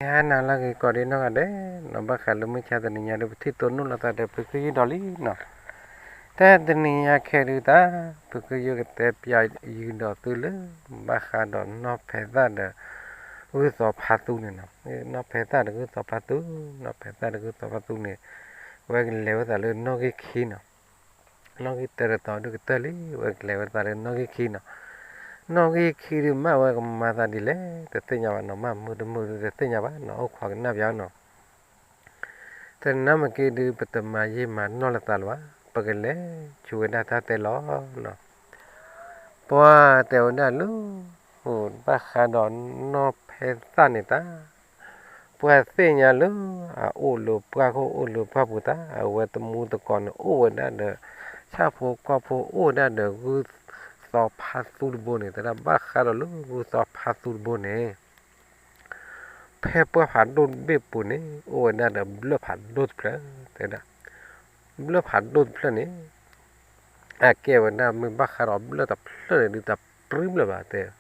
ဟါနၤလၢအဂ့ၤကိးဒံနီၢ်ဂၤဒဲးနီၤ, ဘၣ်ဃးလၢမုၢ်ဆါတနံၤညါဒီး ပထံၣ်တိၢ်နီၣ်လိာ်သးဒီး ဖုခ့ယုၢ်ဒီးလံနီၤ. တၢ်တနံၤညါခဲဒုးတၢ် ဖုခ့ယုၢ်ကတဲပျးယုၢ်ဒီးသုလၢ ဘၣ်ဃးဒီးနီၢ်ဖဲသၣ်ဒီး ဂုၢ်သီဖါသူန့ၣ်နီၤ. နီၢ်ဖဲသၣ်ဒီးဂုၢ်သီဖါသူ, နီၢ်ဖဲသၣ်ဒီးဂုၢ်သီဖါသူန့ၣ် ဝဲကလဲၤဝဲသးလၢနီၣ်ဂံၢ်ခံနီၤ. နီၣ်ဂံၢ်တၢတတီၤဒုးကတၢၢ်လံ, ဝဲကလဲၤဝဲသးလၢနီၣ်ဂံၢ်ခံနီၤ. နီၣ်ဂံၢ်ခံဒုးမ့ၢ်ဝဲကမၤသးဒ်လဲၣ် တသ့ၣ်ညါဘၣ်နီၤ, မ့ၢ်မုာ်တမုာ်ဒုးတသ့ၣ်ညါဘၣ်နီၤ, အိၣ်ခိးကနၣ်ပၠးနီၤ. တနံၤမ့ၢ်က့ဒုး ပတမၤယံာ်မၤနီၢ်လၢသးလၢၤဘၣ်, ပကလဲၤဆူဝဲဒၣ်တၢ်တဲလီၤနီၤ. ပှၤတဲဝဲဒၣ်လၢ ဘၣ်ဃးဒီးနီၢ်ဖဲသၣ်န့ၣ်တၢ် ပှၤသ့ၣ်ညါလၢ အအိၣ်လၢပှၢ်ခိၣ်အိၣ်လၢပှၢ်ပူၤတၢ် အဝဲတမူတကိးန့ၣ် အိၣ်ဝဲဒၣ်ဒီး ဆၣ်ဖိကီၢ်ဖိအိၣ်ဝဲဒၣ်ဒီး ဂုၢ်သီဖါသူတဘိန့ၣ်, တဲဒၣ်ဘၣ်ဃးဒီးလၢဂုၢ်သီဖါသူတဘိန့ၣ် ဖဲပှၢ်ဖးဒိၣ်တဘ့ၣ်ပူၤန့ၣ် အိၣ်ဝဲဒၣ်ဒီးဘျၢၣ်ဖးဒိၣ်တဖျၢၣ်, တဲဒၣ် ဘျၢၣ်ဖးဒိၣ်တဖျၢၣ်န့ၣ် အကဲဝဲဒၣ်မ့ၢ်ဘၣ်ဃးဒီးဘျၢၣ်တဖျၢၣ်န့ၣ် ဒုးတပြံဘျၢၣ်ဘၣ်တဲ,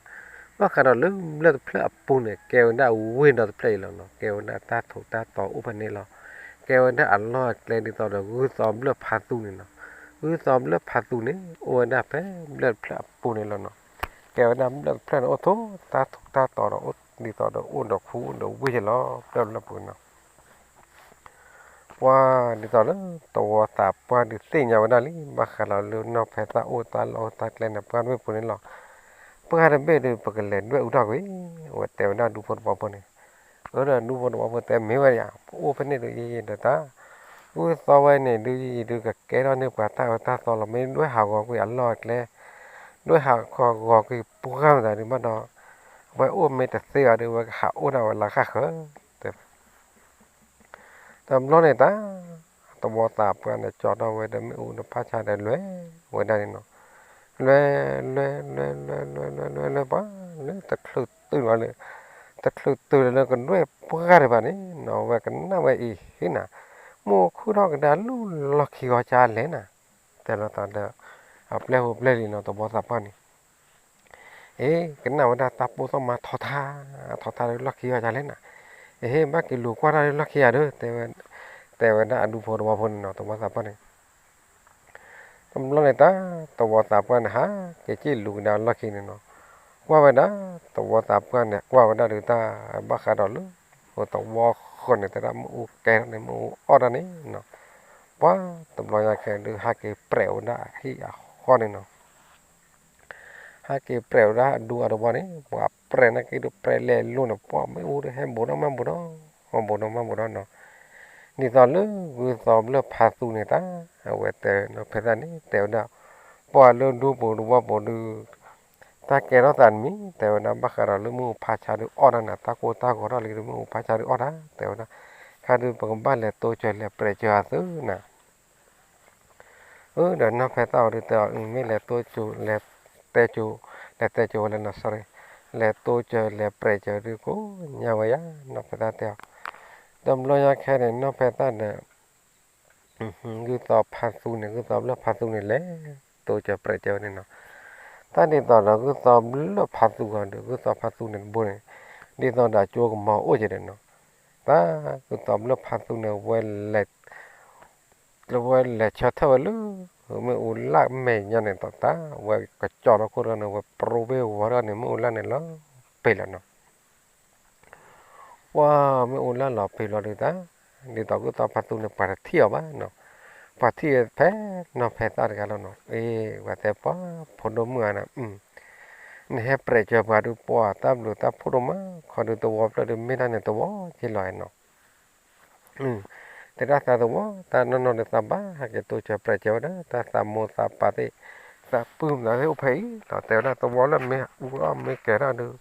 ဘၣ်ဃးဒီးလၢဘျၢၣ်တဖျၢၣ်အပူၤန့ၣ် ကဲဝဲဒၣ်ဝ့ၢ်ဒီတဖျၢၣ်အံၤလီၤနီၤ, ကဲဝဲဒၣ်တၢ်ထူးတၢ်တီၤအိၣ်ဖဲန့ၣ်လီၤ. ကဲဝဲဒၣ်အလီၢ်အကျဲဒ်သိးဒီးဂုၢ်သီဘျၢၣ်ဖါသူန့ၣ်နီၤ. ဂုၢ်သီဘျၢၣ်ဖါသူန့ၣ် အိၣ်ဝဲဒၣ်ဖဲဘျၢၣ်တဖျၢၣ်အပူၤန့ၣ်လီၤနီၤ. ကဲဝဲဒၣ်ဘျၢၣ်တဖျၢၣ်န့ၣ် အိၣ်ထူးတၢ်ထူးတၢ်တီၤဒီး အိၣ်ဒ်သိးဒီးအိၣ်ဒီးခူအိၣ်ဒီးဝ့ၢ်ယဲလီၤ ဘျၢၣ်တဖျၢၣ်ပူၤနီၤ. ပှၤဒ်သိးလၢသဝီသးပှၢ်ဒုးသ့ၣ်ညါဝဲဒၣ်လံ ဘၣ်ဃးလီၤလၢနီၢ်ဖဲသၣ်အိၣ်တၢ်လီၢ်အိၣ်တၢ်ကျဲန့ၣ် ပှၢ်တဘ့ၣ်ပူၤန့ၣ်လီၤ. ပှၢ်တဘ့ၣ်ဒုး ပကလဲၤဒွဲၣ်အူထီၣ်ကွံာ်, အဝဲတဲဝဲဒၣ်ဒူဖိတဝီဖိန့ၣ်. အၢ ဒီးဒူဖိတဝီဖိတဲမ့ၢ်ဝဲယါ ပအိၣ်ဖဲန့ၣ်ဒုးယံာ်ယံာ်ဒီးတၢ် ဂုၢ်သီဝဲန့ၣ်ဒုးယံာ်ယံာ်ဒုး ကကဲထီၣ်န့ၢ်ပှၤတၢ်အၢတၢ်သီလီၤ. မ့ၢ်ဒွဲၣ်ဟးဂီၤကွံာ်အလီၢ်အကျဲ ဒွဲၣ်ဟးဂီၤကွံာ်ပှၢ်မတၤဒုးဘၣ်ဒီး အဝဲအိၣ်မ့ၢ်တသ့ဘၣ်ဒီး အဝဲကဟးအိၣ်ဒၣ်ဝဲလၢဃၣ်ဃၢၤ တဲဝဲ တဘျီန့ၣ်တၢ် သဝီသးပှၢ်န့ၣ် ကၠီထီၣ်ဝဲဒီးမ့ၣ်အူဒီးဖးဆါဒီးလဲၤဝဲဒၣ်န့ၣ်နီၤ. လဲၤ လဲၤ လဲၤ လဲၤ လဲၤ လဲၤ လဲၤ လဲၤ ပှၤလၢတချုးတုၤလီၤလၢ တချုးတုၤလီၤလၢကဒွဲၣ်ပှၢ်တဘၣ်န့ၣ်နီၤ အဝဲကနၣ်ဝဲအံၤဟ့ၣ်နၤ မိၢ်ခူၣ်ထီၣ်ကဒါလူၢ်လီၢ်ခံဂီၤကလဲၣ်နၤ တဲလီၤသးဒီး အပျဲၢ်ဟူပျဲၢ်လံၤနီၤ သဝီသးပှၢ်န့ၣ် အ့ ကနၣ်ဝဲဒၣ်တၢ်ပိၢ်သီၣ်မါထီထါ ထီထါလၢလီၢ်ခံဂီၤကလဲၣ်နၤ. အဟ့ၣ်ဘၣ်က့ၤလူၤကွၢ်တၢ်လၢလီၢ်ခံဂၤဒီး တဲဝဲဒၣ်အဒူဖိတဝီဖိန့ၣ်နီၤ သဝီသးပှၢ်န့ၣ် တဘျီန့ၣ်တၢ် သဝီသးပှၢ်န့ၣ် ဟးက့ၤက့ၢ်လူၤကဒါလီၢ်ခံန့ၣ်နီၤ. ကွၢ်ဝဲဒၣ် သဝီသးပှၢ်န့ၣ် ကွၢ်ဝဲဒၣ်ဒုးတၢ် ဘၣ်ဃးဒီးလၢ သဝီဃၢၤန့ၣ် တဲဒၣ်မ့ၣ်အူကဲထီၣ်န့ၣ် မ့ၣ်အူအီၣ်တၢ်န့ၣ်နီၤ. ပှၤတဘျီညါခဲဒုး ဟးက့ၤပြဲးဝဲဒၣ်အဟံၣ်အဃီန့ၣ်နီၤ. ဟဲက့ၤပြဲးဝဲဒၣ်အဒူအတဝီန့ၣ် ပှၤပြဲးနာ်က့ဒုးပြဲးလဲၤလိၤန့ၣ် ပှၤမ့ၣ်အူဒုးဟဲဘူးဒီးမၤဘူးဒီး မၤဘူးဒီးမၤဘူးဒီးနီၤ. ဒ်သိးလၢဂုၢ်သီဘျၢၣ်ဖါသူန့ၣ်တၢ် အဝဲတဲနီၢ်ဖဲသၣ်န့ၣ် တဲဝဲဒၣ် ပှၤလၢဒူပူၤတဝီပူၤဒုး တၢ်ကဲထီၣ်သးတမံၤ တဲဝဲဒၣ် ဘၣ်ဃးဒီးလၢမ့ၣ်အူဖးဆါဒုးအီၣ်တၢ်နၤ တၢ်ကိၢ်တၢ်ဂီၤထီၣ်လံဒုး မ့ၣ်အူဖးဆါဒုးအီၣ်တၢ် တဲဝဲဒၣ် ခါဒုးပကဘၣ်လဲၤတိစၢၤလဲၤပြဲးစၢၤအသုနၤ အၢ ဒီးနီၢ်ဖဲသၣ်အီၤဒုးတဲအီၤ အမ့ၢ်လဲၤတိစၢၤ လဲၤတဲစၢၤ လဲၤတဲစၢၤဝဲလဲၣ်နီၤ sorry လဲၤတိစၢၤလဲၤပြဲးစၢၤဒုးကိးညါဝဲယါ နီၢ်ဖဲသၣ်တဲအီၤ တဘျီညါခဲန့ၣ် နီၢ်ဖဲသၣ်ဒီး ဂုၢ်သီဖါသူန့ၣ် ဂုၢ်သီဘျၢၣ်ဖါသူန့ၣ်လဲၤ တိစၢၤပြဲးစၢၤဝဲန့ၣ်နီၤ. တၢ်ဒ်သိးဒီးဂုၢ်သီဘျၢၣ်ဖါသူဂီၤဒီး ဂုၢ်သီဖါသူန့ၣ်တဘိန့ၣ် ဒ်သိးဒီးကၠိကမီၤအိၣ်က့ၤဒီးနီၤ. တၢ်ဂုၢ်သီဘျၢၣ်ဖါသူန့ၣ် ဝဲလဲၤ ဝဲလဲၤဆၢထၢၣ်ဝဲလၢ မ့ၣ်အူလၢ်မဲာ်ညါန့ၣ် တၢ်ဝဲကကၠီထီၣ်ခိၣ်တဂၤန့ၣ် ဝဲပြိဝ့ၢ်ဝီတဂၤန့ၣ် မ့ၣ်အူလၢ်န့ၣ်လီၤ ပ့ၤလီၤနီၤ. ပှၤမ့ၣ်အူလၢ်လီၤပ့ၤလီၤဒုးတၢ် ဒ်သိးဂုၢ်သီဖါသူန့ၣ် ပှၤတထံၣ်အီၤဘၣ်နီၤ. ပှၤထံၣ်ဖဲနီၢ်ဖဲသၣ်တဂၤလီၤနီၤ. အ့ ပှၤတဲပှၤဖိဒိၣ်မုၣ်ဧါနီၤ နဟဲပြဲးစၢၤပှၤဒုး ပှၤတၢ်ဘျုးတၢ်ဖှိၣ်ဒိၣ်မး ခီဒုးသဝီဖျၢၣ်ဒုးမ့ၢ်တၢ်န့ၣ်သဝီက့လီၤနီၤ. တဲဒၣ်သးသဝီ တၢ်နီၢ်နီၢ်ဒုးသးဘၣ်ဟဲက့ၤတိစၢၤပြဲးစၢၤဝဲဒၣ် တၢ်သးမိၢ်သးပၢ်သ့ၣ် သးပုၢ်သးသ့ၣ်အိၣ်ဖဲအံၤလီၤ. တဲဝဲဒၣ်သဝီလၢမ့ၢ်အူအီၣ်မ့ၢ်ကဲထီၣ်ဒုး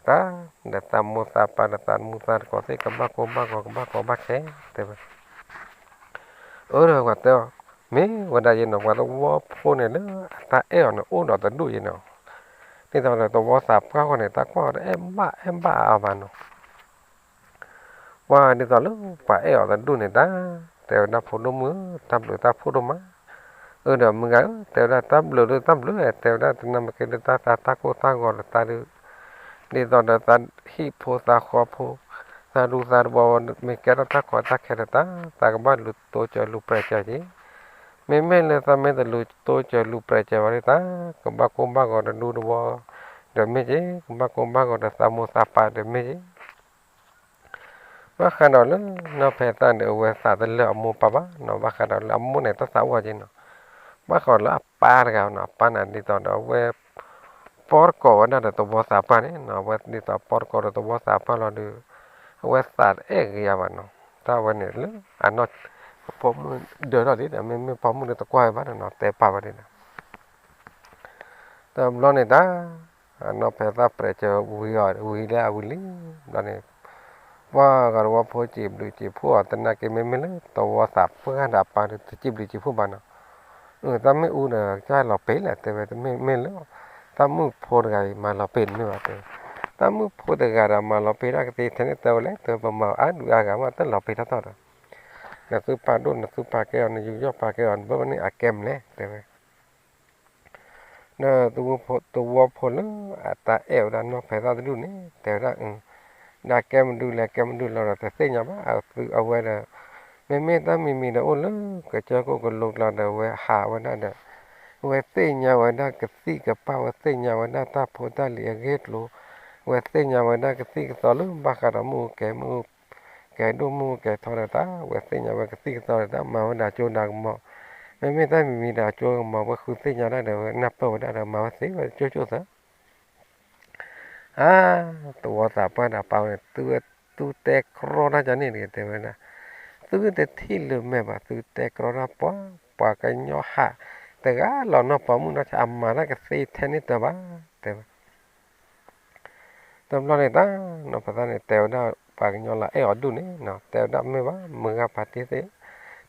တၢ် ဒီးသးမိၢ်သးပၢ်ဒီးသးမူသးတကိးသ့ၣ် ကဘၣ်ကိၢ်ဘၣ်ဂီၤ ကဘၣ်ကိၢ်ဘၣ်ခဲ တဲဝဲ အၢ ဒီးပှၤတဲအီၤ မ့ၢ်ဝဲဒၣ်ယဲနီၤ ပှၤသဝီဖိန့ၣ်လၢအတၢ်အဲၣ်အီၤန့ၣ် အိၣ်ဒီးတဒူၣ်ယဲနီၤ. ဒ်သိးဒီးသဝီသးပှၢ်ဃီန့ၣ် တၢ်ကွၢ်အီၤတအဲၣ်ဘၣ်အဲၣ်ဘၣ်အါဘၣ်နီၤ. ပှၤဒ်သိးလၢပှၤအဲၣ်အီၤတဒူၣ်န့ၣ်တၢ် တဲဝဲဒၣ်ဖိဒိၣ်မုၣ် တၢ်ဘျုးတၢ်ဖှိၣ်ဒိၣ်မး. အၢ ဒီးမုၢ်ဂၤဧၢ တဲဝဲဒၣ်တၢ်ဘျုးဒုးတၢ်ဘျုး တဲဝဲဒၣ်တနၢ်မ့ၢ်က့ဒုးတၢ်သးတၢ်ကိၢ်တၢ်ဂီၤဒီးတၢ်ဒုး ဒ်သိးဒီးသးဟံၣ်ဖိသးဃီဖိ သး တၢ်ဒူသးတဘီ မ့ၢ်ကဲထီၣ်တၢ်ကီတၢ်ခဲဒီးတၢ် သးကဘၣ်လူၤတိစၢၤလူၤပြဲးစၢၤက့ၤ, မ့မ့ၢ်လၢသးမ့ၢ်တလူၤတိစၢၤလူၤပြဲးစၢၤဘၣ်ဒီးတၢ် ကဘၣ်ကိၢ်ဘၣ်ဂီၤတဒူတဝီဒီးမ့ၢ်က့ၤ, ကဘၣ်ကိၢ်ဘၣ်ဂီၤဒီးသးမိၢ်သးပၢ်ဒီးမ့ၢ်က့ၤ ဘၣ်ဃးဒီးလၢနီၢ်ဖဲသၣ်န့ၣ် အဝဲသးတလၢအမိၢ်ပၢ်ဘၣ်နီၤ, ဘၣ်ဃးဒီးလၢအမိၢ်န့ၣ် တၢ်သးအိၣ်က့ၤနီၤ, ဘၣ်ဃးဒီးလၢအပၢ်တဂၤနီၤ, အပၢ်န့ၣ်ဒ်သိးဒီးအဝဲ ပီတကိးဝဲဒၣ်ဒီးသဝီသးပှၢ်န့ၣ်နီၤ, အဝဲဒ်သိးပီတကိးဒီးသဝီသးပှၢ်လီၤဒီး အဝဲသးတအဲၣ်ဂ့ၤယၤဘၣ်နီၤ, တၢ်ဝဲန့ၣ်လၢအနီၢ် ဖိမုၣ်ဒၢထီၣ်ဒ်ဒီး မ့မ့ၢ်ပိာ်မုၣ်ဒီးတကွၢ်ဝဲဘၣ်နီၤ, တဲပာ်ဝဲဒ်ဒီး တဘျီန့ၣ်တၢ် အနီၢ်ဖဲသၣ်ပြဲးစၢၤဝံၤအီၤဝံၤလၢအဝံၤလံ, ဘျီန့ၣ် ပှၤဂၤတဝီဖိစံးဘျုးစံးဖှိၣ်အီၤ သနာ်က့မ့မ့ၢ်လၢသဝီသးပှၢ်ဒီးအပၢ်ဒီး တစံးဘျုးစံးဖှိၣ်ဘၣ်နီၤ, အတၢ်မ့ၢ်အူဒီးကၢ်လီၤပ့ၤလဲၣ် တဲဝဲ တမ့ၢ်မ့ၢ်လၢ တၢ်မုၣ်ဖိတဂၤအံၤမၤလီၤပ့ၤတမ့ၢ်ဘၣ်တဲဝဲ, တၢ်မုၣ်ဖိတဂၤဒီးမၤလီၤပ့ၤဒၣ်ကသ့ထဲန့ၣ်တဲဝဲလဲၣ် တဲဝဲပမၤအါဒုးအါဂၤမး တၢ်လီၤပ့ၤတၢ်ထီၣ်ဒီး နသုပာ်ဒိၣ်နသုပာ်ကဲအီၤ နယူးယီၣ်ပာ်ကဲအီၤ နဘၣ်ဘၣ်န့ၣ်အကဲမလဲၣ် တဲဝဲ ဒီးသဝီဖိလၢအတၢ်အဲၣ်ဝဲဒၣ်နီၢ်ဖဲသၣ်တဒူၣ်န့ၣ် တဲဝဲဒၣ် ဒီးကဲမဒုလဲၣ် ကဲမဒုလီၤဒီးတသ့ၣ်ညါဘၣ် အဝဲဒီး မ့မ့ၢ်တၢ်မံၤမံၤဒီးအိၣ်လၢကစၢၢ်ခိၣ်ကလိကျါဒီး ဝဲဟးဝဲဒၣ်ဒီး ဝဲသ့ၣ်ညါဝဲဒၣ်ကသံၣ်ကပၢ် ဝဲသ့ၣ်ညါဝဲဒၣ်တၢ်ဖိတၢ်လံၤအဂ့ၢ်ကျိၤ ဝဲသ့ၣ်ညါဝဲဒၣ်ကသံၣ်ကသီလၢဘၣ်ဃးဒီးမုၢ်ကဲမုၢ် ကဲဒိၣ်မုၢ်ကဲထီဒီးတၢ် ဝဲသ့ၣ်ညါဝဲကသံၣ်ကသီဒီးတၢ် မၤဝဲဒၣ်ကၠိဒၣ်ကမီၤ, မ့မ့ၢ်တၢ်မံၤမံၤဒီးအကၠိကမီၤ ဝဲဃုသ့ၣ်ညါဒၣ်ဒီး ဝဲနၢ်ပၢၢ်ဝဲဒၣ်ဒီး မၤဝဲသ့ဝဲကၠိကၠိသၢ အါ, သဝီသးပှၢ်ဒီးပၢ်ဝဲန့ၣ် သုဝဲသုတဲကြီတၢ်ကန့ၣ်တဂ့ၤ တဲဝဲဒၣ်, သုတထံၣ်လၢမဲာ်ဘၣ် သုတဲကြီတၢ်ပှၤ ပှၤကညီဟး တဂၤလီၤနီၢ်ပိာ်မုၣ်နီၢ်ဆါ အမၤတၢ်ကသ့ထဲန့ၣ်တၢ်ဘၣ် တဲဝဲ တဘျီန့ၣ်တၢ် နီၢ်ဖဲသၣ်န့ၣ် တဲဝဲဒၣ် ပှၤကညီလီၤအဲၣ်အီၤဒူၣ်န့ၣ်နီၤ တဲဝဲဒၣ်မ့ၢ်ဘၣ် မုၢ်ဂၤဖါတံၢ်သ့ၣ်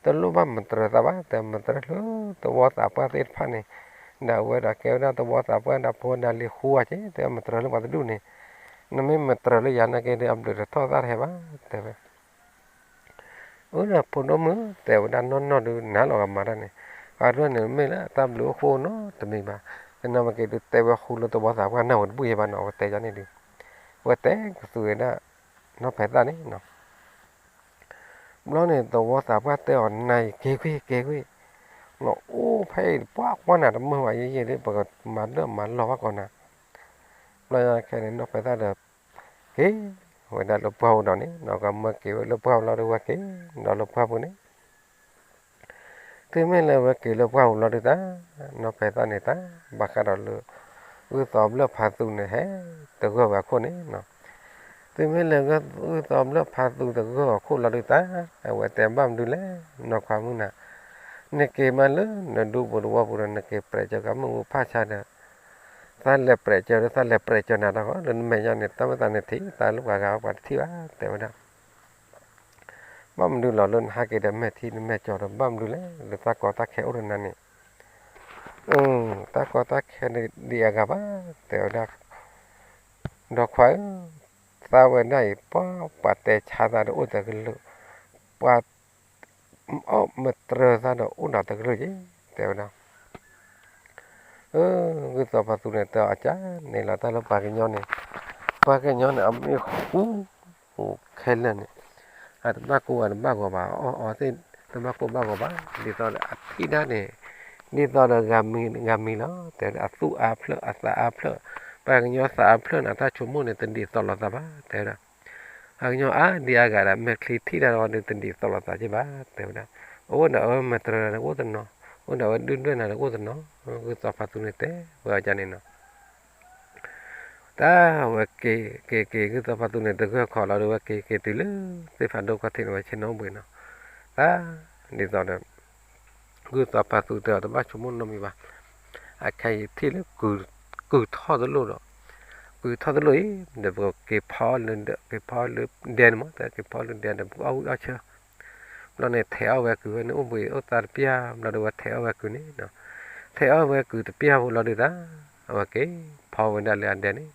တလိၣ်ဘၣ်မတြၢၤသးဘၣ် တဲမတြၢၤလၢသဝီသးပှၢ်သ့ၣ်တဖၣ်န့ၣ် ဒီးအဝဲဒၣ်ကဲဝဲဒၣ်သဝီသးပှၢ်ဒီးဖိဒီးလံၤဃူဝဲက့ၤ တဲမတြၢၤလၢပှၤတဒူၣ်န့ၣ် နမ့ၢ်မတြၢၤလၢယၤနာ်က့ဒီး အဘျုးတထီၣ်သၣ်တဟဲဘၣ် တဲဝဲ အၢ ဒီးဖိဒိၣ်မုၣ် တဲဝဲဒၣ်နီၢ်နီၢ်ဒုး နၤလီၤဂၤမၤတၢ်န့ၣ် အဒိန့ၣ်မ့ၢ်လၢတၢ်ဘျုးအိၣ်ဃိနီတမံၤဘၣ်, သနာ်က့ဒုးတဲဝဲဃူလၢသဝီသးပှၢ်နၢ်ဝဲတဘူၣ်ယဲဘၣ်နီၤ အဝဲတဲယၤန့ၣ်ဒုး, အဝဲတဲကသူဝဲဒၣ် နီၢ်ဖဲသၣ်န့ၣ်နီၤ, ဘျီန့ၣ်သဝီသးပှၢ်တဲအီၤ နၤအံၤက့ၤကွံာ်က့ၤကွံာ်, နအိၣ်ဖဲအံၤပှၤကွၢ်နၤတမုာ်ဘၣ်ယဲယဲဒုး ပကမၤဒၢၣ်မၤလီၢ်ဘၣ်ကီးနၤ, ဘျီခဲန့ၣ် နီၢ်ဖဲသၣ်ဒီး က့ၤဝဲဒၣ်လၢပှၢ်ပူၤဒီးန့ၣ် နီၢ်ကမၢက့ၤဝဲလၢပှၢ်ပူၤလီၤဒီးဝဲက့ၤဒီးလၢပှၢ်ပူၤန့ၣ်, သုမ့ၢ်လၢဝဲက့ၤလၢပှၢ်ပူၤလီၤဒုးတၢ်, နီၢ်ဖဲသၣ်န့ၣ်တၢ် ဘၣ်ဃးဒီးလၢ ဂုၢ်သီဘျၢၣ်ဖးသူန့ၣ်ဟဲ တဂၢၢ်ဝဲအခိၣ်န့ၣ်နီၤ, သုမ့ၢ်လၢဂုၢ်သီဘျၢၣ်ဖးသူတဂၢၢ်အခိၣ်လီၤဒုးတၢ်, အဝဲတဲဘၣ်မနုၤလဲၣ် နီၢ်ခွါမုၣ်နၤ, နက့ၤမးလၢနဒူပူၤတဝီပူၤဒီး နက့ၤပြဲးစၢၤကမုၢ်ပူၤဖးဆါဒီး သးလဲၤပြဲးစၢၤဒီး သးလဲၤပြဲးစၢၤနၤတၢ်ဃီ လၢနမဲာ်ညါန့ၣ် တၢ်မ့ၢ်သးနထံၣ် သးလၢပှၤဂၤပှၤတထံၣ်ဘၣ် တဲဝဲဒၣ် ဘၣ်မနုၤလီၤလၢနဟးက့ၤဒီးမဲာ်ထံနမဲာ်ကၠီဒီး ဘၣ်မနုၤလဲၣ် လၢတၢ်ကီတၢ်ခဲအိၣ်ဒီးနၤန့ၣ်, တၢ်ကီတၢ်ခဲဒံးအဂၤဘၣ် တဲဝဲဒၣ်, ဒီးခွါဧၢ, သးဝဲဒၣ်အံၤ ပှၤ ပှၤတဲဆါသးဒီးအိၣ်တကလုာ်, ပှၤ အီၣ်မတြၢၤသးဒီးအိၣ်ဒီးတကလုာ်က့ၤ တဲဝဲဒၣ် အၢ ဂုၢ်သီဖးသူန့ၣ် တဲအီၤကန့ၣ်လီၤ တၢ်လၢပှၤကညီန့ၣ်, ပှၤကညီန့ၣ် အမ့ၢ်ဃူ ခဲလၢာ်န့ၣ်, အတဘၣ်ကိၢ်အတဘၣ်ဂီၤဘၣ် အီၣ်အီသ့ၣ် တဘၣ်ကိၢ်ဘၣ်ဂီၤဘၣ် ဒ်သိးဒီးအထံၣ်ဒၣ်န့ၣ်, ဒ်သိးဒီးဂၤမံၤဂၤမံၤလီၤ တဲဝဲဒၣ် အသူၣ်အါဖျၢၣ်အသးအါဖျၢၣ်, ပှၤကညီသးအါဖျၢၣ်န့ၣ် အတၢ်ဆိကမိၣ်န့ၣ် တဒ်သိးလိာ်သးဘၣ် တဲဝဲဒၣ် ပှၤကညီအါဒံအါဂၤဒီး မဲာ်ချံထံၣ်တၢ်ဒီး တဒ်သိးလိာ်သးက့ၤဘၣ် တဲဝဲဒၣ်, အိၣ်ဒီးအဝဲမတြၢၤနၤဒီးအိၣ်တနီၤ, အိၣ်ဒီးအဝဲဒုၣ်ဒွဲၣ်နၤဒီးအိၣ်တနီၤ, ဂုၢ်သီဖးသူန့ၣ်တဲဝဲအီၤကန့ၣ်နီၤ တၢ်ဝဲက့ၤက့ၤက့ၤ ဂုၢ်သီဖးသူန့ၣ် တဂၢၢ်ခီလီၤဒီး ဝဲက့ၤက့ၤတုၤလၢ သ့ၣ်ဖးဒိၣ်ခီၣ်ထံးန့ၣ် ဝဲဆ့ၣ်နီၤအိၣ်ဘှံးနီၤ, တၢ် ဒ်သိးဒီး ဂုၢ်သီဖးသူတဲအီၤ တဘၣ်ဆိကမိၣ်နီတမံၤဘၣ်, အခဲအံၤထံၣ်လၢ ကုၤထီၣ်တလိၣ်ဒီး, ကုၤထီၣ်တလိၣ်အံၤ ဒီးပက့ၤဖီလၢ က့ၤဖီလၢဒဲန့ၣ်မး တၢ်က့ၤဖီလၢဒဲဒီး ပကအီၣ်ဝံၣ်အီၣ်ဆၢ ဘျီန့ၣ် ထဲးအီၣ်ဝဲကုၤဝဲန့ၣ် အိၣ်ဘှံးအိၣ်သါတပျၢ် ဘျီဒီးဝဲထဲးအီၣ်ဝဲကုၤန့ၣ်, ထဲးအီၣ်ဝဲကုၤတပျၢ်ဖိလီၤဒုးတၢ်, အဝဲက့ၤဖီဝဲဒၣ်လၢအဒဲန့ၣ်,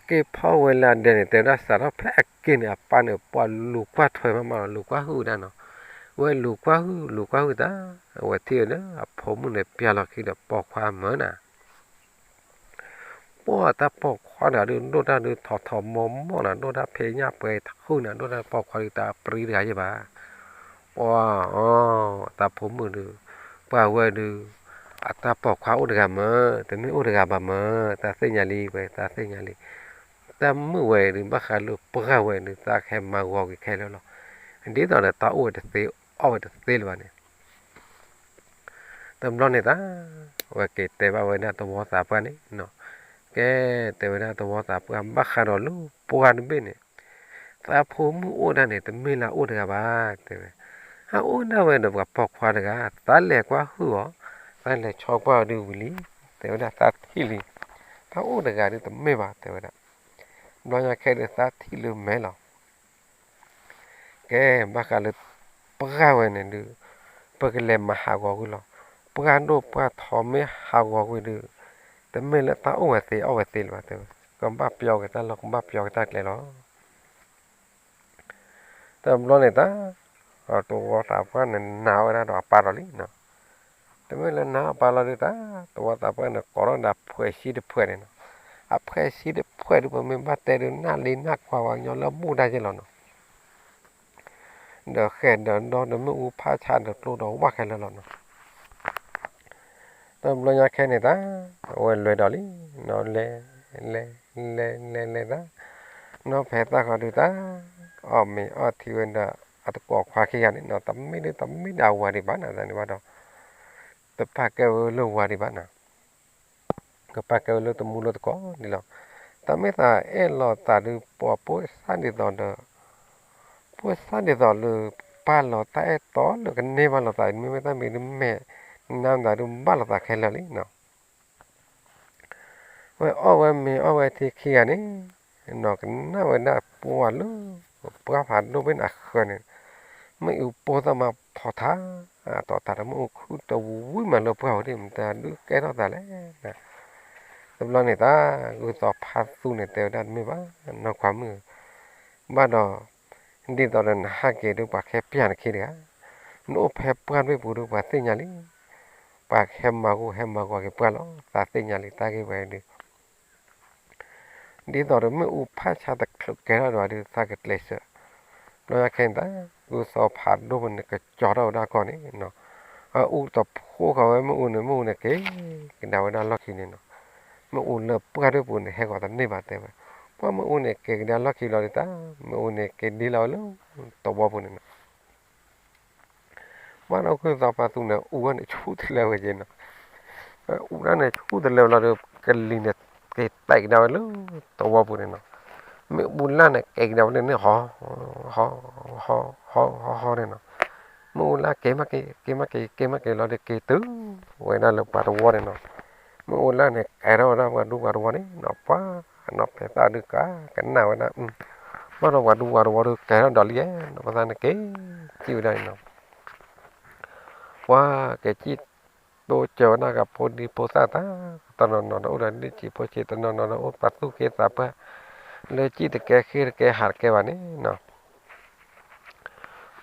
က့ၤဖီဝဲလၢအဒဲန့ၣ် တဲဝဲဒၣ်စးထီၣ်ဖဲအက့ၤန့ၣ် အပၢ်န့ၣ် ပှၤလူၤကွၢ်ထွဲမးမးလီၤ လူၤကွၢ်ဟုၣ်ဝဲဒၣ်နီၤ, ဝဲလူၤကွၢ်ဟုၣ် လူၤကွၢ်ဟုၣ်တၢ်, အဝဲထံၣ်ဝဲလၢအဖိမုၣ်န့ၣ် ပျၢ်လီၤခံဒီးပိာ်ခွါမၢနၤ ပိ ပှၢ်တၢ်ပိာ်ခွါတဂၤဒုး ဒိၣ်တၢ်ဒုးထီၣ်ထီၣ်မီၤမီၤနၤ, ဒိၣ်တၢ်ဖဲညၣ်ပှဲၤထူၣ်နၤ, ဒိၣ်တၢ်ပိာ်ခွါဒုးတၢ်ပြံတဂၤယဲၢ်ဘၣ်. ပှၢ်အီၤ တၢ်ဖိမုၣ်ဒုး, ပှၢ်ဝဲဒုး, အတၢ်ပိာ်ခွါအိၣ်တဂၤမၢ်, တမ့ၢ်အိၣ်တဂၤဘၣ်မၢ်, တၢ်သ့ၣ်ညါလံဝဲ, တၢ်သ့ၣ်ညါလံ. တၢ်မုာ်ဝဲဒုး ဘၣ်ဃးလၢပှၢ်ဝဲဒုး တၢ်ကဟဲမၤဂီၤက့ၤခဲလၢာ်လီၤ. ဒ်သိးဒီးတၢ်အိၣ်ဝဲတသ့ အီၣ်ဝဲတသ့လၢၤဘၣ်န့ၣ် တဘျီန့ၣ်သး, အဝဲက့ၤတဲဘၣ်ဝဲဒၣ်သဝီသးပှၢ်န့ၣ်, ကဲ, တဲဝဲဒၣ်သဝီသးပှၢ် ဘၣ်ဃးဒီးလၢပှၢ်တဘ့ၣ်န့ၣ်, သးဖိမုၣ်အိၣ်ဒၣ်န့ၣ် တမ့ၢ်လၢအအိၣ်တဂၤဘၣ်, တဲဝဲ, အအိၣ်ဒၣ်ဝဲဒီးပှၤပိာ်ခွါတဂၤ, သးလဲၤကွၢ်ဟုၣ်အီၤ, သးလဲၤဆီကွၢ်အီၤဒုးဝံၤလံ, တဲဝဲဒၣ်သးထံၣ်လံ, တၢ်အိၣ်တဂၤဒုးတမ့ၢ်ဘၣ် တဲဝဲဒၣ်. ဘျီညါခဲဒုးသးထံၣ်လၢမဲာ်လီၤ. ကဲ, ဘၣ်ဃးလၢပှၢ်ဝဲန့ၣ်ဒုး, ပကလဲၤမၤဟးဂီၤကွံာ်လီၤ. ပှၢ်ဒိၣ်ပှၢ်ထီမ့ၢ်ဟးဂီၤကွံာ်ဒုး, တမ့ၢ်လၢတၢ်အိၣ်ဝဲသ့အီၣ်ဝဲသ့လၢၤဘၣ်, တဲဝဲ, ကဘၣ်ပျီက့ၤတၢ်လီၢ် ကဘၣ်ပျီက့ၤတၢ်ကျဲလီၤ. တဘျီန့ၣ်သး, သဝီသးပှၢ်န့ၣ် နာ်ဝဲဒၣ်ဒီးအပၢ်လီၤလံနီၤ. တမ့ၢ်လၢနာ်အပၢ်လီၤဒုးသး, သဝီသးပှၢ်န့ၣ် ကိးထီၣ်ဒၣ်ဖှဲးဆံတဖှဲးန့ၣ်နီၤ. အဖှဲးဆံတဖှဲးဒုး ပမ့ၢ်ဘၣ်တဲဒုး နၢ်လံနၢ်ကွၢ်ဝဲညီလၢဘူၣ်တၢ်ယဲၢ်လီၤနီၤ. ဒီးဃဲၣ်ဒီးဒီဒီး မ့ၣ်အူဖးဆါဒီးကျိဒီးဝၣ်ခဲလၢာ်လီၤနီၤ. တဘျီညါခဲန့ၣ်သး, အဝဲလဲၤဒီးလံ, လဲၤ, လဲၤ, လဲၤ, လဲၤ, လဲၤသး, နီၢ်ဖဲသၣ်ဃီဒုးသး, အီၣ်မ့ၤအီထံဝဲဒီး အတံၤသကိးခွါခံဂၤန့ၣ်နီၤ, တမ့ၢ်ဒုး တမ့ၢ်ဒၣ်အဝၤဒံးဘၣ်နီၤ, သးန့ၣ်ဘၣ်ဒီး, တပာ်ကဲဝဲလၢဝၤဒံးဘၣ်နီၤ. ကပာ်ကဲဝဲလၢတမူလၢတကိးန့ၣ်လီၤ. တၢ်မ့ၢ်သးအဲၣ်လီၤသးဒုး ပှၤဖိသၣ်ဒ်သိးဒီး, ဖိသၣ်ဒ်သိးလၢ ပာ်လီၤတၢ်အဲၣ်တီလၢကန့ၢ်ဘၣ်လိာ်သး, မ့မ့ၢ်တၢ်မ့ၢ်ဒုးမဲာ်နါမတၤဒုးဘၣ်လိာ်သးခဲလၢာ်လံနီၤ. ဝဲအီၣ်ဝဲမ့ၤအီၣ်ဝဲထံခံဂၤန့ၣ်, နီၢ်ကနၣ်ဝဲဒၣ်ပှၢ်လၢ ပှၢ်ဖးဒိၣ်ဘ့ၣ်န့ၣ်အဃၢၤန့ၣ်, မ့ၣ်အူပိၢ်သၣ်မးထီၣ်ထါ, ထီၣ်ထါဒီးမ့ၣ်အူခုၣ်တဝံၤမးလၢပှၢ်ဝဲဒၣ် မတၤဒုးကဲထီၣ်သးလဲၣ်. တဘျီန့ၣ်သး, ဂုၢ်သီဖးသူန့ၣ် တဲဝဲဒၣ်တမ့ၢ်ဘၣ်, နီၢ်ခွါမုၣ်, ဘၣ်ဒီး, ဒ်သိးဒီးနဟးက့ၤဒုးပှၤခဲပျၢ်နခံတဂၤ, နအိၣ်ဖဲပှၢ်တဘ့ၣ်ပူၤဒုးပှၤသ့ၣ်ညါလံ, ပှၤဟဲမၤဂိၢ်ဟဲမၤဂီၤက့ၤပှၢ်လီၤ, သးသ့ၣ်ညါလံတၢ်ဂ့ၢ်ဝဲဒုး ဒ်သိးဒီးမ့ၣ်အူဖးဆါတချုးကဲထီၣ်ဒီးဒုးသးကကျဲးစၢး, ဘျီညါခဲန့ၣ်သး, ဂုၢ်သီဖးဒိၣ်ပူၤန့ၣ် ကကၠီထီၣ်ဝဲဒၣ်ကီၢ်န့ၣ်နီၤ, အအူတဖိဃီၤဝဲမ့ၣ်အူန့ၣ် မ့ၣ်အူန့ၣ်က့ၤကဒါဝဲဒၣ်လီၢ်ခံန့ၣ်နီၤ, မ့ၣ်အူလၢပှၢ်ဒိၣ်ပူၤန့ၣ် ဟဲဂီၤတန့ၢ်ဘၣ်တဲဝဲ, ပှၢ်မ့ၣ်အူန့ၣ်က့ၤကဒါလီၢ်ခံလီၤဒုးသး, မ့ၣ်အူန့ၣ်က့ၤဒ့လီၤဝဲလၢသဝီပူၤန့ၣ်နီၤ. ဘၣ်ဒီးဂုၢ်သီဖးသူန့ၣ် အူဝဲန့ၣ်ဆူၣ်တလၢဝဲက့ၤနီၤ, အူဒၣ်န့ၣ်ဆူၣ်တလၢဝဲလီၤဒီး ကလံၤန့ၣ် က့ၤတဲာ်ကဒါဝဲလၢသဝီပူၤန့ၣ်နီၤ, မ့ၣ်အူလၢ်န့ၣ် က့ၤကဒါဝဲလၢန့ၣ် ဟီ, ဟီ, ဟီ, ဟီ, ဟီန့ၣ်နီၤ, မ့ၣ်အူလၢ်က့ၤမးက့ၤ က့ၤမးက့ၤ က့ၤမးက့ၤလီၤဒီးက့ၤတုၤဝဲဒၣ်လၢပှၤသဝီန့ၣ်နီၤ, မ့ၣ်အူလၢ်န့ၣ် ကဲထီၣ်ဝဲဒၣ်ပှၤဒူပှၤသဝီန့ၣ်နီၤ, ပှၤနီၢ်ဖဲသၣ်ဒုးကကနၣ်ဝဲဒၣ်, ဘၣ်ဒီးပှၤဒူပှၤသဝီဒုးကဲထီၣ်ဒီးလံဧါနီၤ, ပသးန့ၣ်က့ၤစံၣ်ဝဲဒၣ်န့ၣ်နီၤ ပှၤက့ၤစံၣ်တိစၢၤဝဲဒၣ်ကဖိဒံဖိသၣ်သး, တနီၤနီၤဒီးအိၣ်ဒီး ဒ့ၣ်စံးဖိဆံး, တနီၤနီၤဒီးအိၣ်ပှၤသူၣ်က့သးပှၢ်, လၢစံၣ်တကဲဃ့တကဲဟးတကဲဘၣ်န့ၣ်နီၤ,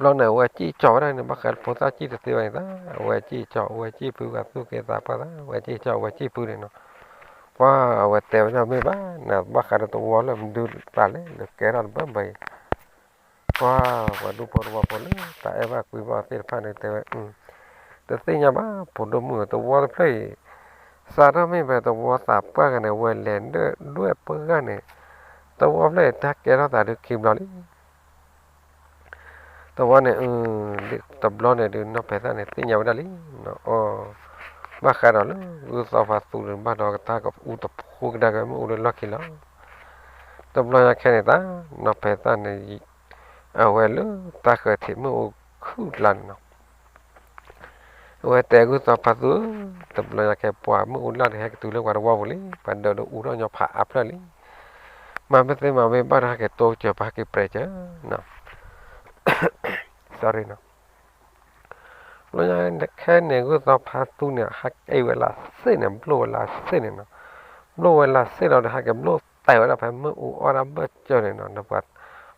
ဘျီန့ၣ် အဝဲစံၣ်ကၠီဝဲဒၣ်န့ၣ် ဘၣ်ဃးဖိသၣ်စံၣ်တသ့ဘၣ်န့ၣ်သး, အဝဲစံၣ်ကၠီ အဝဲစံၣ်ဖု ပှၤသူၣ်က့သးပှၢ်သး, အဝဲစံၣ်ကၠီ အဝဲစံၣ်ဖုန့ၣ်နီၤ, ပှၤအဝဲတဲဝဲဒၣ်မ့ၢ်ဘၣ်န့ၣ် ဘၣ်ဃးဒီးသဝီလၢမဒုးသးလဲၣ် လၢကဲထီၣ်တဘၢဘၢအံၤ ပှၤ ပှၤဒူဖိသဝီဖိလၢတၢ်အဲၣ်ဘၣ်ကွံဘၣ်သ့ၣ်တဖၣ်န့ၣ်တဲဝဲ, တသ့ၣ်ညါဘၣ် ဖိဒိၣ်မုၣ်ဧၢ, သဝီတဖျၢၣ်အံၤ စးထီၣ်မ့ၢ်ပှၤသဝီသးပှၢ်ဂၤန့ၣ် ဝဲလဲၤဒွဲၣ်ပှၢ်ဂၤန့ၣ်, သဝီဖျၢၣ်အံၤတၢ်ကဲထီၣ်သးဒုးခံဘျီလံ သဝီန့ၣ်, တဘျီန့ၣ်ဒုး နီၢ်ဖဲသၣ်န့ၣ် သ့ၣ်ညါဝဲဒၣ်လံ, အီ, ဘၣ်ဃးဒီးလၢဂုၢ်သီဖးသူန့ၣ် ဘၣ်ဒီးကတၢၢ်ကအူတဖိကဒါက့ၤမ့ၣ်အူလၢလီၢ်ခံလီၤ. တဘျီညါခဲန့ၣ်သး, နီၢ်ဖဲသၣ်န့ၣ်, အဝဲလၢတၢ်ဃၢၤထံးမ့ၣ်အူခုၣ်ကျါန့ၣ်နီၤ အဝဲတဲဂုၢ်သီဖးသူဧၢ, တဘျီညါခဲပှၤမ့ၣ်အူလၢ်န့ၣ် ဟဲကတုၤလၢပှၤသဝီပူၤလံ, ပှၤဒၢးဒီးအူထီၣ်ညီဖးအါဖျၢၣ်လံ, မၤမ့ၢ်သ့မၤမ့ၢ်ဘၣ်ဒီး ဟဲက့ၤတိစၢၤ ပှၤဟဲက့ၤပြဲးစၢၤ sorry နီၤ, ဘျီညါခဲန့ၣ် ဂုၢ်သီဖးသူန့ၣ် ဟဲက့ၤဝဲလၢစ့ၣ်န့ၣ် ဘျိၣ်ဝဲလၢစ့ၣ်န့ၣ်နီၤ, ဘျိၣ်ဝဲလၢစ့ၣ်လီၤဒီး ဟဲက့ၤဘျိၣ်တဲာ်ဝဲဒၣ်ဖဲမ့ၣ်အူအီၣ်ဒၣ်ဘၢၣ်စၢၤန့ၣ်နီၤ, ဒီးပှၤ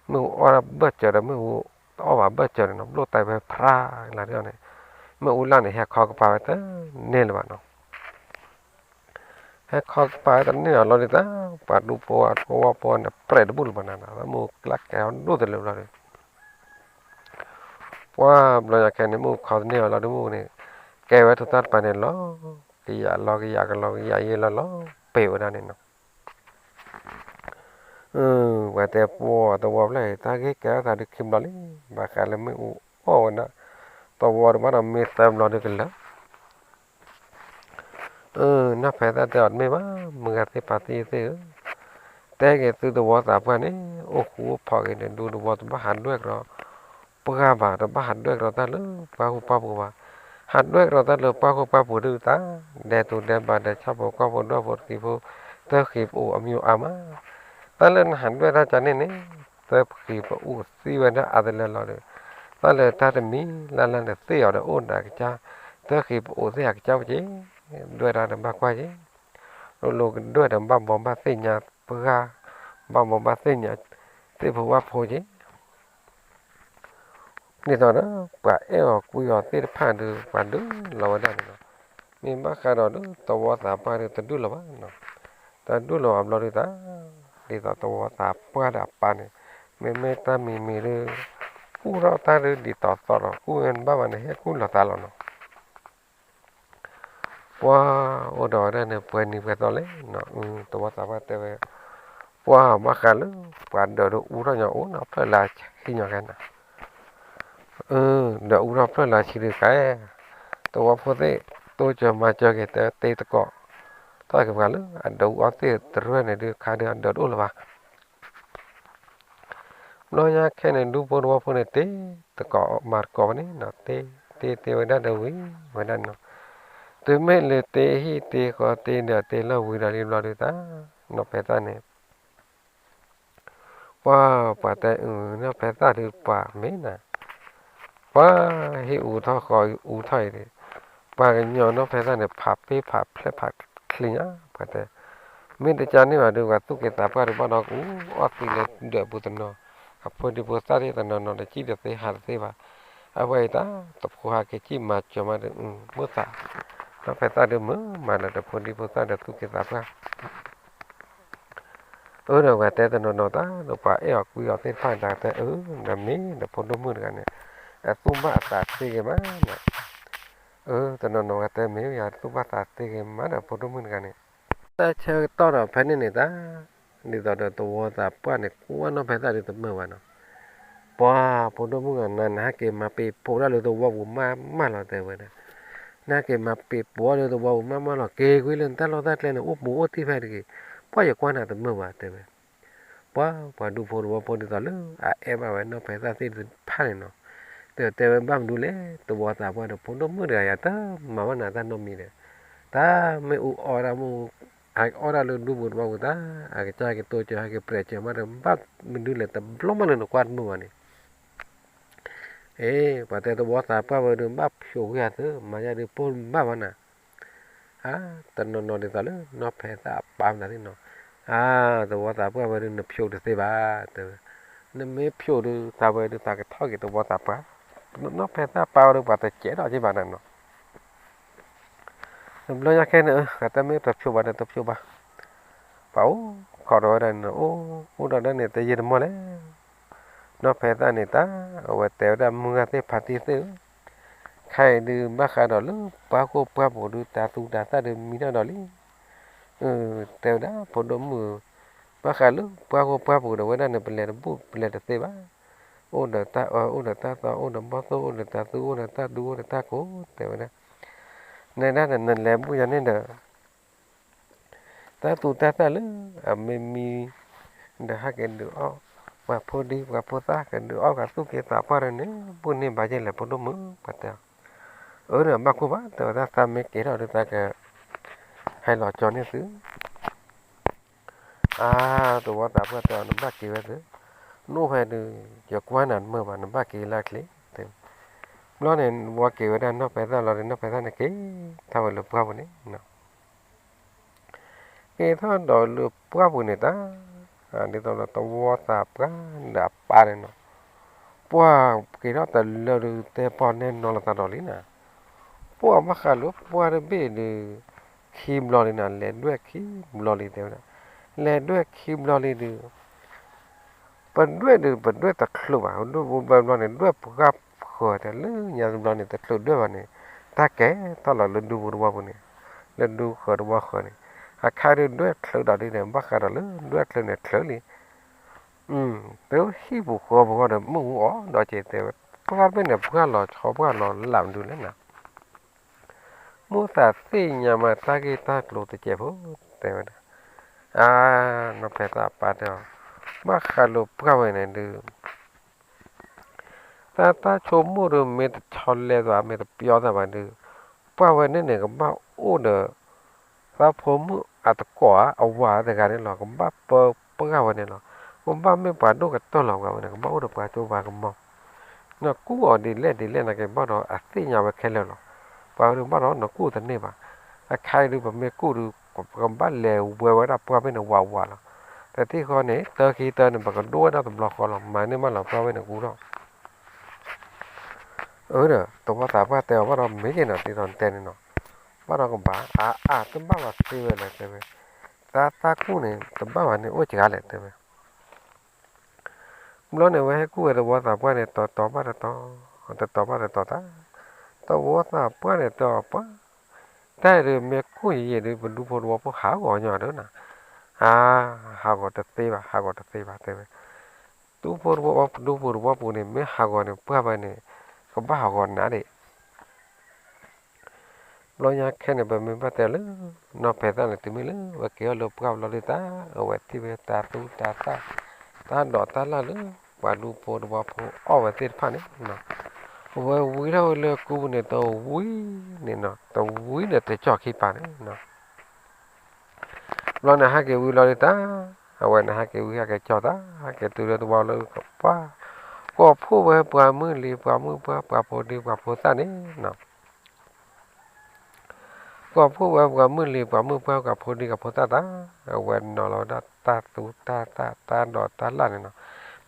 မ့ၣ်အူအီၣ်ဒၣ်ဘၢၣ်စၢၤဒီး မ့ၣ်အူတအီၣ်ဘၣ်ဘၢၣ်စၢၤန့ၣ်နီၤ, ဘျိၣ်တဲာ်ဝဲဖျါလၢန့ၣ်, မ့ၣ်အူလၢ်န့ၣ် ဟဲခီကပၤဝဲတန့ၢ်လၢၤဘၣ်နီၤ. ဟဲခီကပၤတန့ၢ်အီၤလီၤဒုးသး, ပှၤဒူဖိအသဝီဖိန့ၣ် ပြဲးတဘူၣ်လၢၤဘၣ်နၤ, မ့ၣ်အူကျါကဲၤအီၤဒိၣ်တလၢာ်ဘျီဒီး, ပှၢ်ဘျီညါခဲန့ၣ် မ့ၣ်အူခီတန့ၢ်အီၤလီၤဒုး မ့ၣ်အူန့ၣ် ကဲဝဲထိၣ်သၣ်တပၤန့ၣ် လီၤကယၤလီၤကယၤကလီၤကယၤယဲလီၤလီၤ ပ့ၤဝဲဒၣ်န့ၣ်နီၤ. ပှၤတဲပှၢ်သဝီဖျၢၣ်အံၤ တၢ်ဂ့ၢ်ကဲထီၣ်သးဒုးခံဘျီလံ, ဘၣ်ဃးလၢမ့ၣ်အူအီၣ်ဝဲဒၣ် သဝီတဘၣ်ဒီးမ့ၢ်သၢဘျီဒုးကလၢာ် နီၢ်ဖဲသၣ်တဲအီၤတမ့ၢ်ဘၣ်, မုၢ်ဂၤသ့ၣ်ဖါသ့ၣ်သ့ၣ်ဧၢ, တဲက့ၤသုသဝီသးပှၢ်န့ၣ် အိၣ်ဃူအိၣ်ဖိးက့ၤန့ၣ် ဒူသဝီတဘၣ်ဟးဒွဲၣ်ကဒီး ပှၢ်ဘၣ်, တဘၣ်ဟးဒွဲၣ်ကဒီးတၢ်လၢပှၢ်ဃူပှၢ်ဖိးဘၣ်, ဟးဒွဲၣ်ကဒီးတၢ်လၢပှၢ်ဃူပှၢ်ဖိးဒုးသး, ဒဲးတူၤဒဲးဘးဒဲးဆၣ်ဖိကီၢ်ဖိဒွဲၣ်ဖိတကံဖိ သၢဃံးပအိၣ်အမံၤအါမး, တၢ်လၢနဟးဒွဲၣ်တၢ်ကန့ၣ်န့ၣ် သၢဃံးပအိၣ်သံဝဲဒၣ်အါတလၢလီၤဒီး, တၢ်လၢတၢ်တမံၤလၢ်လၢ်န့ၣ်သ့ၣ်အီၤဒီးအိၣ်ဒီးအကစၢ်, သၢဃံးပအိၣ်သ့ၣ်အကစၢ်ဝဲက့ၤ, ဒွဲၣ်တၢ်တဘၣ်ကွၢ်က့ၤ, လိၤလိၤကဒွဲၣ်ဒီးဘၣ်ဘီဘၣ်သ့ၣ်ညါပှၢ်, ဘၣ်ဘီဘၣ်သ့ၣ်ညါသ့ၣ်ဖိဝၣ်ဖိက့ၤ ဒ်သိးဒီး ပှၤအဲၣ်အီၤကွံအီၤသ့ၣ်တဖၣ်ဒုး ပှၤဒုးလီၤဝဲဒၣ်န့ၣ်လီၤ. မ့ၢ်ဘၣ်ဃးဒီးဒုးသဝီသးပှၢ်ဒုးတဒုးလီၤဘၣ်နီၤ. တဒုးလီၤအဘျီဒုးသး, ဒ်သိးသဝီသးပှၢ်ဒီးအပၢ်န့ၣ် မ့မ့ၢ်တၢ်မံၤမံၤဒုး ကူၣ်ထီၣ်တၢ်ဒုးဒ်သိးသိးဒီး ကူၣ်ဝဲတဘၣ်ဘၣ်န့ၣ် ဟဲကူၣ်လီၤသးလီၤနီၤ. ပှၤအိၣ်ဒီးဝဲဒၣ်န့ၣ် ပှဲၤနံၤပှဲၤသီလဲၣ်နီၤ. သဝီသးပှၢ်တဲဝဲ, ပှၤဘၣ်ဃးလၢ ပှၤဒၢးဒုးအူထီၣ်ညီအိၣ်နီၤ ဖျၢၣ်လၢဆံညီခဲနီၤ. ဒၢးအူထီၣ်ဖျၢၣ်လၢဆံဒုးခါ, သဝီဖိသ့ၣ် တိစၢၤမၤစၢၤက့ၤတဲတကိး, ထီၣ်က့ၤပှၤလၢအဒၢးအူအီၣ်သ့ၣ်တရၢၢ်န့ၣ်ဒုး ခါဒုးအဒၢးတအိၣ်လၢၤဘၣ် ဘျီညါခဲန့ၣ် ဒူဖိသဝီဖိန့ၣ် တ့တကိးမၤတကိးဝဲန့ၣ်နီၤ, တ့တ့တ့ဝဲဒၣ်ဒီးဝံၤဝဲဒၣ်နီၤ. တုၤမ့ၢ်လၢတ့ဟံၣ်တ့ဃီတ့ဒီးတ့လီၢ်ဝံၤဒီးလံဘျီဒုးသး, နီၢ်ဖဲသၣ်န့ၣ် ပှၤ ပှၤတဲအုး နီၢ်ဖဲသၣ်ဒုးပှၤမ့ၢ်နၤ, ပှၤဟံၣ်အူထီၣ်ဃီအူထီၣ်အံၤန့ၣ်, ပှၤကညီနီၢ်ဖဲသၣ်န့ၣ် ဖးပ့ၢ်ဖးဖျဲးဖးချ့ညါ, ပှၤတဲ, မ့ၢ်တကါန့ၢ်ဘၣ်ဒုး ပှၤသူၣ်က့ၤသးပှၢ်ဒုးဘၣ်ဒီးကအူအီၣ်သံလၢဒၢးပူၤတနီၤ, အဖိဒံဖိသၣ်သ့ၣ်တနီၤနီၤ တစံၣ်တသ့ဟးတသ့ဘၣ်. အဝဲအံၤတၢ်တဖိဟးက့ၤစံၣ်မၤစၢၤမးဒီး မုၢ်သး, နီၢ်ဖဲသၣ်ဒုးမုာ်မးဒီး တဖိဒံဖိသၣ်ဒီးသူၣ်က့ၤသးပှၢ် အၢ ဒီးပှၤတဲတနီၤနီၤတၢ်ဒီး ပှၤအဲၣ်အီၤကွံအီၤသ့ၣ်တဖၣ်န့ၣ် တၢ်ကတဲအၢ ဒီးမ့ၢ်ဒီးဖိဒိၣ်မုၣ်တဂၤန့ၣ် အသူၣ်ဘၣ်အသးသ့ဂ့ၤမးနီၤ. အၢ တနီၤနီၤပှၤတဲမ့ၢ်ယၤသူၣ်ဘၣ်သးသ့ဂ့ၤမးဒီးဖိဒိၣ်မုၣ်တဂၤန့ၣ် တၢ်ဆၢကတီၢ်ဒီးဖဲန့ၣ်န့ၣ်တၢ် ဒ်သိးဒီးသဝီသးပှၢ်န့ၣ် ကွၢ်နီၢ်ဖဲသၣ်ဒုးတမုာ်ဘၣ်နီၤ. ပှၤဖိဒိၣ်မုၣ်ဂၤနၤ နဟဲက့ၤမၤပ့ၤပိာ်ဒၣ်လၢသဝီပူၤမးမးလီၤ တဲဝဲဒၣ်. နဟဲက့ၤမၤပ့ၤပိာ်ဒၣ်လၢသဝီပူၤမးမးလီၤ က့ၤကွံာ်လၢနတၢ်လီၢ်တၢ်ကျဲန့ၣ် အိၣ်ပူၤအိၣ်တ့ၢ်ဖဲတဂ့ၤ, ပှၤယကွၢ်နၤတမုာ်ဘၣ် တဲဝဲ. ပှၤ ပှၤဒူဖိသဝီဖိဒ်သိးလၢအအဲၣ်ဘၣ်ဝဲနီၢ်ဖဲသၣ်သ့ၣ်တဖၣ်န့ၣ်နီၤ, တဲတဲဝဲဘၣ်မနုၤလဲၣ် သဝီသးပှၢ်ဒီးဖိဒိၣ်မုၣ်တဂၤယၤ တမၤဘၣ်နၤတၢ်နီတမံၤဒီး, တၢ်မ့ၢ်အူအီၣ်ဒၣ်မ့ၢ် ဟဲအီၣ်ဒၣ်လၢဒူပူၤသဝီပူၤတၢ် အကစၢ်ဟဲက့ၤတိစၢၤ ဟဲက့ၤပြဲးစၢၤမးဒီး ဘၣ်မနုၤလဲၣ် တဘျီမးလၢနကွၢ်တမုာ်ဘၣ်န့ၣ် အ့ ပှၤတဲသဝီသးပှၢ်ဝဲဒုး ဘၣ်ဖျိးဝံၤအသၢ မၤယၤဒုးပိၢ်ဘၣ်ဘၣ်နၤ, အါ တနီၤနီၤဒ်သိးလၢနီၢ်ဖဲသၣ်အပၢ်မနုၤသ့ၣ်နီၤ, အါ သဝီသးပှၢ်ဝဲဒုး နဖျိးတသ့ဘၣ် တဲဝဲ, နမ့ၢ်ဖျိးဒုး သးဝဲဒုးသးကထီၣ်က့ၤသဝီသးပှၢ်, နီၢ်ဖဲသၣ်ပၢ်ဝဲဒုး ပှၤတစဲးထီၣ်က့ၤဘၣ်နၤနီၤ တဘျီညါခဲန့ၣ် အတၢ်မ့ၢ်တဖျိးဘၣ်ဒီးတဖျိးဘၣ်, ပှၤအိၣ်ခိးဒီးဝဲဒၣ်န့ၣ် အိၣ်အိၣ်ဒီးဒၣ်န့ၣ် တယံာ်တမီၢ်လဲၣ်, နီၢ်ဖဲသၣ်န့ၣ်တၢ် အဝဲတဲဝဲဒၣ် မုၢ်ဂၤသ့ၣ်ဖါတံၢ်သ့ၣ်ဧၢ, ခဲအံၤဒုး ဘၣ်ဃးဒီးလၢပှၢ်ခိၣ်ပှၢ်ပူၤဒုး တၤသူတၤသၣ်ဒုးမံထီၣ်ဒီးလံ, တဲဝဲဒၣ်ဖိဒိၣ်မုၣ်ဧၢ, ဘၣ်ဃးလၢပှၢ်ခိၣ်ပှၢ်ပူၤဒီးဝဲဒၣ်န့ၣ် ပလဲၤတဘူၣ်ပလဲၤတသ့ဘၣ်, အိၣ်ဒီးတၢ်အၢ အိၣ်ဒီးတၢ်သီ အိၣ်ဒီးဘီၣ်သိၣ် အိၣ်ဒီးတၤသူ အိၣ်ဒီးတၢ်ဒူ အိၣ်ဒီးတၢ်ကိး တဲဝဲဒၣ်, နဲဒၣ်ဒီးနလဲၤဘူၣ်ယၤန့ၣ်ဒီး တၢ်သူတၢ်သၣ်လၢအမ့ၢ်မံ ဒီးဟဲက့ၤဒုးအီၣ် ပှၤဖိဒံပှၤဖိသၣ် ကဒုးအီၣ်ပှၤသူၣ်က့သးပှၢ်ဒီးန့ၣ် ဘူၣ်န့ၢ်ဘၣ်ယဲၢ်လဲၣ်ဖိဒိၣ်မုၣ် ပှၤတဲအီၤ, အၢ ဒီးဘၣ်ခိၣ်ဘၣ် တဲဝဲဒၣ် သးမ့ၢ်က့ၤထီၣ်ဒီးသးက ဟဲလီၤကၠီန့ၢ်သု အါ သဝီသးပှၢ်တဲအီၤ နဘၣ်က့ၤဝဲသု, နအိၣ်ဖဲဒုး ယကွၢ်နၤတမုာ်ဘၣ် နဘၣ်က့ၤလၢအချ့, ဘျီန့ၣ် ဝဲက့ၤဝဲဒၣ်နီၢ်ဖဲသၣ်လီၤဒီး နီၢ်ဖဲသၣ်န့ၣ်က့ၤထီၣ်ဝဲလၢပှၢ်ပူၤန့ၣ် က့ၤထီၣ်ဒီးလၢပှၢ်ပူၤန့ၣ်တၢ်, ဒ်သိးဒီးသဝီသးပှၢ်ဒီးအပၢ်န့ၣ်နီၤ, ပှၢ်က့ၤထီၣ်တလၢဒုး တဲပီၢ်နဲၣ်နီၤလီၤသးဒီးလံနၤ, ပှၢ်ဘၣ်ဃးလၢပှၢ်တဘ့ၣ်ဒုး ခံဘျီလံန့ၣ်, လဲၤဒွဲၣ်ခံဘျီလံတဲဝဲဒၣ်, လဲၤဒွဲၣ်ခံဘျီလံဒီး ပဒွဲၣ်ဒီး ပဒွဲၣ်တချုးဘၣ်, ဒွဲၣ်ဘျီန့ၣ် ဒွဲၣ်ပှၢ်ဃၢၤတဲလၢညါတဘျီန့ၣ် တချုးဒွဲၣ်ဘၣ်န့ၣ်, တၢ်ကဲထီၣ်လီၤလၢဒူဖိတဝီပူၤန့ၣ်, လၢဒူဃၢၤတဝီဃၢၤန့ၣ်, အခါဒုးဒွဲၣ်ချုးဒီးဒ်န့ၣ် ဘၣ်ဃးဒီးလၢဒွဲၣ်ချုးန့ၣ်ချုးလံ, တဟံၣ်ပူၤဃီပူၤဃီဒီး မုၢ်ဟူအီၣ်ဒီးက့ၤတဲဝဲ, ပှၢ်တဘ့ၣ်န့ၣ် ပှၢ်လီၤဆီပှၢ်လီၤလးမနုၤလဲၣ်နၤ မိၣ်သးသ့ၣ်ညါမးတၢ်ဂ့ၢ်တၢ်ကျိၤတစဲးဖိ တဲဝဲဒၣ်, အါ, နီၢ်ဖဲသၣ်အပၢ်တဲအီၤ, ဘၣ်ဃးလၢပှၢ်ဝဲန့ၣ်ဒုး တၢ်တၢ်ဆိကမိၣ်ဒီး မ့ၢ်တဆီလဲသး မ့ၢ်တပျီသးဘၣ်ဒီး, ပှၢ်ဝဲန့ၣ်န့ၣ် ကဘၣ်အိၣ်ဒီး သးဖိမုၣ်အတကိးဧါ အဝၤတဂၤန့ၣ်လီၤ. ကဘၣ်ပၢပှၢ်ဝဲန့ၣ်လီၤ. ကဘၣ်မ့ၢ်ပှၤဒိၣ်ကတၢၢ်လီၤ ပှၤဝဲန့ၣ် ကဘၣ်အိၣ်ဒီးပှၤစိပှၤကမီၤ နကူၣ်အီၤဒ်လဲၣ်ဒ်လဲၣ်နာ်က့ ဘၣ်ဒီးအသ့ၣ်ညါဝဲခဲလၢာ်လီၤ. ပှၤဝဲဒုးဘၣ်ဒီးနကူၣ်တန့ၢ်ဘၣ်. အခါအံၤဒုး ပမ့ၢ်ကူၣ်ဒီး ပကဘၣ်လဲၤဝဲဝဲဒၣ်ပှၢ်ဘ့ၣ်န့ၣ်ဝးဝးလီၤ. တထံၣ်ဃီန့ၣ် တၢခံတၢန့ၣ် ပကဒိၣ်ဝဲဒၣ်တဘျီဃီလီၤ. မၤန့ၢ်မးလီၤ ပှၢ်ဝဲန့ၣ်ကူၣ်ထီၣ် အၢ ဒီး သဝီသးပှၢ်တဲအီၤဘၣ်ဒီး မ့ၢ်က့ၤနီၤ ဒ်သိးနတဲန့ၣ်နီၤ, ဘၣ်ဒီးကဘၣ် အါအါ တဘၣ်ဘၣ်သ့ဝဲလဲၣ် တဲဝဲ, သးသးကူၣ်န့ၣ် တဘၣ်ဘၣ်န့ၣ် အိၣ်စှၤလဲၣ် တဲဝဲ. ဘျီန့ၣ် ဝဲဟဲကူၣ်ဝဲသဝီသးပှၢ်န့ၣ် တီတီဘၣ်တီတီ, တတီဘၣ်တတီတၢ်, သဝီသးပှၢ်န့ၣ်တဲအီၤပှၢ်, တၢ်အံၤဒုးမ့ၢ်ကူၣ်ယံာ်ယံာ်ဒုး ပဒူဖိတဝီဖိဟးဂီၤညီဒီးနၤ, အါ, ဟးဂီၤတသ့ဘၣ် ဟးဂီၤတသ့ဘၣ် တဲဝဲ. ဒူဖိတဝီ ပဒူဖိတဝီပူၤန့ၣ် မ့ၢ်ဟးဂီၤန့ၣ် ပှၢ်ဝဲန့ၣ် ကဘၣ်ဟးဂီၤနးဒံး ဘျီညါခဲန့ၣ် ပမ့ၢ်ဘၣ်တဲလၢ နီၢ်ဖဲသၣ်န့ၣ် တုၤမ့ၢ်လၢဝဲက့ၤအီၣ်လၢပှၢ်ဘျီဒုးတၢ် အဝဲထံၣ်ဝဲတၢ်သူတၢ်သၣ် တၢ်ဒိးတၢ်လၣ်လၢ ပှၤဒူဖိတဝီဖိအီၣ်ဝဲသ့ၣ်တဖၣ်န့ၣ်, အဝဲဝံထီၣ်ဝဲလၢကူပူၤန့ၣ် တဝံန့ၣ်နီၤ တဝံန့ၣ်တကၠီၣ်ခံပၤန့ၣ် ဘျီန့ၣ်ဟဲက့ၤဝံလီၤဒုးတၢ်, အဝဲန့ၣ်ဟဲက့ၤဝံဟဲက့ၤကၠီၣ်တၢ် ဟဲက့ၤတုၤလၢတဝီလၢပှၢ်, ကိးဖှိၣ်ဝဲပှၤမုၢ်လံၤ ပှၤမုၢ်ပှၢ် ပှၤဖိဒံ ပှၤဖိသၣ်န့ၣ်နီၤ ကိးဖှိၣ်ဝဲပှၤမုၢ်လံၤ ပှၤမုၢ်ပှၢ် ပှၤဖိဒံ ပှၤဖိသၣ်တၢ်, အဝဲနီၤလီၤဝဲဒၣ်တၢ်သူတၢ်သၣ် တၢ်ဒိးတၢ်လၣ်န့ၣ်နီၤ,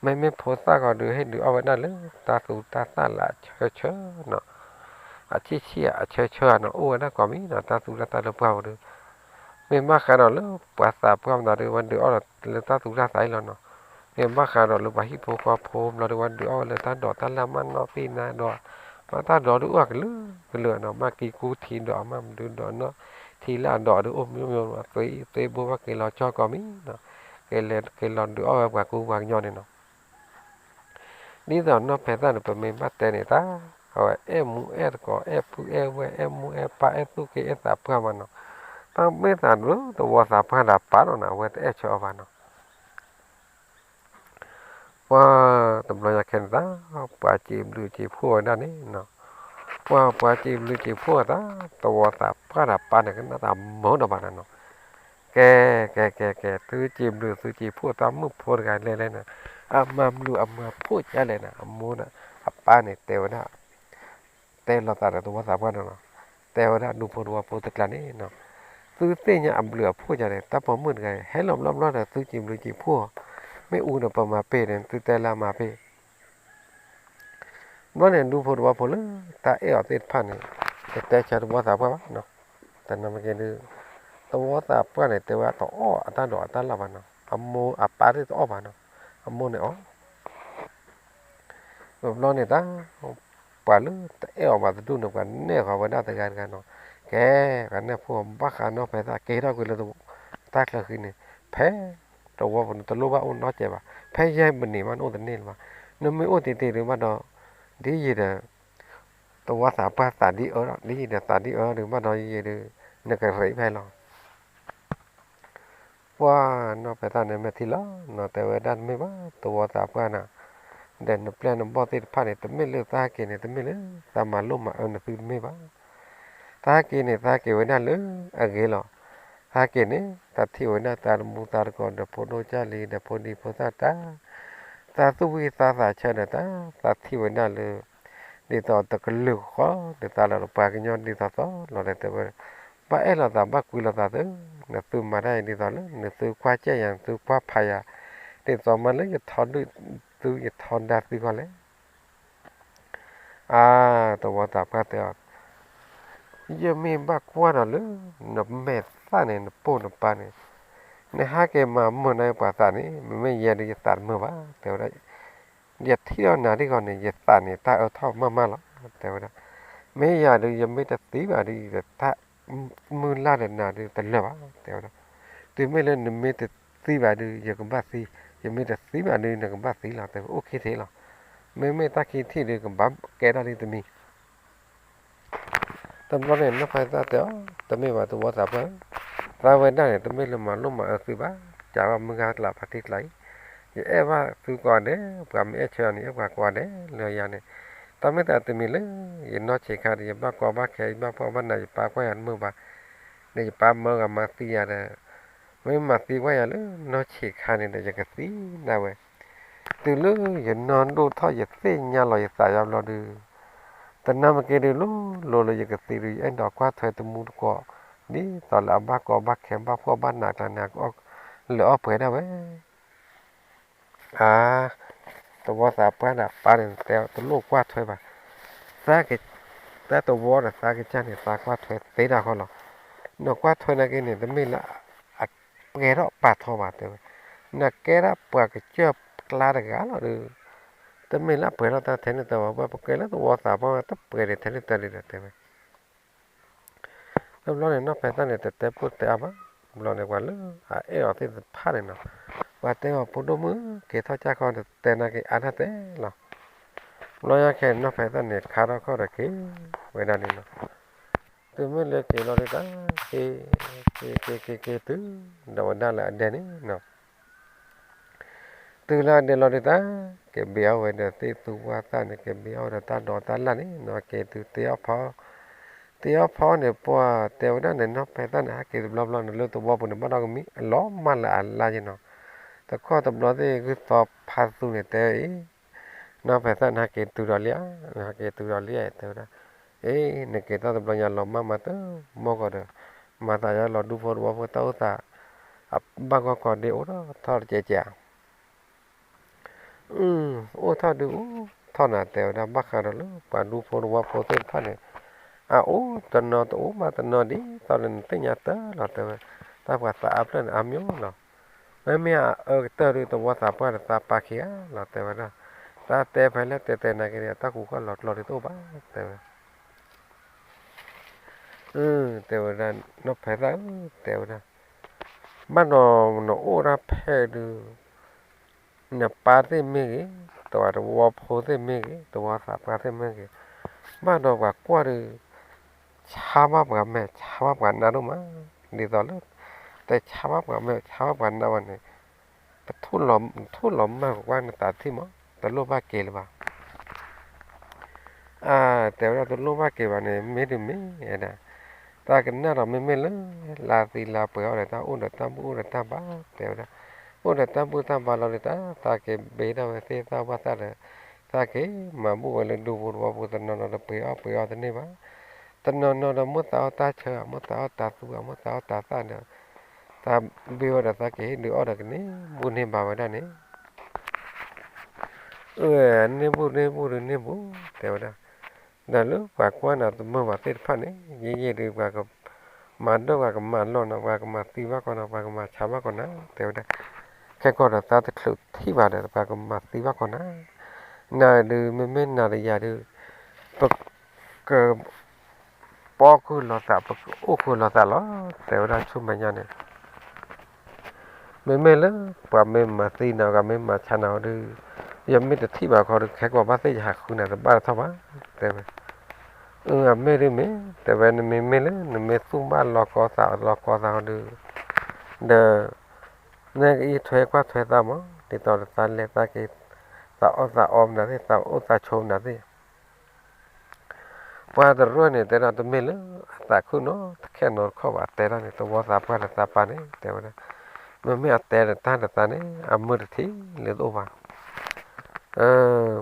မ့မ့ၢ်ဖိသၣ်ဂီၤဒုး ဟ့ၣ်ဒုးအီၣ်ဝဲဒၣ်လၢ တၢ်သူတၢ်သၣ်လၢအဆၢဆၢနီၤ, အဆံၣ်ဆံၣ်အဆၢဆၢနီၤ အိၣ်ဝဲဒၣ်ကိးမံၤနီၤ တၢ်သူတၢ်သၣ်လၢပှၢ်ပူၤဒီး မ့ၢ်ဘၣ်ဃးဒီးလၢပှၤသးပှၢ်မတၤဒုး ဝဲဒုးအီၣ်လၢတၢ်သူတၢ်သၣ်အံၤလီၤနီၤ, မ့ၢ်ဘၣ်ဃးဒီးလၢပှၤဟံၣ်ဖိဃီဖိဘျီဒုး ဝဲဒုးအီၣ်ဝဲလၢတၢ်ဒိးတၢ်လၣ် မၤနီၣ်သ့ၣ်နါဒီး မၤတၢ်ဒိးဒုးအိၣ်ကလုာ်ကလုာ်နီၤ, မၤက့ၤကူထံဒီး မၤမနုၤဒီးနီၣ် ထံလၣ်အဒိးဒုးအိၣ်မံၤမံၤ သွ့သွ့ဘိဘၣ်က့ၤလီၤကၠီကီးမံၤနီၤ, က့ၤလီၤဒုးအီၣ်ဝဲပှၤကူပှၤကညီန့ၣ်နီၤ ဒ်သိးနီၢ်ဖဲသၣ်န့ၣ် ပမ့ၢ်ဘၣ်တဲန့ၣ်တၢ်, အဝဲအဲၣ်မူအဲၣ်သကိး အဲၣ်ပုၢ်အဲၣ်ဝဲၢ် အဲၣ်မိၢ်အဲၣ်ပၢ် အဲၣ်သူၣ်က့ၤအဲၣ်သးပှၢ်မးနီၤ, တၢ်မ့ၢ်သးဒုး သဝီသးပှၢ်တၢ်ပာ်နီၤနီၤ အဝဲတအဲၣ်ဆၢအီၤဘၣ်နီၤ ပှၢ်တဘျီညါခဲန့ၣ်တၢ်, ပှၤစံးဘျုးစံးဖှိၣ်ဝဲဒၣ်န့ၣ်နီၤ, ပှၢ်ပှၤစံးဘျုးစံးဖှိၣ်တၢ်, သဝီသးပှၢ်တၢ်ပာ်န့ၣ် ကနၣ်တၢ်မုာ်ဒီးဘၣ်နီၤနီၤ, ကဲ ကဲ ကဲ ကဲ သုစံးဘျုးသုစံးဖှိၣ် တၢ်မုၣ်ဖိတဂၤလဲၤလဲၤန့ၣ်, အမၤဘျုးအမၤဖှိၣ်ကလဲၣ်န့ၣ် အမိၢ်န့ၣ် အပၢ်န့ၣ်တဲဝဲဒၣ် တဲလိာ်သးဒီးသဝီသးပှၢ်န့ၣ်နီၤ, တဲဝဲဒၣ်ဒူဖိတဝီဖိတကျါန့ၣ်နီၤ, သုသ့ၣ်ညါအဘျုးအဖှိၣ်ယါန့ၣ် တၢ်ပိာ်မုၣ်တဂၤအံၤ ဟဲလီၤဘျီဘျီဒီးသုစံးဘျုးစံးဖှိၣ်, မ့ၣ်အူဒီးပမၤပ့ၤန့ၣ် သုတဲလၢအမၤပ့ၤ ဘျီန့ၣ် ဒူဖိတဝီဖိလၢ တၢ်အဲၣ်အီၤသ့ၣ်တဖၣ်န့ၣ် တတဲဆၢသဝီသးပှၢ်ဘၣ်နီၤ, တနမ့ၢ်က့ၤဒုး သဝီသးပှၢ်န့ၣ် တဲဝဲတအီၣ်အတၢ်ဒိးအတၢ်လၣ်ဘၣ်နီၤ, အမိၢ်အပၢ်သ့ၣ်တအီၣ်ဘၣ်နီၤ, အမိၢ်န့ၣ်အီၣ် တဘျီန့ၣ်တၢ်, ပှၤလၢတအဲၣ်အီၤဘၣ်တဒူၣ်န့ၣ် ပှၤနဲၣ်ဃီၤဝဲဒၣ်တဂၤတဂၤနီၤ, ကဲ ပှၤနဲၣ်ဖိဘၣ်ဃးနီၢ်ဖဲသၣ်က့ၤထီၣ်ကွံာ်လၢ တၢ်ချၢဃံန့ၣ်, ဖဲ တဝီပူၤန့ၣ် တလိၣ်ဘၣ်အိၣ်နီတစဲးဘၣ်, ဖဲယဲၢ်မံးနံးမးနအိၣ်တန့ၢ်လၢၤဘၣ်, နမ့ၢ်အိၣ်တ့ၢ်တ့ၢ်ဒုးဘၣ်ဒီး, ဒ်ယံာ်ဒီး သဝီသးပှၢ်သးဒ်အၢဒီး ဒ်ယံာ်ဒီးသးဒ်အၢဒီးဘၣ်ဒီးယံာ်ဒီး နကရံးဖဲလီၤ ပှၢ်နီၢ်ဖဲသၣ်န့ၣ်မဲာ်ထံလီၤနီၤ တဲဝဲဒၣ်တမ့ၢ်ဘၣ် သဝီသးပှၢ်နၤ, ဒီးနပျဲၢ်နဘီၣ်သ့ၣ်တဖၣ်န့ၣ် တမ့ၢ်လၢသးဟဲက့ၤန့ၣ် တမ့ၢ်လၢသးမၤလိၣ်မၤအၢနသုတမ့ၢ်ဘၣ်. သးဟဲက့ၤန့ၣ်သးဟဲက့ၤဝဲဒၣ်လၢအဂ့ၤလီၤ. သးဟဲက့ၤန့ၣ် သးထံၣ်ဝဲဒၣ်သးတမူသးတကိးဒီးဖိဒိၣ်ကၢ်လံၤဒီးဖိဒံဖိသၣ်တၢ်, သးသူၣ်ဝံၣ်သးသးဆၢဒီးတၢ်, သးထံၣ်ဝဲဒၣ်လၢ ဒ်သိးတကလုာ်ဃီ ဒ်သိးလီၤဒီးပှၤကညီဒ်သိးသိးလီၤဒီးတဲဝဲ, ဘၣ်အဲၣ်လိာ်သးဘၣ်ကွံလိာ်သးသု, နသုမၤတၢ်အံၤဒ်သိးလၢ နသုကွၢ်ကဲယၤ နသုကွၢ်ဖးယၤ, ဒ်သိးမးလၢယထီဒုၣ်သုယထီဒါသုဃီလဲၣ်. အါ, သဝီသးပှၢ်တဲအီၤ, ယမ့ၢ်ဘၣ်ကွၢ်ဒီးလၢ နမဲာ်သၣ်န့ၣ် နပိၢ်နပၤန့ၣ်, နဟးက့ၤမၤမုာ်နၤပှၤသးန့ၣ် မ့မ့ၢ်ယဲဒုးယသးတမုာ်ဘၣ် တဲဝဲဒၣ်. ယထံၣ်ဒီးနၤဒ်ဂီၤန့ၣ် ယသးန့ၣ်တၢ်အၢထီၣ်မးမးလီၤ တဲဝဲဒၣ်. မ့ၢ်ယၤဒုး ယမ့ၢ်တသံဘၣ်ဒုး ယတၢ်မုၢ်လၢ်ဒီးနၤဒုးတလၢာ်ဘၣ် တဲဝဲဒၣ်. တုၤမ့ၢ်လၢနမ့ၢ်တသံဘၣ်ဒုး ယကဘၣ်သံ, ယမ့ၢ်တသံဘၣ်ဒုး နကဘၣ်သံလီၤ တဲဝဲ အိၣ်ခံထံၣ်လီၤ. မ့မ့ၢ်တၢ်ခံထံၣ်ဒုး ကဘၣ်ကဲထီၣ်လံတမံၤ တဘျီန့ၣ် နီၢ်ဖဲသၣ်တဲအီၤ, တမ့ၢ်ဘၣ်သဝီသးပှၢ်ဧၢ, သးဝဲဒၣ်န့ၣ် တမ့ၢ်လၢမၤလိမၤအၢသုဘၣ်, ကးဘၣ်မုၢ်ဂၤကျးဖါတံၢ်ကျးအံၤ, ယအဲၣ်ဘၣ်သုကိးဂၤဒဲး, ပှၤမ့ၢ်အဲၣ်ဆၢယၤန့ၣ် အဲၣ်ပှၤကိးဂၤဒဲးလၢယၤန့ၣ်, တၢ်မ့ၢ်သးတမံၤလၢ ယနီၢ်ဆံးခါဒီး ယဘၣ်ကီဘၣ်ခဲ ယဘၣ်ဖှီၣ်ဘၣ်နး ယပၢ်ကွၢ်ယၤတမုာ်ဘၣ်, ဒီးယပၢ်မၢဂၤမၤသံယၤဒီး, မ့ၢ်မၤသံကွၢ်ယၤလၢနီၢ်ဆံးခါန့ၣ်ဒီး ယကသံဒၣ်ဝဲ တုၤလၢယနီၢ်ဒိၣ်ထီၣ် ယသ့ၣ်ညါလီၤယသးယါဘျီဒုး, တနၢ်မ့ၢ်က့ၤဒုး လိၤလိၤလၢယကသံဒုး ယအဲၣ်ဒိးကွၢ်ထွဲတမူတကိး, ဒ်သိးလၢအဘၣ်ကီဘၣ်ခဲ ဘၣ်ဖှီၣ်ဘၣ်နးကျါန့ၣ် လၢအီၣ်ပှဲၤဒၣ်ဝဲ. အါ, သဝီသးပှၢ်ဒီးပၢ်န့ၣ် တဲတလိၣ်ကွၢ်ထွဲဘၣ်, သးက, သးသဝီဒီးသးကစၢ်န့ၣ် သးကွၢ်ထွဲသ့ဒၣ်ဃီလီၤ. နကွၢ်ထွဲနာ်က့န့ၣ် တမ့ၢ်လၢအပှဲၤထီၣ်ပာ်ထီဘၣ်တဲဝဲ, နကဲဒၣ်ပှၤကစၢၢ်ကျါတဂၤလီၤဒီး, တမ့ၢ်လၢအပှဲၤထီၣ်တၢ်ထဲန့ၣ်တၢ်ဘၣ်, ပှၤပကဲလၢသဝီသးပှၢ်ဝဲ တပှဲၤဒံးထဲန့ၣ်တၢ်ဒံးဒီးတဲဝဲ တဘျီန့ၣ် နီၢ်ဖဲသၣ်န့ၣ် တတဲပိၢ်တဲအါဘၣ်, ဘျီန့ၣ် ပှၤလၢအအဲၣ်အီၤသ့ၣ်တဖၣ်န့ၣ်နီၤ, ပှၤတဲအီၤ ဖိဒိၣ်မုၣ် က့ၤထီၣ်ကၢ်ခီ တတဲနာ်က့ၤအါတၢ်တဲလီၤ. ဘျီညါခဲအံၤ နီၢ်ဖဲသၣ်န့ၣ် ခါထီၣ်ခီၣ်ဒီးက့ၤဝဲဒၣ်န့ၣ်နီၤ, တုၤမ့ၢ်လၢက့ၤလီၤဒုးတၢ်, က့ၤ, က့ၤက့ၤက့ၤက့ၤတုၤ, ဒီးဝဲဒၣ်လၢအဒဲန့ၣ်နီၤ တုၤလၢအဒဲလီၤဒုးတၢ်, ကဘ့ၣ်အီၣ်ဝဲဒီးသ့ၣ်သူဝၣ်သၣ်န့ၣ် ကဘ့ၣ်အီၣ်ဝဲဒီးတၢ်ဒိးတၢ်လၣ်န့ၣ်နီၤ, က့ၤတုၤသ့ၣ်အီၣ်ဖီ, သ့ၣ်အီၣ်ဖီန့ၣ် ပှၤတဲဝဲဒၣ်န့ၣ် နီၢ်ဖဲသၣ်န့ၣ် ဟဲက့ၤတဘျီဘျီန့ၣ် လၢသဝီပူၤန့ၣ် ဘၣ်ဒီးကမံအလီၤမၢ်လၢအလါယဲနီၤ, တခီတဘျီသ့ၣ်ဂုၢ်သီဖးသူန့ၣ် တဲဝဲအံၤ နီၢ်ဖဲသၣ်န့ၣ် ဟဲက့ၤတုၤဒီးလံဧါ, ဟဲက့ၤတုၤဒီးလံဧါ တဲဝဲဒၣ်, အ့ နက့ၤတၢ်တဘျီညါလီၤမၢ်မးတမီၢ်ကီးဒီး, မၤသးယါလီၤဒူဖိတဝီဖိတၢ်အိၣ်သး, အဘၣ်ဂီၢ်ကီၢ်ဒ့အိၣ်ထီၣ်တကဲးကဲးဧါ အိၣ်ထီၣ်ဒုးအိၣ်ထီၣ်နၤ တဲဝဲဒၣ် ဘၣ်ဃးဒီးလၢပှၤဒူဖိတဝီဖိသ့ၣ်တဖၣ်န့ၣ်, အအိၣ်တနီၤတအိၣ်ဘၣ်တနီၤဒ်သိးလၢနသ့ၣ်ညါတၢ်လီၤ တဲဝဲ, တၢ်ပှၤသးအါဖျၢၣ်န့ၣ် အါမံၤလီၤ, မ့မ့ၢ်အအၢကတၢၢ်ဒုး သဝီသးပှၢ်ဒီးသးပာ်ခံဂၤလီၤ တဲဝဲဒၣ်, တၢ်တဲဖဲလဲၣ်တဲတဲနာ်က့န့ၣ် အတၢ်ကူကီၢ်လီၤကျီဒုးတအိၣ်ဘၣ် တဲဝဲ တဲဝဲဒၣ်, နီၢ်ဖဲသၣ်ဧၢ တဲဝဲဒၣ်, ဘၣ်ဒီးနအိၣ်ဒၣ်ဖဲဒုး, နပၢ်သ့ၣ်မ့ၢ်ဂ့ၤ, သဝီဖိသ့ၣ်မ့ၢ်ဂ့ၤ, သဝီသးပှၢ်သ့ၣ်မ့ၢ်ဂ့ၤ, ဘၣ်ဒီးပှၤကွၢ်ဒုး, ဆါဘၣ်ပှၤမဲာ် ဆါဘၣ်ပှၤနါဒိၣ်မး, ဒ်သိးလၢ, တဆါဘၣ်ပှၤမဲာ် ဆါဘၣ်ပှၤနါဘၣ်န့ၣ်, ပထူၣ်လီၤမၢ်ကွၢ်နသးတထံၣ်မး, တလိၣ်ဘၣ်က့ၤလၢၤဘၣ် အါ, တဲဝဲဒၣ်တလိၣ်ဘၣ်က့ၤဘၣ်န့ၣ် မ့ၢ်တမ့ၢ်ဝဲဒၣ်, တၢ်ကနၣ်ဒီးမ့မ့ၢ်လၢ လါသံလါပှဲၤအီၤဒီး တၢ်အိၣ်ဒီးတၢ်ဘူၣ်အိၣ်ဒီးတၢ်ဘါ တဲဝဲဒၣ်, အိၣ်ဒီးတၢ်ဘူၣ်တၢ်ဘါလီၤဒုးတၢ်, သးက့ၤဘ့ထီၣ်ဝဲသ့ၣ်သၣ်ဝၣ်သၣ်ဒီး, သးက့ၤမၤဘူၣ်ဝဲလၢဒူဖိတဝီဖိ တနီၤနီၤဒီးပှ့ၤအီၣ်ပှ့ၤအီတန့ၢ်ဘၣ်, တနီၤနီၤဒီးမိၣ်သးအီၣ်တၢ်ဆၢ မိၣ်သးအီၣ်တၢ်သူ မိၣ်သးအီၣ်တၢ်သၣ်ဒီး, သးဘ့ဝဲဒီးသးက့ၤဟ့ၣ်ဒုးအီၣ်ဒီးကန့ၢ်ဘူၣ်န့ၢ်ဘါဝဲဒၣ်န့ၣ် အန့ၢ်ဘူၣ်န့ၢ်ဘူၣ်ဒုးန့ၢ်ဘူၣ် တဲဝဲဒၣ်, ဒီးလၢပှၤကွၢ်နၤတမုာ်ဘၣ်သ့ၣ်တဖၣ်န့ၣ် ယဲယဲဒုးပှၤကမၤဒိၣ်ပှၤကမၤလီၢ်နၤ ပှၤကမၤသံဘၣ်ကီးနၤ ပှၤကမၤဆါဘၣ်ကီးနၤ တဲဝဲဒၣ်, ခဲကီးဒီးသးတချုးထံၣ်ဘၣ်ဒီး ပှၤကမၤသံဘၣ်ကီးနၤ, နၤဒုးမ့မ့ၢ်နၤဒီးယၤဒုး, ပက ပီၣ်ဃုာ်လိာ်သး ပကအိၣ်ဃုာ်လိာ်သးလီၤ တဲဝဲဒၣ်ဆူမဲာ်ညါန့ၣ်, မ့မ့ၢ်လၢ ပှၤမ့ၢ်မၤသံနၤ ပှၤမ့ၢ်မၤဆါနၤအီၤဒုး, ယမ့ၢ်တထံၣ်ဘၣ်ခီဒုး ခဲကိာ်ဘၣ်သ့ၣ်ယဟးဃုနၤတဘၣ်တထီၣ်ဘၣ် တဲဝဲ, အမ့ၢ်ဒုးမ့ၢ် တဲဝဲ နမ့မ့ၢ်လၢ နမ့ၢ်သူၣ်ဘၣ်လီၤကီသးလီၤကီသးအီၤဒုး, ဒီး နကအံးထွဲကွၢ်ထွဲသးမး ဒ်သိးဒီးသးလဲၤသးက့ၤ သးအီၣ်သးအီမနုၤသ့ၣ် သးအိၣ်သးဆိးမနုၤသ့ၣ် ပှၤတရူၢ်န့ၣ်တဲဒၣ်တမ့ၢ်လၢအသးခုနီတခဲနီတခီၣ်ဘၣ် တဲဒၣ်န့ၣ် သဝီသးပှၢ်ဒီးသးပၢ်န့ၣ် တဲဝဲဒၣ်, မ့မ့ၢ်အတဲဒီးတၢ်ဒီးသးန့ၣ် အမုာ်တထံၣ်လၢတအိၣ်ဘၣ်,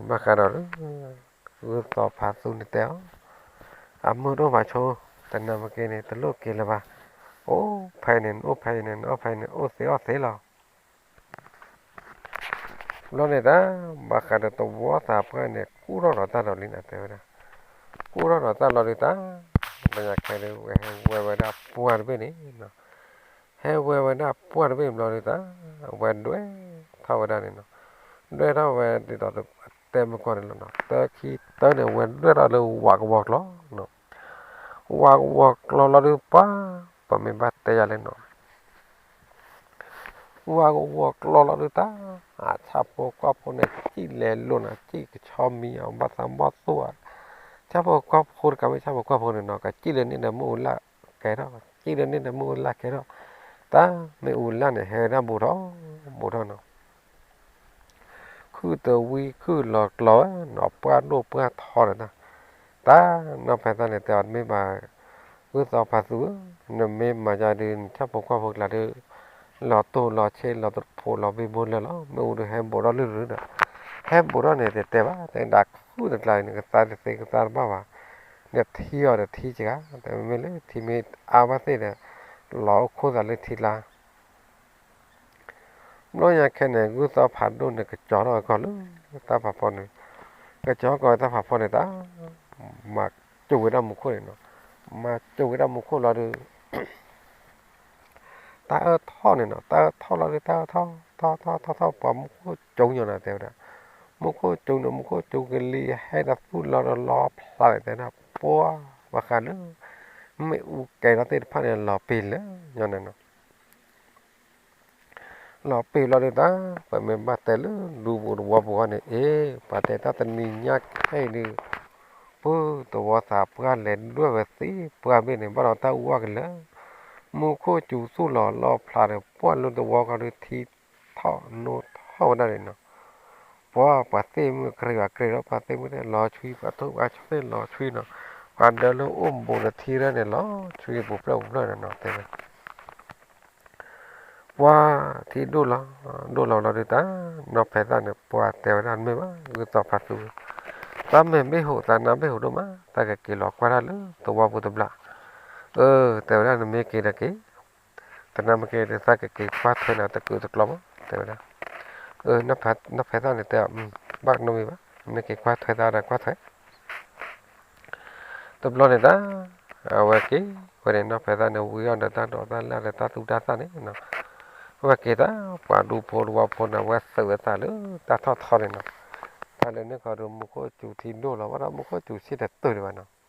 ဘၣ်ဃးဒီးလၢ ဂုၢ်သီဖးသူန့ၣ်တဲအီၤ, အမုာ်တအိၣ်ဘၣ်ဆိ, တနၢ်မ့ၢ်က့ၤန့ၣ် တလိၣ်က့ၤလၢၤဘၣ်, အိၣ်ဖဲအံၤန့ၣ် နအိၣ်ဖဲအံၤန့ၣ် နအိၣ်ဖဲအံၤန့ၣ် အိၣ်သ့အီၣ်သ့လီၤ. ဘျီန့ၣ်တၢ် ဘၣ်ဃးဒီးသဝီသးပှၢ်န့ၣ် ကူၣ်ထီၣ်ဒီးတၢ်ဒီးလံန့ၣ် တဲဝဲဒၣ်, ကူၣ်ထီၣ်ဒီးတၢ်လီၤဒုးတၢ်, ဘျီညါခဲန့ၣ် ဝဲဟဲဝဲဝဲဒၣ်ပှၢ်တဘ့ၣ်န့ၣ်နီၤ, ဟဲဝဲဝဲဒၣ်ပှၢ်တဘ့ၣ်ဘျီဒုးတၢ် အဝဲဒွဲၣ်ထီၣ်ဝဲဒၣ်န့ၣ်နီၤ, ဒွဲၣ်ထီၣ်ဝဲဒ်သိးတဲမုၢ်ကီၢ်န့ၣ်လီၤနီၤ, တၢ်ခံတၢ်န့ၣ် အဝဲဒွဲၣ်ထီၣ်လၢဝးကဝီၤကျိာ်နီၤ, ဝးကဝီၤကျိာ်လီၤဒုးပှၢ် ပမ့ၢ်ဘၣ်တဲယၤလဲၣ်နီၤ ဝးကဝီၤကျိာ်လီၤဒုးတၢ်, အဆၣ်ဖိကီၢ်ဖိန့ၣ် စံၣ်လဲၤလိာ်နၤ စံၣ်ကဆီမံၤအီၤ ဘၣ်သးဘီၣ်သိၣ်ဧါ, ဆၣ်ဖိကီၢ်ဖိတကးမ့ၢ် ဆၣ်ဖိကီၢ်ဖိန့ၣ်နီၤ ကစံၣ်လၢန့ၣ်ဒီးမ့ၣ်အူလၢ်ကဲထီၣ်, စံၣ်လၢန့ၣ်ဒီးမ့ၣ်အူလၢ်ကဲထီၣ်, တၢ်မ့ၣ်အူလၢ်န့ၣ် ဟဲဝဲဒၣ်ဘူးထီၣ် ဘူးထီၣ်နီၤ ခုၣ်တဝံခုၣ်လီၤကျီၤနီၤ ပှၢ်ဒိၣ်ပှၢ်ထီန့ၣ်တၢ်, တၢ်နီၢ်ဖဲသၣ်န့ၣ် တဲအီၤတမ့ၢ်ဘၣ်, ဂုၢ်သီဖးသူဧၢ, နမ့ၢ်မၤယါဒုး နဆၣ်ဖိကီၢ်ဖိကျါဒုး လီၤတိၢ်လီၤဆ့လီၤတဖိးလီၤဘ့ၣ်ဘိလၢာ်လီၤ, မ့ၣ်အူဒုးဟဲဘူးထီၣ်လုၢ်လုၢ်ဒီး, ဟဲဘူးထီၣ်န့ၣ် တတဲဘၣ် တဲဒၣ်ခုၣ်တကျါန့ၣ် ကသါတသ့ကသါတဘၣ်ဘၣ်, နထံအီၤဒီးထံစှၤ, တမ့ၢ်လၢထံမ့ၢ်အါဘၣ်သ့ၣ်ဒီး လီၤအိၣ်ခိၣ်သးလၢထံကျါ ဘျီညါခဲန့ၣ် ဂုၢ်သီဖးဒိၣ်န့ၣ် ကကၠီထီၣ်ဝဲကီၢ်လၢတၢ်ဖးဖီန့ၣ်, ကကၠီကီၢ်ဝဲတၢ်ဖးဖီန့ၣ်တၢ်, မၤကၠိဝဲဒၣ်မူခိၣ်န့ၣ်နီၤ, မၤကၠိဝဲဒၣ်မူခိၣ်လီၤဒုး တၢ်အၢၣ်ထီၣ်န့ၣ်နီၤ, တၢ်အၢၣ်ထီၣ်လီၤဒုး တၢ်အၢၣ်ထီၣ် ထီၣ်ထီၣ်ထီၣ်ထီၣ် ပှၤမူခိၣ်ကၠိညီနီၤ တဲဝဲဒၣ်, မူခိၣ်ကၠိန့ၣ် မူခိၣ်ကၠိကလံၤဟဲဒီးသူၣ်လီၤဒီးလီၤဖျးန့ၣ် တဲဒၣ် ပှၢ် ဘၣ်ဃးလၢ မ့ၣ်အူကဲထီၣ်သ့ၣ်တဖၣ်န့ၣ် လီၤပ့ၤလၢာ်ညီန့ၣ်နီၤ လီၤပ့ၤလီၤဒုးတၢ်, ပမ့ၢ်ဘၣ်တဲလၢဒူပူၤသဝီပူၤအံၤန့ၣ် အ့ ပှၤတဲတၢ်တနံၤညါခဲအံၤဒုး, ပသဝီသးပှၢ်လဲၤဒွဲၣ်ဝဲသ့ပှၢ်ဘ့ၣ်န့ၣ် ဘၣ်ဒီးတၢ်အူအီၣ်ကလၢာ်, မူခိၣ်စူၤသူၣ်လီၤလီၤဖျးဒီး ပှၢ်လၢသဝီခီဒုးထံထီၣ်နိထီၣ်ဝဲဒၣ်န့ၣ်နီၤ, ပှၤပှၤသ့ၣ်မုၢ်ကြ့ၤဘၣ်ကြ့ၤဒီး ပှၤသ့ၣ်မုၢ်သ့ၣ်လီၤဆွံ ပှၤထိၣ်ပှၤဆီသ့ၣ်လီၤဆွံနီၤ, ပှၤဒၢလၢအိၣ်ဘူးဒီးထံရၢၢ်န့ၣ် လီၤဆွံပူၤဖျၢၣ်ပူၤဖျၢၣ်န့ၣ်နီၤ တဲဝဲ ပှၤထံဒိၣ်လီၤ, ဒိၣ်လီၤလီၤဒုးတၢ်, နီၢ်ဖဲသၣ်န့ၣ် ပှၤတဲဝဲဒၣ်မ့ၢ်ဘၣ် ဂုၢ်သီဖးသူ, တၢ်မ့ၢ်ဘ့ၣ်ဟိး သးနါဘ့ၣ်ဟိးဒိၣ်မး တၢ်ကက့ၤလီၤကွၢ်တၢ်လၢသဝီပူၤတဘျီ, အၢ တဲဝဲဒၣ်နမ့ၢ်က့ၤဒီးက့ၤ, သးနါမ့ၢ်က့ၤဒီး သးကက့ၤကွၢ်ထွဲနၤတကုာ်တကျီမး တဲဝဲဒၣ်, အၢ နီၢ်ဖဲသၣ်န့ၣ်တဲအီၤ ဘၣ်ကနီမံၤဘၣ်, နမ့ၢ်က့ၤကွၢ်ထွဲသးဒီးကွၢ်ထွဲ တဘျီန့ၣ်တၢ်, အဝဲက့ၤဝဲန့ၣ် နီၢ်ဖဲသၣ်န့ၣ် ဝံအီၣ်ဒီးတၢ်ဒိးတၢ်လၢ်ဒီးတၢ်သူတၢ်သၣ်န့ၣ်နီၤ, အဝဲက့ၤတၢ် ပှၤဒူဖိသဝီဖိန့ၣ် အဝဲသုးဝဲသးလၢတၢ်ထီၣ်ထီန့ၣ်နီၤ, တၢ်လၢန့ၣ်ခီဒီး မူခိၣ်စူၤထံဒိၣ်လီၤ ဘၣ်ဒီးမူခိၣ်စူၤဆံၣ်တတုၤဒံးဘၣ်နီၤ,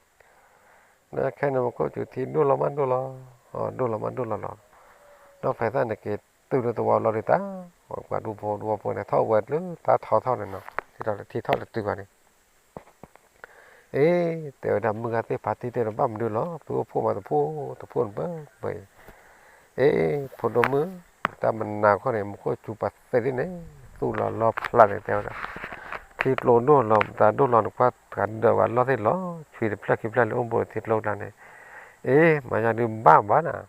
လၢခဲန့ၣ် မူခိၣ်စူၤထံဒိၣ်လီၤမးဒိၣ်လီၤ, ဒိၣ်လီၤမးဒိၣ်လီၤလီၤ, နီၢ်ဖဲသၣ်န့ၣ်က့ၤတုၤလၢသဝီလီၤဒုးတၢ်, ပှၤဒူဖိသဝီဖိန့ၣ် ထီၣ်ဝဲလၢတၢ်ထီထီန့ၣ်နီၤ, ထံထီၣ်တတုၤဘၣ်န့ၣ် အ့ တဲဝဲဒၣ် မုၢ်ဂၤသ့ၣ်ဖးတံၢ်တဲဒီး ဘၣ်မနုၤလီၤ သုအိၣ်ဖှိၣ်မးတဖှိၣ်တဖှိၣ်န့ၣ်ဘၣ်ဘၣ်အံၤ, အ့ ဖိဒိၣ်မုၣ် တၢ်မနၤခီန့ၣ် မူခိၣ်စူၤပှၤသ့ဒ်န့ၣ် သူၣ်လီၤလီၤဖျးန့ၣ် တဲဝဲဒၣ်, ထံကျိဒိၣ်လီၤ မတၤဒိၣ်လီၤန့ၣ် ကွၢ်တဂၤဒၢးဝဲလီၢ်သ့ၣ်လီၤ ဆွံတဖျၢၣ်ခံဖျၢၣ်လၢအိၣ်ဘူးထံကျိကျါန့ၣ်, အ့ မၤယါဒုးဘၣ်ဘၣ်နၤ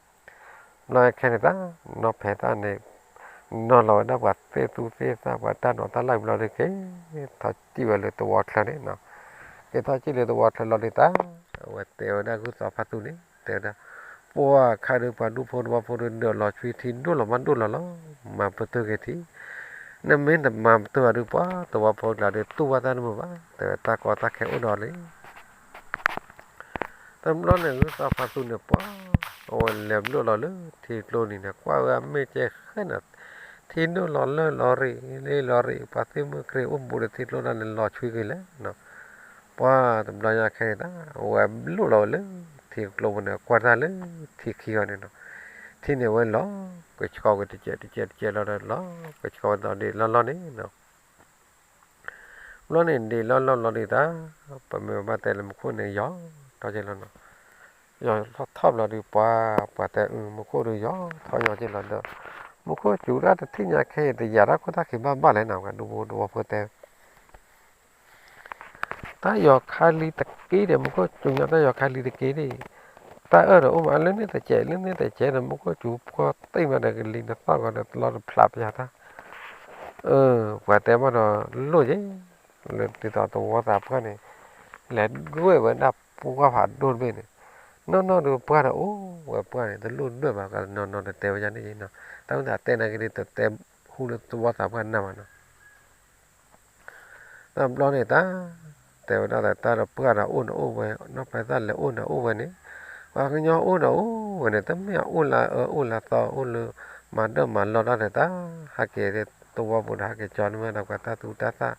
ဘျီခဲန့ၣ်တၢ် နီၢ်ဖဲသၣ်န့ၣ် နီၤလီၤဝဲဒၣ်ပှၤသ့ၣ်သူသ့ၣ်သၣ် ပှၤတၢ်ဒိးတၢ်လၢ်ဘျီဒုးက့ၤ ထီၣ်စံၣ်ဝဲလၢသဝီချၢန့ၣ်နီၤ, က့ၤထီၣ်စံၣ်လၢသဝီချၢလီၤဒုးတၢ်, အဝဲတဲဝဲဒၣ်ဂုၢ်သီဖးသူန့ၣ် တဲဝဲဒၣ်, ပှၤခါဒုးပှၤဒူဖိသဝီဖိဒုးဒၢးလီၤဆွံထံဒိၣ်လီၤမးဒိၣ်လီၤလီၤ, မၤပတုာ်က့ၤထံ, နမ့ၢ်တမၤပတုာ်ဘၣ်ဒုး ပှၤသဝီဖိကျါဒုးတူၢ်ဘၣ်တၢ်တမုာ်ဘၣ် တဲဝဲတၢ်ကီတၢ်ခဲအိၣ်ဒီးလံ တဘျီန့ၣ် ဂုၢ်သီဖးသူန့ၣ်ပှၤ အဝဲလဲၤဘျိၣ်လီၤလၢထံကျိန့ၣ်န့ၣ် ကွၢ်ဝဲအမ့ၢ်ကဲဃဲန့ၣ်, ထံဒိၣ်လီၤလၢလီၤရံၣ်လၢလီၤရံၣ် ပှၤသ့ၣ်မုၢ်ကြ့ၤအိၣ်ဘူးဒီးထံကျိဒၣ်န့ၣ် လီၤဆွံက့ၤလဲၣ်နီၤ, ပှၤတဘျီညါခဲန့ၣ်တၢ် အဝဲဘျိၣ်လီၤဝဲလၢထံကျိပူၤန့ၣ် ကွၢ်တၢ်လၢထံခံဂီၤန့ၣ်နီၤ, ထံန့ၣ်ဝဲလီၤ ကဆှီဝဲတကဲးတကဲးတကဲးလီၤဒီးလီၤ ကဆှီဝဲဒီးဒ့ၣ်လီၢ်လီၢ်န့ၣ်နီၤ ဘျီန့ၣ်ဒ့ၣ်လီၢ်လီၢ်လီၤဒုးတၢ်, ပမ့ၢ်ဘၣ်တဲလၢမူခိၣ်န့ၣ်ယီၤထီၣ်က့ၤလီၤနီၤ, ယီၤထီၣ်ဘျီဒုးပှၤ ပှၤတဲအု မူခိၣ်ဒုးယီၤထီၣ်ယီၤက့ၤလီၤဒီး, မူခိၣ်စူၤတၢ်တထံၣ်ညါခဲအံၤ တယာ်တၢ်ခိၣ်တၢ်ခံဘၣ်ဘၣ်လဲၣ်နီၤ, ပှၤဒူဖိသဝီဖိတဲ တၢ်ယီၤခါလံတက့ၢ်ဒီး မူခိၣ်စူၤညါတၢ်ယီၤခါလံတက့ၢ်ဒၣ်, တၢ်အၢၣ်ဒီးအိၣ်မးလၢန့ၣ်တကဲး လၢန့ၣ်တကဲးဒီး မူခိၣ်စူၤဖှီၣ်တံၢ်မးဒီးကလံၤနသီၣ်ဂီၤဒီးလီၤတဖျးပယၤတၢ်, အၢ ပှၤတဲဘၣ်ဒီးလိၣ်ယဲၢ်, လၢဒ်သိးသဝီသးပှၢ်န့ၣ် လဲၤဒွဲၣ်ဝဲဒၣ်ပှၢ်ဖးဒိၣ်တဘ့ၣ်န့ၣ်, နီၢ်နီၢ်ဒုးပှၢ်ဒီးအိၣ်ဝဲပှၢ်န့ၣ် တလိၣ်ဒွဲၣ်ဘၣ် ကနီၤနီၤတတဲဝဲဒ်န့ၣ်နီၤ, တၢ်မ့ၢ်သးတဲနာ်က့ၤဒ် တတဲဟူလၢသဝီသးပှၢ်နၢ်ဘၣ်နီၤ တဘျီန့ၣ်တၢ်, တဲဝဲဒၣ်တၢ်ဒီးပှၢ်ဒီးအိၣ်န့ၣ်အိၣ်ဝဲ, နီၢ်ဖဲသၣ်လဲၤအိၣ်န့ၣ်အိၣ်ဝဲန့ၣ်, ပှၤကညီအိၣ်ဒီးအိၣ်ဝဲန့ၣ် တမ့ၢ်အအိၣ်လၢအအၢအိၣ်လၢသီ အိၣ်လၢမၤဒၢၣ်မၤလီၢ်တၢ်ဒီးတၢ် ဟဲက့ၤသဝီပူၤဒီး ဟဲက့ၤကၠီန့ၢ်ဝဲဒၣ်ပှၤတၢ်သူတၢ်သၣ်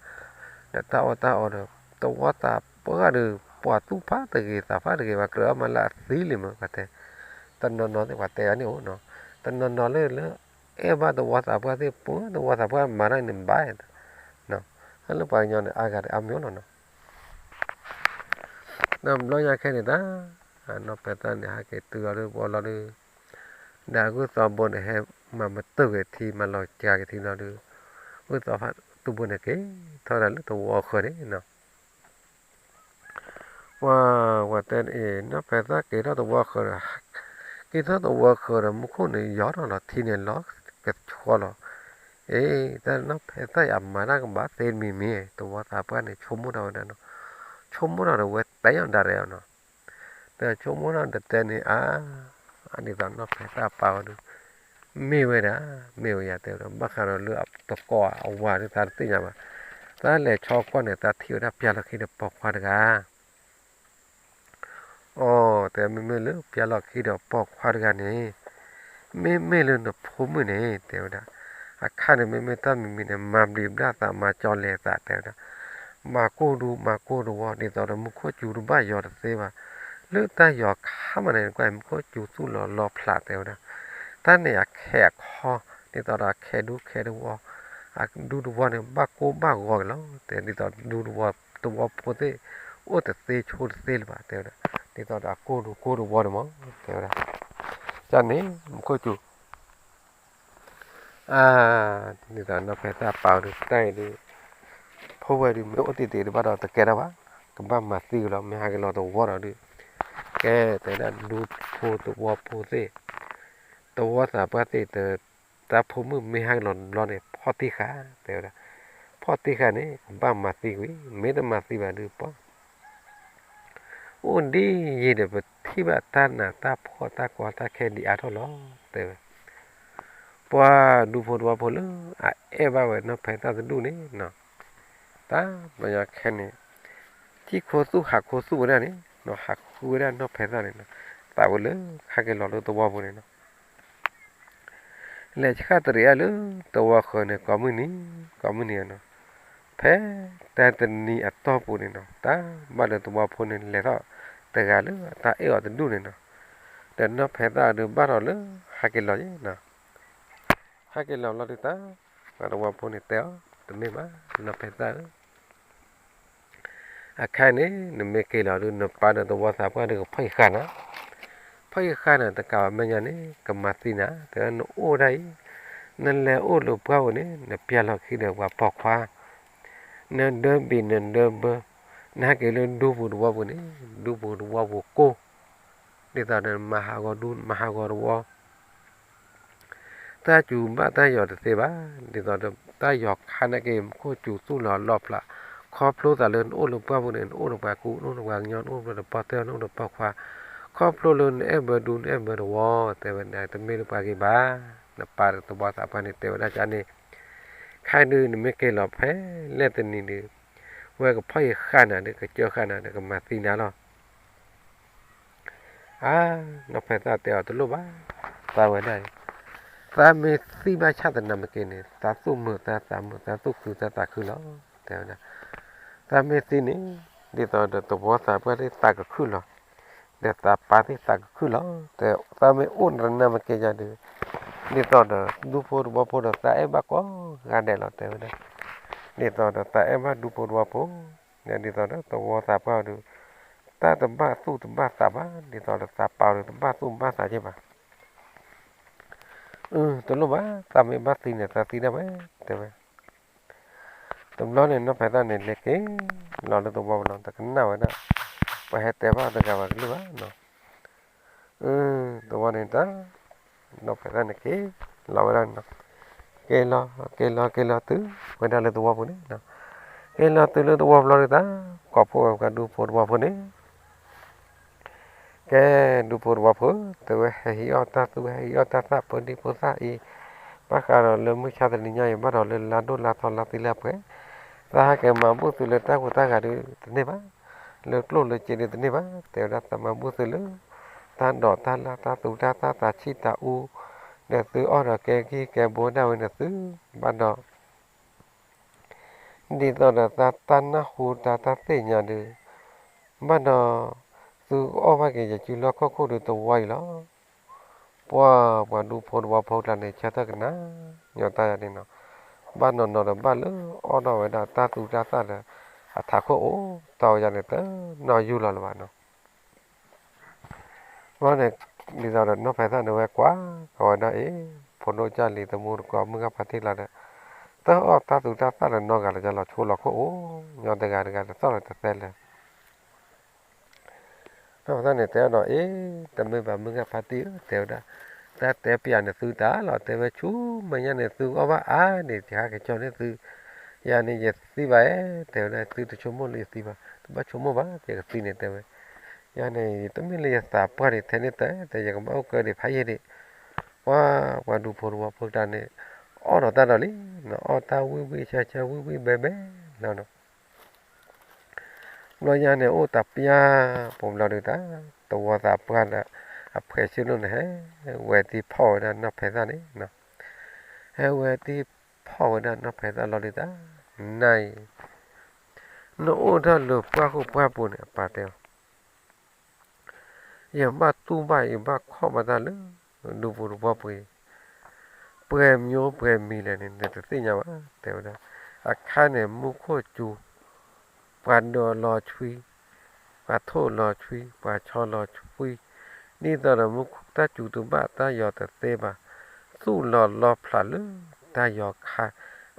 ဒီးတၢ်အီၣ်တၢ်အီဒီး သဝီသးပှၢ်ဒီး ပှၤသူၣ်ဖးတဂ့ၤသးဖးတဂ့ၤ ပှၤကြၢးအီၣ်မးလၢအသံလံမး ပှၤတဲ, တနီၤနီၤသ့ၣ်ပှၤတဲအီၤန့ၣ်အိၣ်နီၤ, တနီၤနီၤလၢလၢ အဲၣ်ဘၣ်သဝီသးပှၢ်သ့ၣ် ပှၢ်သဝီသးပှၢ်မၤတၢ်န့ၣ်ဘၣ်, လၢပှၤကညီန့ၣ် အါဂၤဒီးအါမးလီၤနီၤ. ဒီးဘျီညါခဲန့ၣ်တၢ် နီၢ်ဖဲသၣ်န့ၣ် ဟဲက့ၤတုၤလီၤဒုး ပှၤလီၤဒုး, ဒီးအဂုၢ်သီဘိန့ၣ် ဟဲမၤမတၢၢ်က့ၤထံ မၤလီၤကၤက့ၤထံလီၤဒုး, အဂုၢ်သီဖးတူၢ်ဘိန့ၣ်က့ၤထီၣ်ဒၣ်လၢသဝီဃၢၤန့ၣ်နီၤ. ပှၤ ပှၤတဲအံၤ နီၢ်ဖဲသၣ်က့ၤထီၣ်သဝီဃၢၤဒီး က့ၤထီၣ်သဝီဃၢၤဒီး မူခိၣ်န့ၣ်ယီၤထီၣ်လီၤ ထံန့ၣ်လီၤကဆှီလီၤ. အ့ တၢ်နီၢ်ဖဲသၣ်အံၤ အမၤတၢ်ကဘၣ်သ့တမံၤမံၤ သဝီသးပှၢ်န့ၣ် ဆိကမိၣ်ထီၣ်ဝဲဒၣ်နီၤ, ဆိကမိၣ်ထီၣ်ဒီးဝဲတဲအီၤဒၣ်ရဲၣ်အီၤနီၤ, ဒီးဆိကမိၣ်ထီၣ်ဒီးတဲန့ၣ် အါ ဒ်သိးနီၢ်ဖဲသၣ်ပာ်ဝဲဒုး မ့ၢ်ဝဲဒၣ် မ့ၢ်ဝဲယၤတဲဝဲဒၣ် ဘၣ်ဃးဒီးလၢအတကိးအဝၤဒုး သးတသ့ၣ်ညါဘၣ်, တၢ်လဲၤဆီကွၢ်န့ၣ် သးထံၣ်ဝဲဒၣ်ပျၢ်လီၢ်ခံဒီးပိာ်ခွါတဂၤ အိ တဲမ့မ့ၢ်လၢပျၢ်လီၢ်ခံဒီးပိာ်ခွါတဂၤန့ၣ်, မ့မ့ၢ်လၢနဖိမုၣ်န့ၣ် တဲဝဲဒၣ်, အခါန့ၣ် မ့မ့ၢ်တၢ်မံၤမံၤန့ၣ် မၤဘျံးဘျၣ်သး မၤကၠီလဲၤသး တဲဝဲဒၣ်, မၤကိၢ်ဒူမၤကိၢ်တဝီ ဒ်သိးဒီးမူခိၣ်စူၤတဘၣ်ယီၤတသ့ဘၣ်, လၢတၢ်ယီၤခါမးန့ၣ် ကွၢ်မူခိၣ်စူၤသူၣ်လီၤလီဖျး တဲဝဲဒၣ်, တၢ်န့ၣ်အခဲအံၤအခီ ဒ်သိးဒီးအခဲဒူခဲတဝီ အဒူတဝီန့ၣ် ဘၣ်ကိၢ်ဘၣ်ဂီၤက့ၤလီၤ တဲ ဒ်သိးဒူတဝီ တဝီဖိသ့ၣ် အိၣ်တသ့ဆိတသ့လၢၤဘၣ် တဲဝဲဒၣ်, ဒ်သိးဒီးအကိၢ်ဒူကိၢ်တဝီန့ၣ်မး တဲဝဲဒၣ်, ကန့ၣ် မူခိၣ်စူၤ အါ ဒ်သိးနီၢ်ဖဲသၣ်ပာ်ဝဲဒုး တၢ်အံၤဒုး ဖိဝဲဒုး မ့ၢ်အိၣ်တ့ၢ်တ့ၢ်တဘၣ်ဒီးတကဲထီၣ်ဘၣ်, ကဘၣ်မၤသံက့ၤလီၤ မ့ၢ်ဟးက့ၤလီၤသဝီဒီးဒုး, ကဲ တဲဝဲဒၣ်ဒူဖိသဝီဖိသ့ၣ် သဝီသးပှၢ်သ့ၣ် တၢ်ဖိမုၣ်မ့ၢ်ဟးက့ၤလီၤတဘျီန့ၣ် ဖီၣ်တံၢ်ဃာ် တဲဝဲဒၣ်, ဖီၣ်တံၢ်ဃာ်န့ၣ် ကဘၣ်မၤသံကွံာ် မ့ၢ်တမၤသံဘၣ်ဒုးပှၤ အိၣ်ဒ်ယံၤဒီး ပထံၣ်ဘၣ်တၢ်နးတၢ်ဖှီၣ်တၢ်ကီတၢ်ခဲဒံးအါထီၣ်လီၤ တဲဝဲ, ပှၤဒူဖိသဝီဖိလၢအအဲၣ်ဘၣ်ဝဲနီၢ်ဖဲသၣ်တဒူၣ်န့ၣ်နီၤ, တၢ်ဘျီညါခဲန့ၣ် ထံၣ်ခိသူၣ်ဟးခိသူၣ်ဝဲဒၣ်န့ၣ်နီၤ ဟးဃုဝဲဒၣ်နီၢ်ဖဲသၣ်န့ၣ်နီၤ, သးဝဲလၢဟဲက့ၤလီၤလၢသဝီပူၤန့ၣ်နီၤ လဲၤဆှၣ်တရံးအါလၢသဝီဃၢၤန့ၣ် ကိးမုၢ်နံၤ ကိးမုၢ်နံၤနီၤ, ဖဲတၢ်တနံၤအတီၢ်ပူၤန့ၣ်နီၤ တၢ်ဘၣ်ဒီးသဝီဖိန့ၣ် လဲၤထီၣ်တဂၤလၢတၢ်အဲၣ်အီၤတဒူၣ်န့ၣ်နီၤ, ဒီးနီၢ်ဖဲသၣ်အဒုးဘၣ်ထီၣ်လၢဟဲက့ၤလီၤယဲနီၤ, ဟဲက့ၤလီၤလီၤဒုးတၢ် သဝီဖိန့ၣ်တဲအီၤ တမ့ၢ်ဘၣ် နီၢ်ဖဲသၣ်ဧၢ အခါန့ၣ် နမ့ၢ်က့ၤလီၤဒုး နပၢ်ဒီးသဝီသးပှၢ်ဒုးကဖီၣ်ယဃၣ်နၤ, ဖီၣ်ယဃၣ်နၤ တကးဘၣ်မဲာ်ညါန့ၣ် ကမၤသံနၤ တဲဝဲဒၣ် နအိၣ်ဒၣ်အံၤ, နလဲၤအိၣ်လၢပှၢ်ပူၤန့ၣ် နပျၢ်လီၢ်ခံဒီးပှၤပိာ်ခွါ, နဒၢဘံၣ်နဒၢဘၢ, နဟဲက့ၤလၢဒူပူၤသဝီပူၤန့ၣ် ဒူပူၤသဝီပူၤကိၢ်, ဒ်သိးဒီးမၤဟးဂီၤဒူ မၤဟးဂီၤသဝီ တၢ်စူၤဘၣ်တၢ်ယီၤတသ့ဘၣ်, ဒ်သိးဒီးတၢ်ယီၤခါနာ်က့ မူခိၣ်စူၤသူၣ်လီၤလီဖျး, ခီဖျိသးလၢနအိၣ်လၢပှၢ်ပူၤန့ၣ် နအိၣ်ဒီးပှၤကူ နအိၣ်ဒီးပှၤကညီ နအိၣ်ဒီးပှၤပိာ်တဲ နအိၣ်ဒီးပိာ်ခွါ, ခီဖျိလၢနအဲၣ်ဘၢဒူ နအဲၣ်ဘၢသဝီ တဲဝဲဒၣ် တမ့ၢ်လၢပှၤဂ့ၤဘၣ်, နပၢ်ဒီးသဝီသးပှၢ်န့ၣ် တဲဝဲဒၣ်ကန့ၣ်, ခဲဒုးနမ့ၢ်က့ၤလီၤဖဲလဲၣ်တနံၤဒုး ဝဲကဖီၣ်ယဃၣ်နၤဒီး ကစၢဃၣ်နၤဒီး ကမၤသံနၤလီၤ အါ, နီၢ်ဖဲသၣ်တဲအီၤတလိၣ်ဘၣ်, သးဝဲဒၣ်အံၤ, သးမ့ၢ်သံဘၣ်ဆၣ်သနာ်က့န့ၣ် သးသူၣ်မုာ်သးသးမုာ် သးသူၣ်ခုသးသးခုလီၤ, တဲဝဲဒၣ်, သးမ့ၢ်သံန့ၣ် ဒ်သိးဒီးသဝီသးပှၢ်သ့ၣ်သးကခုၣ်လီၤ, ဒီးသးပၢ်သ့ၣ်သးကခုၣ်လီၤ, တဲ သးမ့ၢ်အိၣ်သနာ်က့ယၤဒုး, ဒ်သိးဒီးဒူဖိသဝီဖိဒီးသးအဲၣ်ဘၣ်ကိးဂၤဒဲးလီၤ တဲဝဲဒၣ်, ဒ်သိးဒီးသးအဲၣ်ဘၣ်ဒူဖိသဝီဖိ ဒ်သိးဒီးသဝီသးပှၢ်အီၤဒုး, တၢ်တဘၣ်သူၣ်တဘၣ်သးဘၣ်, ဒ်သိးဒီးသးပာ်အီၤဒုး တဘၣ်သူၣ်ဘၣ်သးက့ဘၣ်, အၢ တလိၣ်ဘၣ်, သးမ့ၢ်ဘၣ်သံန့ၣ် သးသံဒၣ်ဝဲ, တဲဝဲ, တဘျီန့ၣ် နီၢ်ဖဲသၣ်န့ၣ် လဲၤက့ၤလီၤလၢသဝီပူၤလီၤ တကနၣ်ဝဲဒၣ်, ပှၤဟဲတဲဘၣ်တဂၤဘၣ်ကလုၢ်ဘၣ်နီၤ, အၢ သဝီန့ၣ်တၢ်, နီၢ်ဖဲသၣ်န့ၣ်က့ၤလီၤဝဲဒၣ်နီၤ, က့ၤလီၤ က့ၤလီၤ က့ၤလီၤတုၤဝဲဒၣ်လၢသဝီပူၤန့ၣ်နီၤ, က့ၤလီၤတုၤလၢသဝီပူၤလီၤဒုးတၢ်, ကိးဖှိၣ်ဝဲပှၤဒူဖိသဝီဖိန့ၣ် ကဲ ဒူဖိသဝီဖိ, တဲဝဲဟဲဟံးအီၣ်တၢ်သူၣ် ဟဲဟံးအီၣ်တၢ်သၣ် ဖိဒံဖိသၣ်အံၤ, ဘၣ်ဃးဒီးလၢမုၢ်ဆါတနံၤညါအံၤ ဘၣ်ဒီးလၢလါဒိၣ်လါထီလါသံလါပှဲၤ, သးဟဲက့ၤမၤဘူၣ်သုးလၢတၢ်ကူတၢ်ဂၤဒုးတန့ၢ်ဘၣ်, လၢကျိၣ်လၢစ့ဒုးတန့ၢ်ဘၣ်, တဲဝဲဒၣ်သးမၤဘူၣ်သုးလၢ တၢ်ဒိးတၢ်လၢ် တၢ်သူတၢ်သၣ် တၢ်ဆံၣ်တၢ်အူ, ဒီးသုအီၣ်ဒီးကဲကံၢ်ကဲဘိဒၣ်ဝဲန့ၣ်သုဘၣ်ဒီး ဒ်သိးဒီးတၢ်နၢ်ဟူတၢ် တၢ်သ့ၣ်ညါဒုး ဘၣ်ဒီး သုအီၣ်ဘၣ်က့ၤယစုလီၢ်ခီၣ်ခိၣ်ဒုးတဝီအံၤလီၤ. ပှၤ ပှၤဒူဖိတဝီဖိကျါန့ၣ် ဆၢထၢၣ်ကနၣ်ညီတၢ်ယၤန့ၣ်နီၤ, ဘၣ်နီၤနီၤဒီးဘၣ်လၢအီၣ်ထီၣ်ဝဲဒၣ်တၢ်သူတၢ်သၣ်ဒီး အထးခိၣ်အိၣ်တီၢ်ဝဲဒၣ်န့ၣ် တနီၣ်ယူၢ်လီၤလၢၤဘၣ်နီၤ. ဘျီန့ၣ် ဒ်သိးဒီးနီၢ်ဖဲသၣ်န့ၣ်ဝဲကွၢ်ကီဝဲဒၣ်အံၤ ဖိဒိၣ်ကၢ်လံၤ သမူတကိး မုၢ်ဂၢ်ဖါတံၢ်လီၤဒီး တၢ်အီၣ်တၢ်သူတၢ်သၣ်ဒီးနီၢ်ဂၤလၢ် လၢလီၤဆိလီၤခိၣ်အိၣ်ညီတဂၤတဂၤ တသီၣ်လၢၤတသဲလၢၤ. နီၢ်ဖဲသၣ်န့ၣ်တဲအီၤဒီး အ့ တမ့ၢ်ဘၣ် မုၢ်ဂၢ်ဖါတံၢ်ဧၢ တဲဝဲဒၣ်, တၢ်တဲပျးန့ၣ်သုတၢ်လီၤ တဲဝဲ ဆူမဲာ်ညါန့ၣ် သုအီၣ်ဘၣ်အါဒံး ယဟဲက့ၤကၠီန့ၢ်သု, ယၤန့ၣ်ယသံဘၣ်ဧါ တဲဝဲဒၣ်, သုတဆိကမိၣ်လၢယသံဘၣ်, တဘၣ်ဆိကမိၣ်ဘၣ် ယကသံန့ၣ် တဲဝဲ, ယၤန့ၣ် တမ့ၢ်လၢယသးပှၢ်ဒံးထဲန့ၣ်တဲ တဲယကဘၣ်အိၣ်ကၢဒံးဖးယံာ်ဒံး, ပှၤ ပှၤဒူဖိတဝီဖိတၢ်န့ၣ် အီၣ်ဒီးတၢ်ဒီးလံ, အီၣ်တၢ်ဝံၣ်ဝံၣ်ဆၢဆၢ ဝံၣ်ဝံၣ်ဘဲဘဲလီၤနီၤ. ဘျီညါန့ၣ် အိၣ်တၢ်ပျၢ်ပိာ်ဘျီဒုးတၢ်, သဝီသးပှၢ်ဒီး အဖှဲးဆ့ၣ်လိၣ်န့ၣ် ဟဲဝဲတံၢ်ဖီၣ်ဝဲဒၣ်နီၢ်ဖဲသၣ်န့ၣ်, ဟဲဝဲတံၢ်ဖီၣ်ဝဲဒၣ်နီၢ်ဖဲသၣ်လီၤဒုးတၢ်, နၤအံၤ နအိၣ်ထီၣ်လၢပှၢ်ဃိပှၢ်ပူၤန့ၣ် အပၢ်တဲအီၤ ယဘၣ်တူၢ်ဘၣ် ယဘၣ်ခီၣ်ဘၣ်တၢ်လၢ ဒူပူၤတဝီပူၤအံၤ, ပှဲၤမံၤပှဲၤမံၤလဲၣ်န့ၣ် နတသ့ၣ်ညါဘၣ် တဲဝဲဒၣ်. အခါန့ၣ် မူခိၣ်စူၤ, ပှၤဒိးလီၤဆွံ, ပှၤထိၣ်လီၤဆွံ, ပှၤဆီလီၤဆွံ, ဒ်သိးဒီးမူခိၣ်တၢ်စူၤတဘၣ် တၢ်ယီၤတသ့ဘၣ်, သူၣ်လီၤလီဖျးလၢတၢ်ယီၤခါ,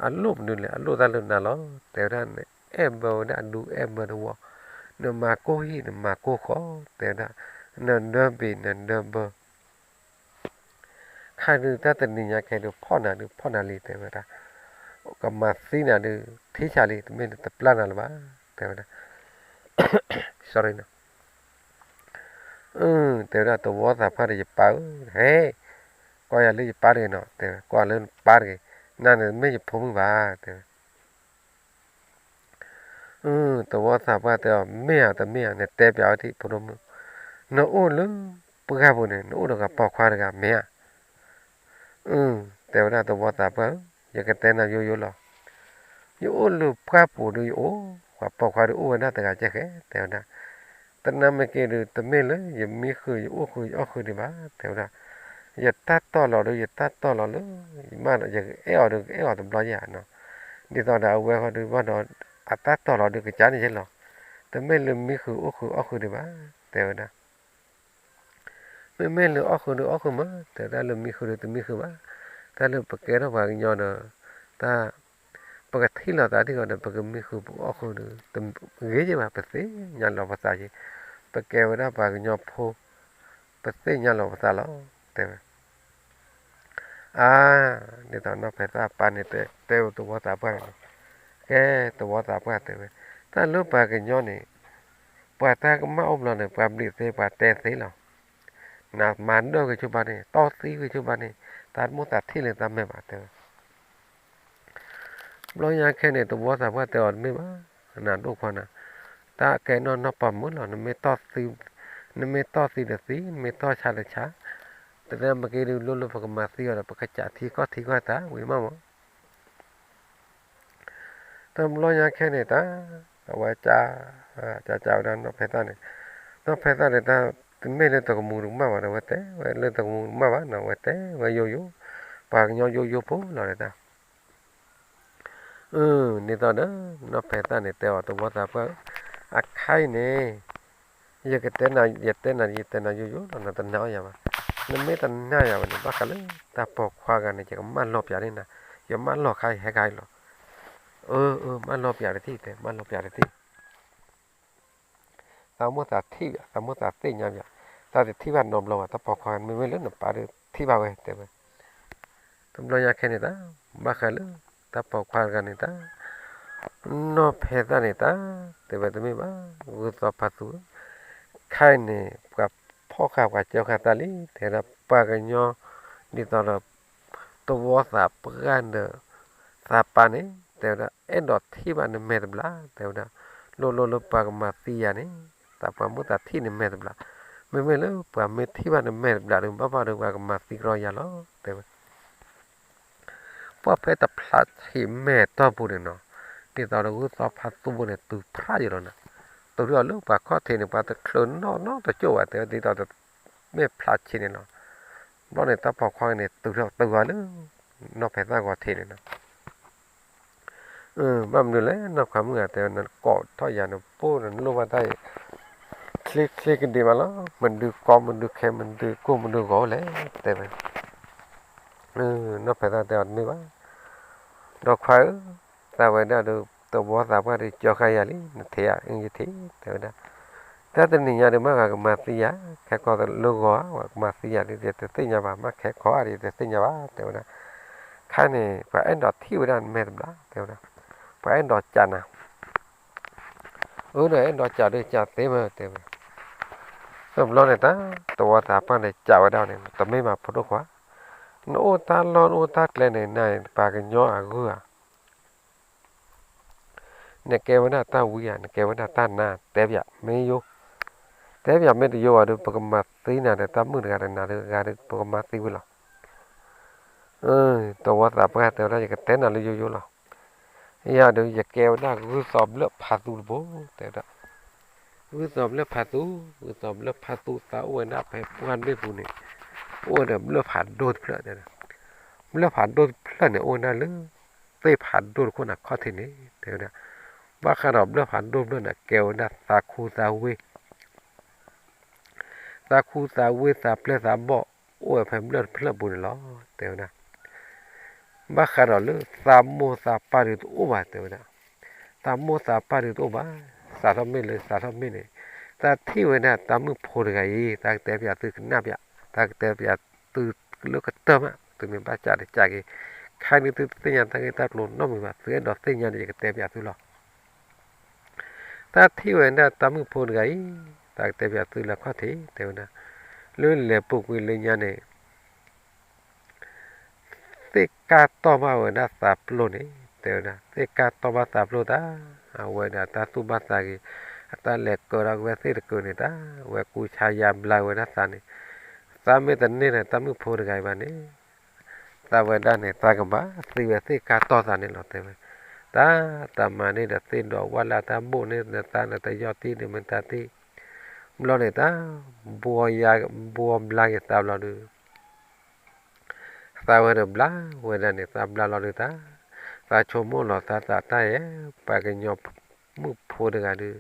အလိၣ်မနုၤလဲၣ် အလိၣ်တၢ်လၢနၤလီၤ တဲဝဲဒၣ်. နအဲၣ်ဘၢဝဲဒၣ်အဒူအဲၣ်ဘၢတဝီ, နမၤကိၢ်ဟံၣ် နမၤကိၢ်ဃီ တဲဝဲဒၣ်, နဒၢဘ့ၣ် နဒၢဘၢ ခါဒုး တၢ်တနံၤညါခဲဒုး ဖီၣ်နၤဒုး ဖီၣ်နၤလံ တဲဝဲဒၣ်, ကမၤသံနၤဒုး ထံဆးလံ တမ့ၢ်လၢတပျၢ်နၤလၢၤဘၣ် တဲဝဲဒၣ်. တဲဝဲဒၣ် သဝီသးပှၢ်ဒီး ယပၢ်ဧၢ, ဟဲ, ကွၢ်ယၤလၢယပၢ်တဂ့ၤနီၤ တဲဝဲ, ကွၢ်လၢနပၢ်တဂ့ၤ, နၤန့ၣ်တမ့ၢ်ယဖိမုၣ်ဘၣ် တဲဝဲ. သဝီသးပှၢ်တဲအီၤ မ့ၢ်ဧါ တမ့ၢ်ဧါ နတဲပျးဝဲဒၣ်ဖိဒိၣ်မုၣ်, နအိၣ်လၢပှၢ်ပူၤန့ၣ် နအိၣ်ဒီးပှၤပိာ်ခွါတဂၤ မ့ၢ်ဧါ. တဲဝဲဒၣ် သဝီသးပှၢ်ဧၢ, ယကတဲနၤယိယိလီၤ. ယအိၣ်လၢပှၢ်ပူၤဒီးယအိၣ်, ပှၤပိာ်ခွါဒီးအိၣ်ဝဲဒၣ်တဂၤကဲဃဲ တဲဝဲဒၣ်. သနာ်က့ဒုး တမ့ၢ်လၢယမံဃုာ် ယအိၣ်ဃုာ် ယအီၣ်ဃုာ်ဒံးဘၣ် တဲဝဲဒၣ်. ယတၢ်တီၢ်လီၤဒီး ယတၢ်တီၢ်လီၤလၢ ယမ့ၢ်ဒီး ယအဲၣ်အီၤဒီး ကအဲၣ်အီၤတဘျီယၤနီၤ. ဒ်သိးဒီးအဝဲဃီဒုးဘၣ်ဒီး အတၢ်တီၢ်လီၤဒုးကစၢ်န့ၣ်ယဲလီၤ. တမ့ၢ်လၢမံဃုာ်အိၣ်ဃုာ်အီၣ်ဃုာ်ဒံးဘၣ် တဲဝဲဒၣ်. မ့မ့ၢ်လၢအီၣ်ဃုာ်ဒီးအီၣ်ဃုာ်မး တဲဝဲဒၣ်, လၢမံဃုာ်ဒီးတမံဃုာ်ဘၣ်. တၢ်လၢပကဲထီၣ်ပှၤကညီဒီး တၢ် ပကထံၣ်လိာ်သးဒ်သိးဒီး ပကမံဃုာ်ပအီၣ်ဃုာ်ဒီး တဂ့ၤက့ၤဘၣ်, ပသ့ၣ်ညါလီၤပသးက့ၤ. ပကဲဝဲဒၣ်ပှၤကညီဖိ ပသ့ၣ်ညါလီၤပသးလီၤ တဲဝဲ. အါ, ဒ်သိးနီၢ်ဖဲသၣ်အပၢ်န့ၣ် တဲ တဲသဝီသးပှၢ်န့ၣ်, ကဲ သဝီသးပှၢ်တဲဝဲ, တၢ်လၢပှၤကညီန့ၣ် ပှၤတၢ်ကမၣ်အိၣ်ဘျီန့ၣ် ပှၤဘျုးသ့ ပှၤတဲသ့လီၤ. နမၤဒၢၣ်ဂ့ၤဆိဘၣ်န့ၣ် တီၢ်သံဂ့ၤဆိဘၣ်န့ၣ် တၢ်မိၣ်သးထံၣ်လၢတၢ်မဲာ်ဘၣ် တဲဝဲ. ဘျီညါခဲန့ၣ် သဝီသးပှၢ်တဲအီၤတမ့ၢ်ဘၣ်, နဒိၣ်ခွါနၤ, တၢ်ကဲနီၢ်နီၢ်ပှၤမုၣ်လီၤ, နမ့ၢ်တီၢ်သံ, နမ့ၢ်တီၢ်သံဒီးသံ, နမ့ၢ်တီၢ်ဆါဒီးဆါ, တသ့မ့ၢ်က့ဒုး လိၣ်လၢပကမၤသံအီၤဒီး ပကစးထံကီၢ်ထံကီၢ်တၢ်ဝံၤမးမး တဘျီညါခဲန့ၣ်တၢ်, အဝဲ ကၢကၢဝဲဒၣ်နီၢ်ဖဲသၣ်န့ၣ်, နီၢ်ဖဲသၣ်န့ၣ်တၢ်, တမ့ၢ်လၢတကမူၤတကမၣ်ဘၣ်ဒီး အဝဲတဲဝဲလၢတကမူၤတကမၣ်ဘၣ်နီၤ, အဝဲတဲဝဲယိယိ, ပှၤကညီယိယိဖိလီၤဒီးတၢ်. အၢ ဒ်သိးဒီး နီၢ်ဖဲသၣ်န့ၣ် တဲအီၤသဝီသးပှၢ်, အခါအံၤန့ၣ် ယကတဲနၤ, ယတဲနၤ, ယတဲနၤယိယိလီၤ, နတနာ်အီၤယၤဘၣ်. နမ့ၢ်တနာ်ယၤဘၣ်န့ၣ် ဘၣ်ဃးလၢတၢ်ပိာ်ခွါဂၤန့ၣ် ယကမၢလီၤပျးန့ၢ်နၤ, ယမၢလီၤခါအံၤဟဲခါအံၤလီၤ. အၢ အၢ မၢလီၤပျးတထံၣ်တဲ, မၢလီၤပျးတထံၣ်. သးမိၣ်သးထံၣ်ဘၣ်, သးမိၣ်သးသ့ၣ်ညါဘၣ်, သးတထံၣ်ဘၣ်နီတဘျီဘၣ်, တၢ်ပိာ်ခွါဂၤ မ့မ့ၢ်လၢနပၢ်ဒီးထံၣ်ဘၣ်ဝဲ တဲဝဲ. တဘျီညါခဲန့ၣ်တၢ်, ဘၣ်ဃးလၢတၢ်ပိာ်ခွါတဂၤန့ၣ်တၢ်, နီၢ်ဖဲသၣ်န့ၣ်တၢ်, တဲဝဲတမ့ၢ်ဘၣ်, ဂုၢ်သီဖါသူ, ခဲအံၤန့ၣ် ပှၤဖီၣ်ဃာ်ပှၤကၢဃာ်တၢ်လံ, တဲဝဲဒၣ်ပှၤကညီ ဒ်သိးဒီး သဝီသးပှၢ်ဒီး သးပၢ်န့ၣ် တဲဝဲဒၣ် အဲၣ်ဒိးထံၣ်ဘၣ်နမဲာ်တဘျီ, တဲဝဲဒၣ် လိၣ်လိၣ်လၢပှၤကမၤသံယၤန့ၣ် သးပှၢ်မိၣ်သးထံၣ်နမဲာ်တဘျီ. မ့မ့ၢ်လၢပှၤမ့ၢ်ထံၣ်ဘၣ်နမဲာ်တဘျီဒီး ဘၣ်ဘၣ်ဒီးပှၤကမၤသံကရီယၤလီၤ တဲဝဲ. ပှၢ်ဖဲတဖျးဆံးမဲာ်တီၢ်ပူၤန့ၣ်နီၤ, ဒ်သိးဒီးဂုၢ်သီဖးသူဘိန့ၣ် တုၤဖျးယံၤလီၤနီၤ, တုၤထီၣ်လၢပှၤခီၣ်ထံးန့ၣ် ပှၤတချုးနီၣ်နီတကၠိၢ်ဘၣ် တဲဝဲ ဒ်သိးဒီး မ့ၢ်ဖျးဆံးန့ၣ်လီၤ. ဘျီန့ၣ် တၢ်ပိာ်ခွါန့ၣ် တုၤထီၣ်တုၤဝဲလၢ နီၢ်ဖဲသၣ်ဂီၤထံးန့ၣ်နီၤ. ဘၣ်မနုၤလဲၣ် နီၢ်ခွါမုၣ်ဧၢ တဲဝဲ နကိးထီၣ်ယၤနပိၢ်နလိၣ်ဘၣ်တၢ်အံၤ ချ့ချ့ကဒံးမးလီၤ, မဒုးကီမဒုးခဲ မဒုးကိၢ်မဒုးဂီၤလဲၣ် တဲဝဲ. နီၢ်ဖဲသၣ်တဲအီၤတမ့ၢ်ဘၣ်, ဒီးခွါဧၢ, သးဝဲဒၣ်ဒီး သဝီသးပှၢ်ဒီး ကၠီဃာ်ယၤလံ နထံၣ်ဧါ အ့ ယထံၣ် တဲဝဲဒၣ်. တၢ်တနံၤညါဒီး မ့ၢ်ဂၤကမၤသံယၤ ခဲကီးလၢဂီၤဧါ ဝဲကမၤသံယၤဒီး ယတသ့ၣ်ညါဘၣ် မ့ၢ်ခဲကီးဧါဒီး ယတသ့ၣ်ညါဘၣ် တဲဝဲဒၣ်. ခါန့ၣ် ပှၤအဲၣ်ဒိးထံၣ်ဝဲဒၣ်နမဲာ်တဘျီ တဲဝဲဒၣ်, ပှၤအဲၣ်ဒိးကးနၤ အၢ နအဲၣ်ဒိးကးဒီးကးသ့မး တဲဝဲ. တဘျီန့ၣ်တၢ် သဝီသးပှၢ်န့ၣ် ကးဝဲဒၣ်န့ၣ် တမ့ၢ်ဘၣ်ဖိဒိၣ်ခွါ, နအိၣ်တၢ်လီၢ်နအိၣ်တၢ်ကျဲန့ၣ် နပှၤကညီအဂုၢ်ဧါ, နကဲဝဲဒၣ်တၢ်ဝံဧါ နကဲဝဲဒၣ်တၢ်နါ တဲပၠး မ့ၢ်ယိ တဲပၠး မ့ၢ်တယိဘၣ်ဒီး ပကမၤသံနၤဒီး တၢ်မုၣ်တဂၤဒီးနၤတဂၤဒီး ပကမၤသံဝံၤလီၤ. သဝီသးပှၢ်တဲဝဲဒၣ် ယကတဲနၤလၢယိယိလီၤ. ယၤဒီး ယကဲဝဲဒၣ်ဂုၢ်သီဘျၢၣ်ဖးသူတဘိ တဲဝဲဒၣ်. ဂုၢ်သီဘျၢၣ်ဖးသူ, ဂုၢ်သီဘျၢၣ်ဖးသူ သးအိၣ်ဝဲဒၣ်ဖဲပှၢ်ဘ့ၣ်ပူၤန့ၣ်, အိၣ်ဝဲဒီးဘျၢၣ်ဖးဒိၣ်တဖျၢၣ်တဲဝဲဒၣ်. ဘျၢၣ်ဖးဒိၣ်တဖျၢၣ်န့ၣ် အိၣ်ဝဲဒၣ်လၢ သ့ၣ်ဖးဒိၣ်တခိၣ်န့ၣ်ခီၣ်ထံးန့ၣ် တဲဝဲဒၣ်. ဘၣ်ဃးဒီးဘျၢၣ်ဖးဒိၣ်တဖျၢၣ်န့ၣ် ကဲဝဲဒၣ်သးခူသးဝ့ၢ် သးခူသးဝ့ၢ်သးပျဲၢ်သးဘီၣ် အိၣ်ဝဲဖဲဘျၢၣ်တဖျၢၣ်ပူၤန့ၣ်လီၤ တဲဝဲဒၣ်. ဘၣ်ဃးဒီးလၢသးမိၢ်သးပၢ်ဒုးတအိၣ်ဘၣ် တဲဝဲဒၣ်. သးမိၢ်သးပၢ်ဒုးတအိၣ်ဘၣ်, စးထီၣ်မ့ၢ်လၢ စးထီၣ်မ့ၢ်န့ၣ်, သးထံၣ်ဝဲဒၣ်တၢ်မုၣ်ဖိတဂၤအံၤ သးကတဲပၠးသုကနၣ်ပၠး, သးကတဲပၠးသုလၢကတၢၢ်မး, သုမ့ၢ်ဘၣ်စးဒီးစးက့ၤ, ခဲအံၤဒုးသုတသ့ၣ်ညါတၢ်ဂ့ၢ်တၢ်ကျိၤနီတမံၤဘၣ်, သုအဲၣ်ဒိးသ့ၣ်ညါန့ၣ် ယကတဲပၠးသုလီၤ. တၢ်ထံၣ်ဝဲဒၣ်တၢ်မုၣ်ဖိတဂၤအံၤ, တၢ်ကတဲပၠးသုလၢခီၣ်ထံး တဲဝဲဒၣ်, လၢလဲၤပူၤကွံာ်လၢညါန့ၣ်, သ့ၣ်ကၢ်တီၢ်ဘၣ်ဝဲဒၣ်သးပျိန့ၣ် တဲဝဲဒၣ်, သ့ၣ်ကၢ်တီၢ်ဘၣ်သးပျိတၢ်, အဝဲဒၣ်တၢ်သူၣ်ဘၣ်သးဂ့ၤ, အတၢ်လဲၤကၢထီၣ်က့ၤဝဲသ့ၣ်တကုာ်န့ၣ်တၢ်, ဝဲကူဆါယါဘျါဝဲဒၣ်သးန့ၣ်, သးမ့ၢ်တန့ၢ်ဒီးတၢ်မုၣ်ဖိတဂၤအံၤဘၣ်န့ၣ် သးဝဲဒၣ်န့ၣ် သးကဘၣ်သံဝဲသ့ၣ်ကၢ်တီၢ်သးန့ၣ်လီၤ တဲဝဲ. တၢ်, တၢ်မၤန့ၢ်ဒီးသ့ၣ်ဒီးဝၣ်လၢတၢ်ဘိၣ်န့ၣ်ဒီးသးန့ၣ် တယီၢ်တံၢ်ဒုးမ့ၢ်တၢ်တံၢ်, ဘျီန့ၣ်တၢ်, ဘှီယါ, ဘှီဘျါက့ၤသးဘျီဒုး သးဝဲဒီးဘျါဝဲဒၣ်န့ၣ် သးဘျါလီၤဒုးတၢ်, သးဆိကမိၣ်လီၤသးသးတၢ်ယဲ, ပှၤကညီမုၣ်ဖိတဂၤဒုး,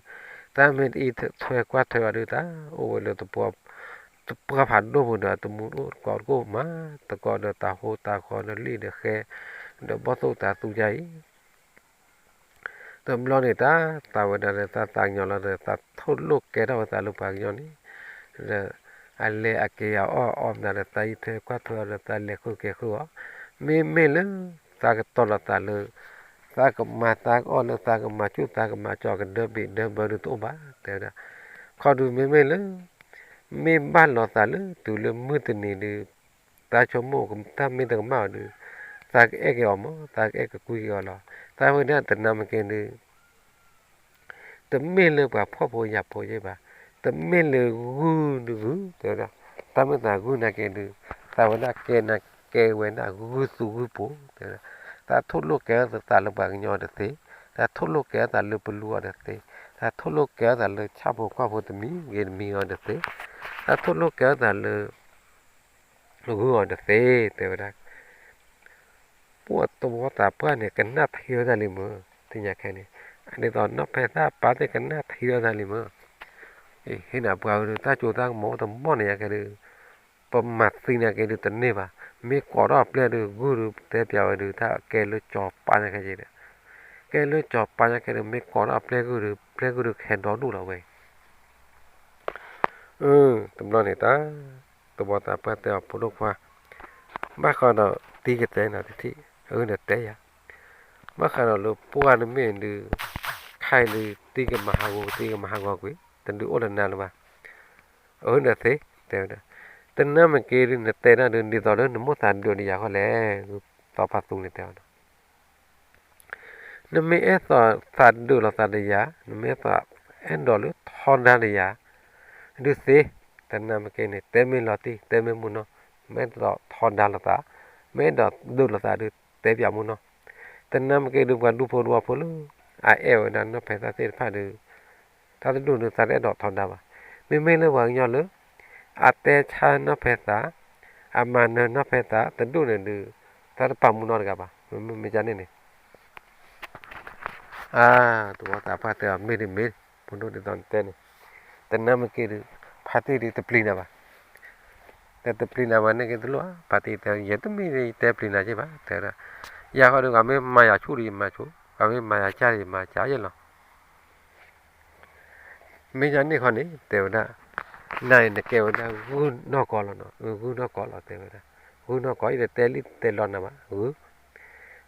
တၢ်မ့ၢ်တအံးထွဲကွၢ်ထွဲအီၤဒုးတၢ်, အိၣ်ဝဲလၢ တပှၢ်ဖးဒိၣ်ပူၤဒီး တမူတကိးတကိၣ်မး, တကိးဒီးတၤဟိတၤဃီဒီးလံာ်ဒီးဃဲ, ဒီးဘီၣ်သိၣ်တၤသူယါအံၤ တဘျီန့ၣ်တၢ်, သးဝဲဒၣ်ဒီးသးသးကညီၤလီၤဒီး သးထိၣ်လိာ်ကဲထီၣ်ဝဲသးလၢပှၤကညီန့ၣ်, ဒီးအလဲၤအက့ၤအီၣ်အီၣ်မနုၤဒီး သးအံးထွဲကွၢ်ထွဲအီၤဒီး သးလဲၤဃုာ်က့ၤဃုာ်အီၤ, မ့မ့ၢ်လၢ သးကတီၤလီၤသးလၢ သးကမၤသးကအီၣ်လၢ သးကမၤဆူၣ်သးကမၤကၠီကဒၢဘ့ၣ်ဒၢဘၢဒုးတအိၣ်ဘၣ် တဲဝဲဒၣ်. ခီဒုးမ့မ့ၢ်လၢ မ့ၢ်ဘၣ်လီၤသးလၢတုၤလၢမုၢ်တနံၤဒုး, သးဆိကမိၣ်တၢ်မ့ၢ်တကမၣ်အီၤဒုး, သးကအဲၣ်က့ၤအီၤမး, သးကအဲၣ်ကကွံက့ၤအီၤလီၤ. သးဝဲဒၣ်တနၢ်မ့ၢ်က့ၤဒုး တမ့ၢ်လၢပှၤဖှီၣ်ဖိယာ်ဖိယဲၢ်ဘၣ်, တမ့ၢ်လၢဂုၢ်ဒုးဂုၢ် တဲဝဲဒၣ်, တၢ်မ့ၢ်သးဂုၢ်နာ်က့ၤဒုး, သးဝဲဒၣ်ကဲနၤကဲဝဲဒၣ်ဂုၢ်သူဂုၢ်ပူၤ တဲဝဲဒၣ်, သးထိၣ်လိာ်ကဲထီၣ်သးလၢပှၤကညီအီၤတသ့, သးထိၣ်လိာ်ကဲထီၣ်သးလၢပလူအီၤတသ့, သးထိၣ်လိာ်ကဲထီၣ်သးလၢဆၣ်ဖိကီၢ်ဖိတမံၤဂ့ၤတမံၤအီၤတသ့, သးထိၣ်လိာ်ကဲထီၣ်သးလၢ ဂုၢ်အီၤတသ့ တဲဝဲဒၣ်. ပှၤသဝီသးပှၢ်န့ၣ် ကနၣ်ထံဝဲဒၣ်လံမ့ၢ် သ့ၣ်ညါခဲန့ၣ်, ဒ်သိးနီၢ်ဖဲသၣ်ပၢ်သ့ၣ်ကနၣ်ထံဝဲဒၣ်လံမ့ၢ်, ဟ့ၣ်နၤပှၤဝဲဒုး တၢ်စိတၢ်ကမီၤအိၣ်တမီၢ်န့ၣ်ယါခဲဒုး, ပမၤသံနာ်က့ၤဒုးတန့ၢ်ဘၣ်, မ့ၢ်ကိးထီၣ်ပျဲၢ်ဒုးဂုၢ်ဒုး တဲပၠးဝဲဒုး တၢ်ကဲလၢစီၤပၤညါခဲက့ၤဒီး, ကဲလၢစီၤပၤညါခဲဒုး မ့ၢ်ကိးထီၣ်ပျဲၢ်ဂုၢ်ဒုး ပျဲၢ်ဂုၢ်ဒုးကဟဲဒီဒူၣ်လီၤဝဲ တဘျီန့ၣ်တၢ်, သဝီသးပှၢ်တဲအီၤဖိဒိၣ်ခွါ, ဘၣ်ဃးဒီးတံၤကတဲနၤတထံၣ်, အၢ နတဲယၤ, ဘၣ်ဃးဒီးလၢပှၢ်နမ့ၢ်ဒုး, ခဲအံၤဒုး တံၤကမၤဟးဂီၤ တံၤကမၤဟးဂီၤကွံာ် တဒုးအိၣ်လၢနၤလၢၤဘၣ်, အၢ နသ့, တဲဝဲဒၣ်, တနၢ်မ့ၢ်က့ၤဒုး နတဲဒၣ်ဒုး ဒ်သိးလၢနမိၣ်သးဒိးဒီးယၤဃီလဲၣ်, သီဖးသူန့ၣ်တဲအီၤ နမ့ၢ်အဲၣ်သးဒုးလိာ်သးဒီးယၤ, နမ့ၢ်အဲၣ်သးအဲၣ်ဒိးလၢထီဒါဒီးယၤ, ဒုးသ့, တနၢ်မ့ၢ်က့န့ၣ် တဲမ့ၢ်လီၤတံၢ် တဲမ့ၢ်မုၢ်နီၢ်, မ့ၢ်တဒိးထီဒါလိာ်သး, မ့ၢ်တဒိးဒုးလိာ်သးဒီး တဲပၠးမုၢ်နီၢ်, တနၢ်မ့ၢ်က့ဒီး ပှၤဒူဖိတဝီဖိလၢ အအဲၣ်ဝဲဒၣ်နီၢ်ဖဲသၣ်သ့ၣ်တဖၣ်ဒီး တၢ်တဒူၣ်န့ၣ် သးတအဲၣ်ဒိးထီဒါဘၣ်. မ့မ့ၢ်လၢပှၤကညီလၢ အတဲဆါနီၢ်ဖဲသၣ်, အမၤနၢၤနီၢ်ဖဲသၣ်တဒူၣ်န့ၣ်ဒီး သးတပာ်မုၢ်နီၢ်တဂၤဘၣ်. မ့မ့ၢ်ကန့ၣ်န့ၣ် အါ, သဝီသးပှၢ်တဲအီၤ မ့ၢ်ဒ်မ့ၢ် ဖိဒိၣ်ဒ်သိးနတဲန့ၣ်, တနၢ်မ့ၢ်က့ဒီး ဖါတံၢ်ဒီးတပျံၤနၤဘၣ်, တပျံၤနၤဘၣ်န့ၣ်က့တလိၣ်ဧါ, ဖါတံၢ်တဲ ယတမ့ၢ်ယတဲပျံၤနၤက့ဘၣ် တဲဝဲဒၣ်, ယၤဃီဒီး ပှၤမ့ၢ်မၤယၤဆူၣ်ဒီးယမၤဆူၣ်, ပှၤမ့ၢ်မၤယၤကၢ်ဒီးယမၤကၢ်ယဲလီၤ. မ့ၢ်ယၤန့ၣ်ခီန့ၣ် တဲဝဲဒၣ်, နၤအံၤနကဲဝဲဒၣ်ဂုၢ်နီၢ်ကီၢ်လီၤနီၤ, ဂုၢ်နီၢ်ကီၢ်လီၤ တဲဝဲဒၣ်, ဂုၢ်နီၢ်ကီၢ် ယတတဲလံၣ်တဲလီနၤဘၣ်, ဂုၢ်,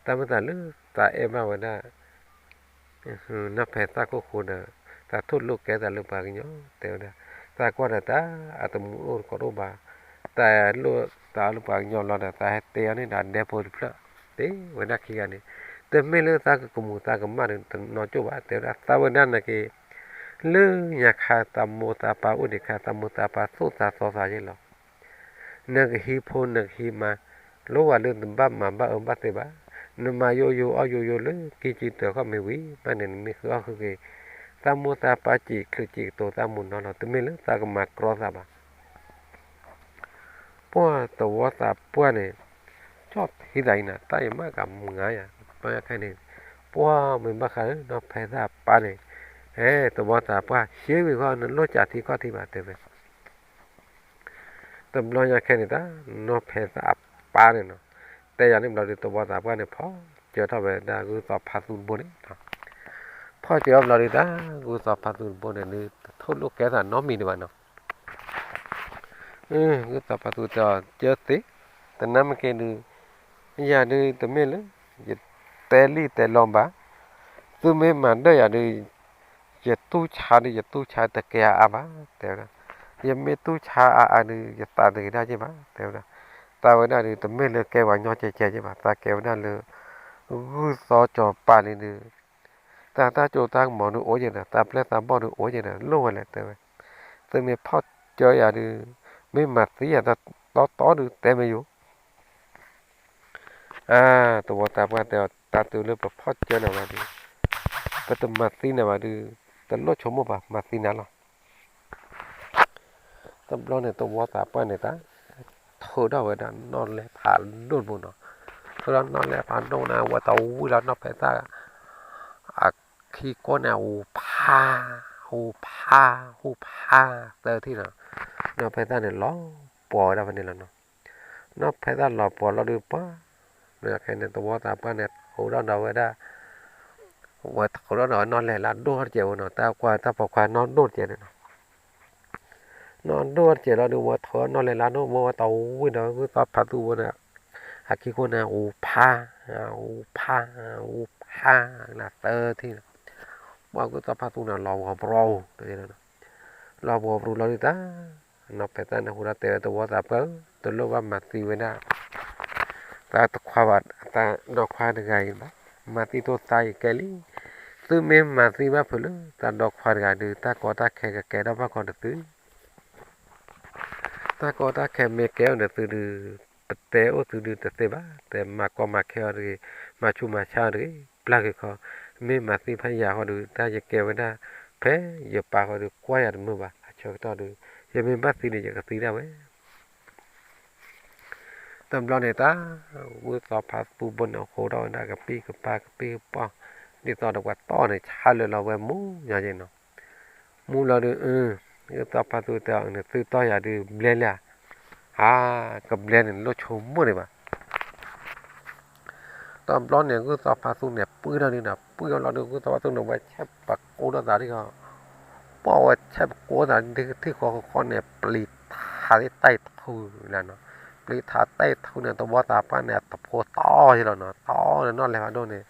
တၢ်မ့ၢ်သးလၢသးအဲၣ်ဘၣ်ဝဲဒၣ် နီၢ်ဖဲသၣ်ခိၣ်ဃိဒီး သးထိၣ်လိာ်ကဲသးလၢပှၤကညီ တဲဝဲဒၣ်, သးကွၢ်ဒီးတၢ်အတမူအိၣ်တကိးတအိၣ်ဘၣ်, တၢ်လိၣ်သးလၢပှၤကညီလီၤဒီး သးဟဲတဲအီၤန့ၣ်ဒီးဒဲဖိတဖျၢၣ်, တဲဝဲဒၣ်ခံဂၤန့ၣ်, တမ့ၢ်လၢသးကကမူၤသးကမၣ်ဒီး တနီၢ်ကၠိၣ်ဘၣ် တဲဝဲဒၣ်, သးဝဲဒၣ်နာ်က့ လၢညါခါသးမိၢ်သးပၢ်အိၣ်ဒံးခါ သးမိၢ်သးပၢ်သိၣ်သးသီသးယဲလီၤ. နကဟံးဖိနကဟံးမါ, လိၣ်ဝဲလၢနဘၣ်မၤဘၣ်အၢဘၣ်သီဘၣ်, နမၤယိယိအီၣ်ယိယိလၢကံကံတၢ်ဃီမ့ၢ်ဝံၤ ဘၣ်န့ၣ်နမ့ၢ်ဃုအီၣ်ဃုက့ၤ သးမိၢ်သးပၢ်စံးချုးစံးကတိၤသးမုၢ်နီၢ်လီၤ, တမ့ၢ်လၢသးကမၤကြီသးဘၣ်. ပှၢ်သဝီသးပှၢ်န့ၣ် ကၠီၣ်ထံသးအံၤနၤ တၢ်အံၤမးကမုာ်ငါယၤ, ပှၢ်ခဲန့ၣ် ပှၢ်မ့ၢ်ဘၣ်ဃးလၢနီၢ်ဖဲသၣ်အပၢ်န့ၣ်, ဟဲသဝီသးပှၢ် ရှဲဝံၤဃီ နလိၣ်ကးထံခီၣ်ထံဘၣ် တဲဝဲ တဘျီညါခဲန့ၣ်တၢ် နီၢ်ဖဲသၣ်အပၢ်န့ၣ်နီၤ, တဲယၤန့ၣ်ဘျီဒီး သဝီသးပှၢ်န့ၣ် ဖီၣ်စၢၤထီၣ်ဝဲဒၣ်ဂုၢ်သီဖါသူတဘိန့ၣ်, ဖီၣ်စၢၤအီၤဘျီဒီးတၢ် ဂုၢ်သီဖါသူတဘိန့ၣ် နထိၣ်လိာ်ကဲသးနီတမံၤဒံးဘၣ်နီၤ, ဂုၢ်သီဖါသူတဲအီၤ ကၢသ့, တနၢ်မ့ၢ်က့ဒီး ယၤဒုးတမ့ၢ်လၢ ယတဲလံၣ်တဲလီဘၣ်, သုမ့ၢ်မၤဒၢၣ်ယၤဒုး ယတူၢ်ဆါဒုး ယတူၢ်ဆါတကဲအါအါဘၣ် တဲဝဲဒၣ်, ယမ့ၢ်တူၢ်ဆါအါအါဒုး ယသးတဂ့ၤဒၣ်က့ဘၣ် တဲဝဲဒၣ်, တၢ်ဝဲဒၣ်ဒုးတမ့ၢ်လၢကဲပှၤညီကဲကဲက့ဘၣ် သးကဲဝဲဒၣ်လၢ ဂုၢ်သီစီၤပၤလံဒုး တၢ်တၢ်စိတၢ်ကမီၤဒုးအိၣ်က့ၤဒီး တၢ်ပျဲၢ်တၢ်ဘီၣ်ဒုးအိၣ်က့ၤဒီး လိၣ်ဝဲလဲၣ် တဲဝဲ, သုမ့ၢ်ဖီၣ်စၢၤယၤဒုး မ့ၢ်မၤသံယၤတီတီဒုး တဲမ့ၢ်ယိၤ အါ, သဝီသးပှၢ်တဲအီၤ တၢ်တုၤလၢပဖီၣ်စၢၤနၤဘၣ်ဒုး ပတမၤသံနၤဘၣ်ဒုး တလိၣ်ဆိကမိၣ်ဘၣ် မၤသံနၤလီၤ. တဘျီန့ၣ် သဝီသးပှၢ်န့ၣ်တၢ် ထုးထီၣ်ဝဲဒၣ်နီၣ်လဲၢ်ဖးဒိၣ်တဘိနီၤ, ထုးထီၣ်နီၣ်လဲၢ်ဖးဒိၣ်န့ၣ် ဝဲတဝံၣ်လီၤနီၢ်ဖဲသၣ် အခံကိးန့ၣ် အူဖး, အူဖး, အူဖး, သၢထံၣ်နီၤ, နီၢ်ဖဲသၣ်န့ၣ်လီၤပှီၤဝဲဒၣ်ဖဲန့ၣ်လီၤနီၤ. နီၢ်ဖဲသၣ်လီၤပှီၤလီၤဒုးပှၢ်, ခဲန့ၣ် သဝီသးပှၢ်န့ၣ် ထုးထီၣ်ဒီးဝဲဒၣ်, ဝဲထုးထီၣ်ဒီးနီၣ်လဲၢ်လၢအဒိၣ်တစဲးဝဲနီၤ, တၢ်ကွၢ်တၢ်ဖိခွါနီၣ်ဒိၣ်တစဲးန့ၣ်နီၤ နီၣ်ဒိၣ်တစဲးလီၤဒုး ဝဲထုးနီၣ်လဲၢ်လၢဒိၣ် ဝဲတဝံၣ်ဒီးဂုၢ်သီဖးသူဘိန့ၣ် အခံခိၣ်န့ၣ် အူဖး, အူဖး, အူဖး, သၢထံၣ်, ပှၢ်ဂုၢ်သီဖးသူန့ၣ် လီၤပှီၤပရီၤ, လီၤပှီၤပရီၤလီၤဒုးတၢ်, နီၢ်ဖဲသၣ်န့ၣ်ဟူးဒီးတဲဝဲသဝီသးပှၢ်ဧၢ, တလိၣ်ဘၣ်မၤသံဝဲဒၣ် သးတခွါဘၣ်, သးဒီခွါတဂၤအံၤဘၣ်, မၤသံထိၣ်သါအံၤကဲလံ, သုမ့ၢ်မၤသံဘၣ်ဖုးလၢသးဒီခွါတဂၤဒုး တၢ်ကီတၢ်ခဲကကဲထီၣ်ဘၣ်ကီးနသု, တၢ်ကီတၢ်ခဲမ့ၢ်ကဲအီၤနသုဒုး, ပတဲအိၣ်သုဒုးတသ့ဘၣ်, တဲမၤကီမၤခဲအီၤတဂ့ၤ, မၤဆူးမၤဆါအီၤတဂ့ၤ, ပျၢ်က့ၤခီ, မ့ၢ်မၤသံဖဲယၤဃီဒုး တၢ်ယကဲဝဲဒၣ်, ဖဲယပၢ်ဃီဒုး ကွၢ်ယၤတမုာ်ဘၣ်, အဆၢကတီၢ်ဒုး ယမ့ၢ်ဘၣ်သံန့ၣ် ယကသံဒၣ်ဝဲ တဘျီန့ၣ်တၢ်, ဂုၢ်သီဖးသူဘိန့ၣ် ဟူးထီၣ်ဝဲဒၣ်ကပံၢ်ကပၢ်ကပံၢ်ကပီၢ်, ဒ်သိးဒီးပှၤတီၢ်န့ၣ် ဆါလၢလီၤဝဲမူညီက့နီၤ, မူလီၤဒုး, ဂုၢ်သီဖးသူတဲအီၤ နသုတီၢ်ယၤဒုးဘျဲလံဧါ, ဧါ, ကဘျဲန့ၣ် လိၣ်ဆိကမိၣ်ဒံးဘၣ် တဘျီန့ၣ် ဂုၢ်သီဖးသူန့ၣ် ပှံၢ်ထီၣ်ဒုးနီၤ, ပှံၢ်ထီၣ်လီၤဒုး ဂုၢ်သီဖးသူန့ၣ် ဝဲဆဲးပကိးထီၣ်သးဒံးဃီ, ပှၢ်ဝဲဆဲးပကိးသးဒံးထံၣ်ဃီဃီန့ၣ် ပျံၤထးသ့ၣ်တၢ်အံၤထူလီၤနီၤ, ပျံၤထးတၢ်အံၤထူန့ၣ် သဝီသးပှၢ်န့ၣ် တဖိတီၢ်ယဲလီၤနီၤ, တီၢ်န့ၣ်နီၣ်လဲၢ်ဖးဒိၣ်န့ၣ်,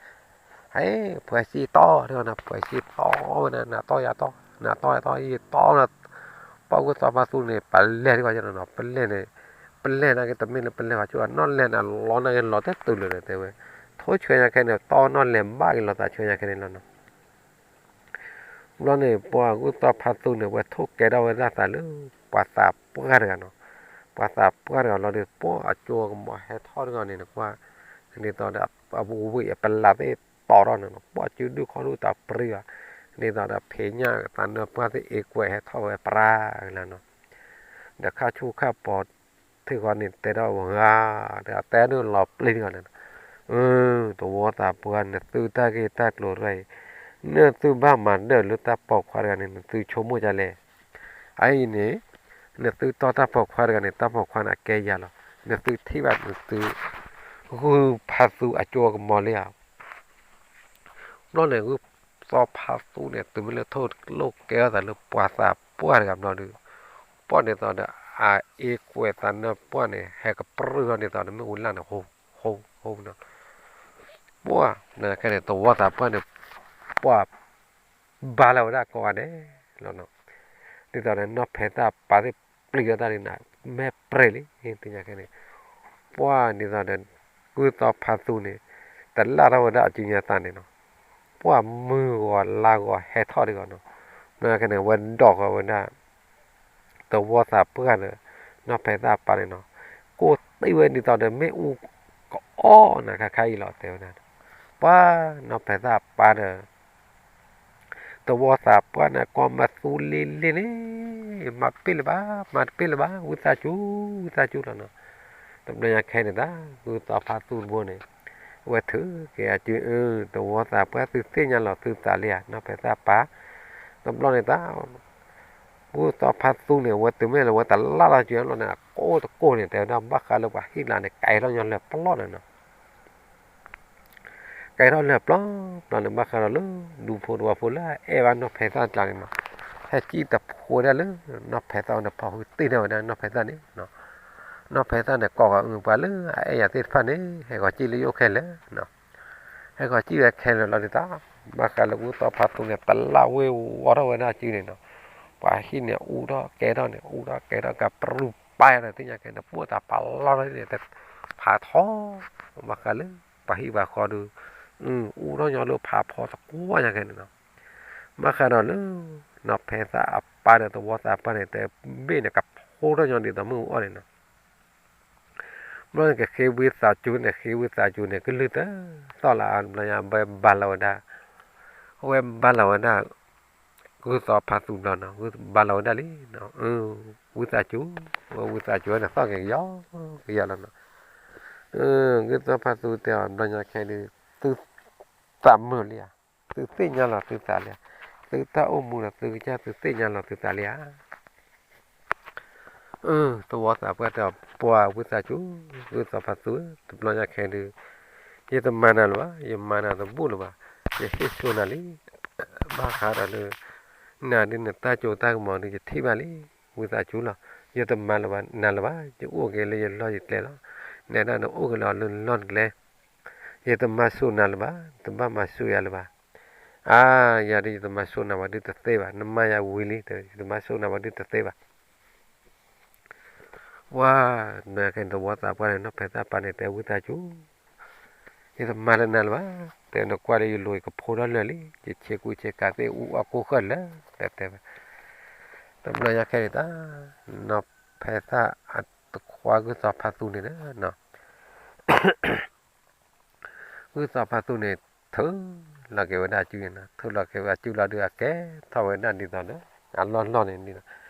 ဟဲ, ဖှဲးဆံတီၢ်ထံၣ်နီၤ, ဖှဲးဆံတီၢ်ဝဲန့ၣ် နၤတီၢ်ယၤတီၢ်, နၤတီၢ်ယၤတီၢ် ယတီၢ်နီၤ, ပှၢ်ဂုၢ်သီဖးသူန့ၣ် ပလဲၢ်ထံၣ်ဃီယဲလီၤနီၤ, ပလဲၢ်န့ၣ်, ပလဲၢ်နာ်က့တမ့ၢ်လၢပလဲၢ်ဃီဆိ, နီၣ်လဲၢ်န့ၣ် လီၤနာ်က့လီၤတဲာ်တုၤလၢာ်လၢတဲဝဲ, ထိၣ်ဆှၢညါခဲန့ၣ် တီၢ်နီၣ်လဲၢ်ဘၣ်က့ၤလီၤသးဆှၢညါခဲန့ၣ်လီၤနီၤ. ဘျီန့ၣ် ပှၤဂုၢ်သီဖါသူန့ၣ် ဝဲထိၣ်ကဲထီၣ်ဝဲဒၣ်သးလၢ ပှၤသးပှၢ်တဂၤနီၤ, ပှၤသးပှၢ်တဂၤလီၤဒီး ပှၤအကၠိကမီၤဟဲထီၣ်တဂၤန့ၣ် နကွၢ် ဒ်သိးဒီး အဝ့ၢ်အပလးသ့ၣ်တီထီၣ်န့ၣ်နီၤ, ပှၤစုဒုၣ်ခီၣ်ဒုၣ်တၢ်ပြံဘၣ်, ဒ်သိးဒီးဖံးညၣ်သးနၢၢ်ပှၢ်သ့ၣ်အ့ကွဲးဟဲထီၣ်ဝဲပြါကလါနီၤ, ဒီးခါဆူၣ်ခါပီၤ ထံၣ်ဃီန့ၣ် တဲထီၣ်ဝဲဂၤ ဒီးတဲဒၣ်လီၤပျံၤတဂၤန့ၣ်, အၢ သဝီသးပှၢ် နသုတၢ်ဂ့ၢ်တၢ်ကျိၤတဖၣ်အံၤ နသုဘၣ်မၤဒၢၣ်လၢတၢ်ပိာ်ခွါတဂၤန့ၣ် နသုဆိကမိၣ်ဒ်လဲၣ်. အအံၤန့ၣ် နသုတီၢ်တၢ်ပိာ်ခွါတဂၤန့ၣ် တၢ်ပိာ်ခွါန့ၣ်အကဲယၤလီၤ. နသုထံၣ်ဘၣ်နသု ဂုၢ်ဖါသူအကၠိကမီၤလံဧါ. ဘျီန့ၣ် ဂုၢ်သီဖါသူန့ၣ် တုၤမ့ၢ်လၢထိၣ်လိာ်ကဲထီၣ်သးလၢပှၤသးပှၢ်တဂၤဘျီဒီး ပှၢ်ဒ်သိးဒီး အအ့ကွဲးသးနၢၢ်ပှၢ်န့ၣ် ဟဲကပြုၢ်ထီၣ်ဒ်သိးဒီးမ့ၣ်အူလၢ်န့ၣ် ဟိဟိနီၤ. ပှၢ်ခဲန့ၣ် သဝီသးပှၢ်န့ၣ် ပှၢ် ဘါလီၤဝဲဒၣ်ကိးဂၤဒဲးလီၤနီၤ. ဒ်သိးဒီးနီၢ်ဖဲသၣ်ပၢ်သ့ၣ်ပျံၤဒီးတၢ်ဒ်န့ၣ် မဲာ်ပြဲၤလံ သ့ၣ်ညါခဲန့ၣ်, ပှၢ်ဒ်သိးဒီး ဂုၢ်သီဖါသူန့ၣ် တလၢ်ထီၣ်ဝဲဒၣ်အစုညါသးန့ၣ်နီၤ, ပှၢ်မုၢ်ဂီၤလါဂီၤဟဲထီၣ်ဒံးဂီၤနီၤ. ဘျီညါခဲန့ၣ် ဝဲဒိးဃီၤဝဲဒၣ် သဝီသးပှၢ်ဒီး နီၢ်ဖဲသၣ်ပၢ်န့ၣ်နီၤ, ကိးတ့ၢ်ဝဲဒ်သိးဒီးမ့ၣ်အူကအီၣ်နၤခါခါအံၤလီၤ တဲဝဲဒၣ်. ပှၢ်နီၢ်ဖဲသၣ်ပၢ်ဒီး သဝီသးပှၢ်န့ၣ် ကိးမၤသူလ့လ့န့ၣ်, မၤတပ့ၢ်လၢၤဘၣ်, မၤတပ့ၢ်လၢၤဘၣ်, ဝံသးစူၤ, ဝံသးစူၤလီၤနီၤ. တဘျီညါခဲန့ၣ်တၢ် ဂုၢ်သီဖါသူတဘိန့ၣ် ဝဲထုးက့ၤအစု အၢ သဝီသးပှၢ် သုသ့ၣ်ညါလီၤသုသးလံဧါ နီၢ်ဖဲသၣ်ပၢ်. တဘျီန့ၣ်တၢ် ဂုၢ်သီဖါသူန့ၣ် အဝဲတုၤမ့ၢ်လၢဝဲတလၢ်လီၤစုလီၤန့ၣ် အကိၢ်တကိၢ်န့ၣ် တဲဝဲဒၣ်ဘၣ်ဃးလၢပှၤဟံၣ်လါန့ၣ် ကဲထီၣ်ညီလၢပျီန့ၣ်နီၤ. ကဲထီၣ်လၢပျီ, ပျီန့ၣ် ဘၣ်ဃးဒီးလၢ ဒူဖိတဝီဖိလၢအအဲၣ်ဘၣ်နီၢ်ဖဲသၣ်အကျါန့ၣ်နီၤ, ဟဲစံၣ်တဖိဒၣ်လၢ နီၢ်ဖဲသၣ်အအိၣ်န့ၣ် ဖီၣ်ဟုတ့ၢ်ဒၣ်ဝဲဒၣ်နီၢ်ဖဲသၣ်န့ၣ်, နီၢ်ဖဲသၣ်န့ၣ် ကိးဂၤအုပှၤလၢအအဲၣ်ယၤသ့ၣ်တဖၣ်န့ၣ် ဟဲဂီၤစံၣ်လၢယအိၣ်ခဲလၢာ်နီၤ. ဟဲဂီၤစံၣ်ဝဲခဲလၢာ်လီၤဒ်သိး ဘၣ်ဃးလၢဂုၢ်သီဖါသူန့ၣ် တလၢ်ဝ့ၢ်ဝီထီၣ်ဝဲဒၣ်စုန့ၣ်နီၤ, ပှၤဟံၣ်န့ၣ်အူထီၣ်ကဲထီၣ်န့ၣ် အူထီၣ်ကဲထီၣ် ကပြုၢ်ပာ်ဒီးသ့ၣ်ညါခဲန့ၣ် ပိၢ်တၢ်ပာ်လီၤထီၣ်န့ၣ် ဖးထီ ဘၣ်ဃးလၢ ပှၤဟံၣ်ပှၤဃီဒီး အူထီၣ်ညီလၢဖးဖီသကိးညါခဲန့ၣ်နီၤ. ဘၣ်ဃးဒီးလၢ နီၢ်ဖဲသၣ်အပၢ်ဒီးသဝီသးပှၢ်န့ၣ် တဘ့ၣ်န့ၣ် ကဖိထီၣ်ညီဒ်သိးမ့ၣ်အူအီၣ်န့ၣ်နီၤ. ဘျီန့ၣ် ကဃ့ဝံသးစူၤန့ၣ် ဃ့ဝံသးစူၤန့ၣ် ကလုၢ်သၢသီၣ်လၢအဘျီညါ ဘဲဘါလီၤဝဲဒၣ်, အဝဲဘါလီၤဝဲဒၣ် ဂုၢ်သီဖါသူဘျီနီၤ, ဘါလီၤဝဲဒၣ်လံ, ဝံသးစူၤ, ဝံသးစူၤန့ၣ် သီၣ်က့ၤကယီကယီလီၤနီၤ. ဂုၢ်သီဖါသူတဲအီၤ ဘျီညါခဲဒုး သုသးမုာ်လံဧါ, သုသ့ၣ်ညါလီၤသုသးလံဧါ, သုတၢ်အိၣ်မူဒီးသုကစၢ် သုသ့ၣ်ညါလီၤသုသးလံဧါ. သဝီသးပှၢ်တဲအီၤ ပှၢ်ဝံသးစူၤ, ဂုၢ်သီဖါသူဧၢ, တဘျီညါခဲဒုး ယတမၤနၤလၢၤဘၣ်, ယမၤနၤတဘူၣ်လၢၤဘၣ်, ယဟ့ၣ်ဆိနၤလံ. ဘၣ်ဃးဒီးလၢ နၤဒုးနတၢ်စိတၢ်ကမီၤဒုး ယထံၣ်ဘၣ်လံ, ဝံသးစူၤလီၤ. ယတမၤလၢၤဘၣ် နၤလၢၤဘၣ်, ယအိၣ်က့ၤလၢယလီၢ်ယကျဲလီၤ. နဲဒၣ်နအိၣ်က့ၤလၢလၢလီၢ်နကျဲ, ယတမၤစိနၤလၢၤဘၣ်, တဘၣ်မၤစိယၤလၢၤဘၣ်. အါ ယၤဒုးယတမၤစိနၤဘၣ်ဒုးတသ့ဘၣ်, နမၤယၤဝံၤလံ, ယတမၤစိနၤဘၣ်ဒုးတသ့ဘၣ်. ပှၢ် နကဲသဝီသးပှၢ်န့ၣ် နီၢ်ဖဲသၣ်ပၢ်န့ၣ် တဲဝံသးစူၤ, ယတမၤလၢနၤလၢၤဘၣ်, တဲနကွၢ်လၢယလိၤ ယကဖိထီၣ်လၢာ်လံ, ယဆ့ကူဆ့ကၤသ့ၣ်အူအီၣ်ကိၢ်ဃၢ်လၢာ်, တဲတဲဝဲ. တဘျီညါခဲန့ၣ်တၢ် နီၢ်ဖဲသၣ်အတခွါဂုၢ်သီဖါသူန့ၣ်လီၤ. ဂုၢ်သီဖါသူန့ၣ် ထုးလီၤက့ၤဝဲဒၣ်အစုန့ၣ်နီၤ, ထုးလီၤက့ၤဝဲအစုလီၤဒုး အကဲထီၣ်ဝဲဒၣ်ဒ်သိးလၢ အလီၢ်လီၢ်န့ၣ် ဒ်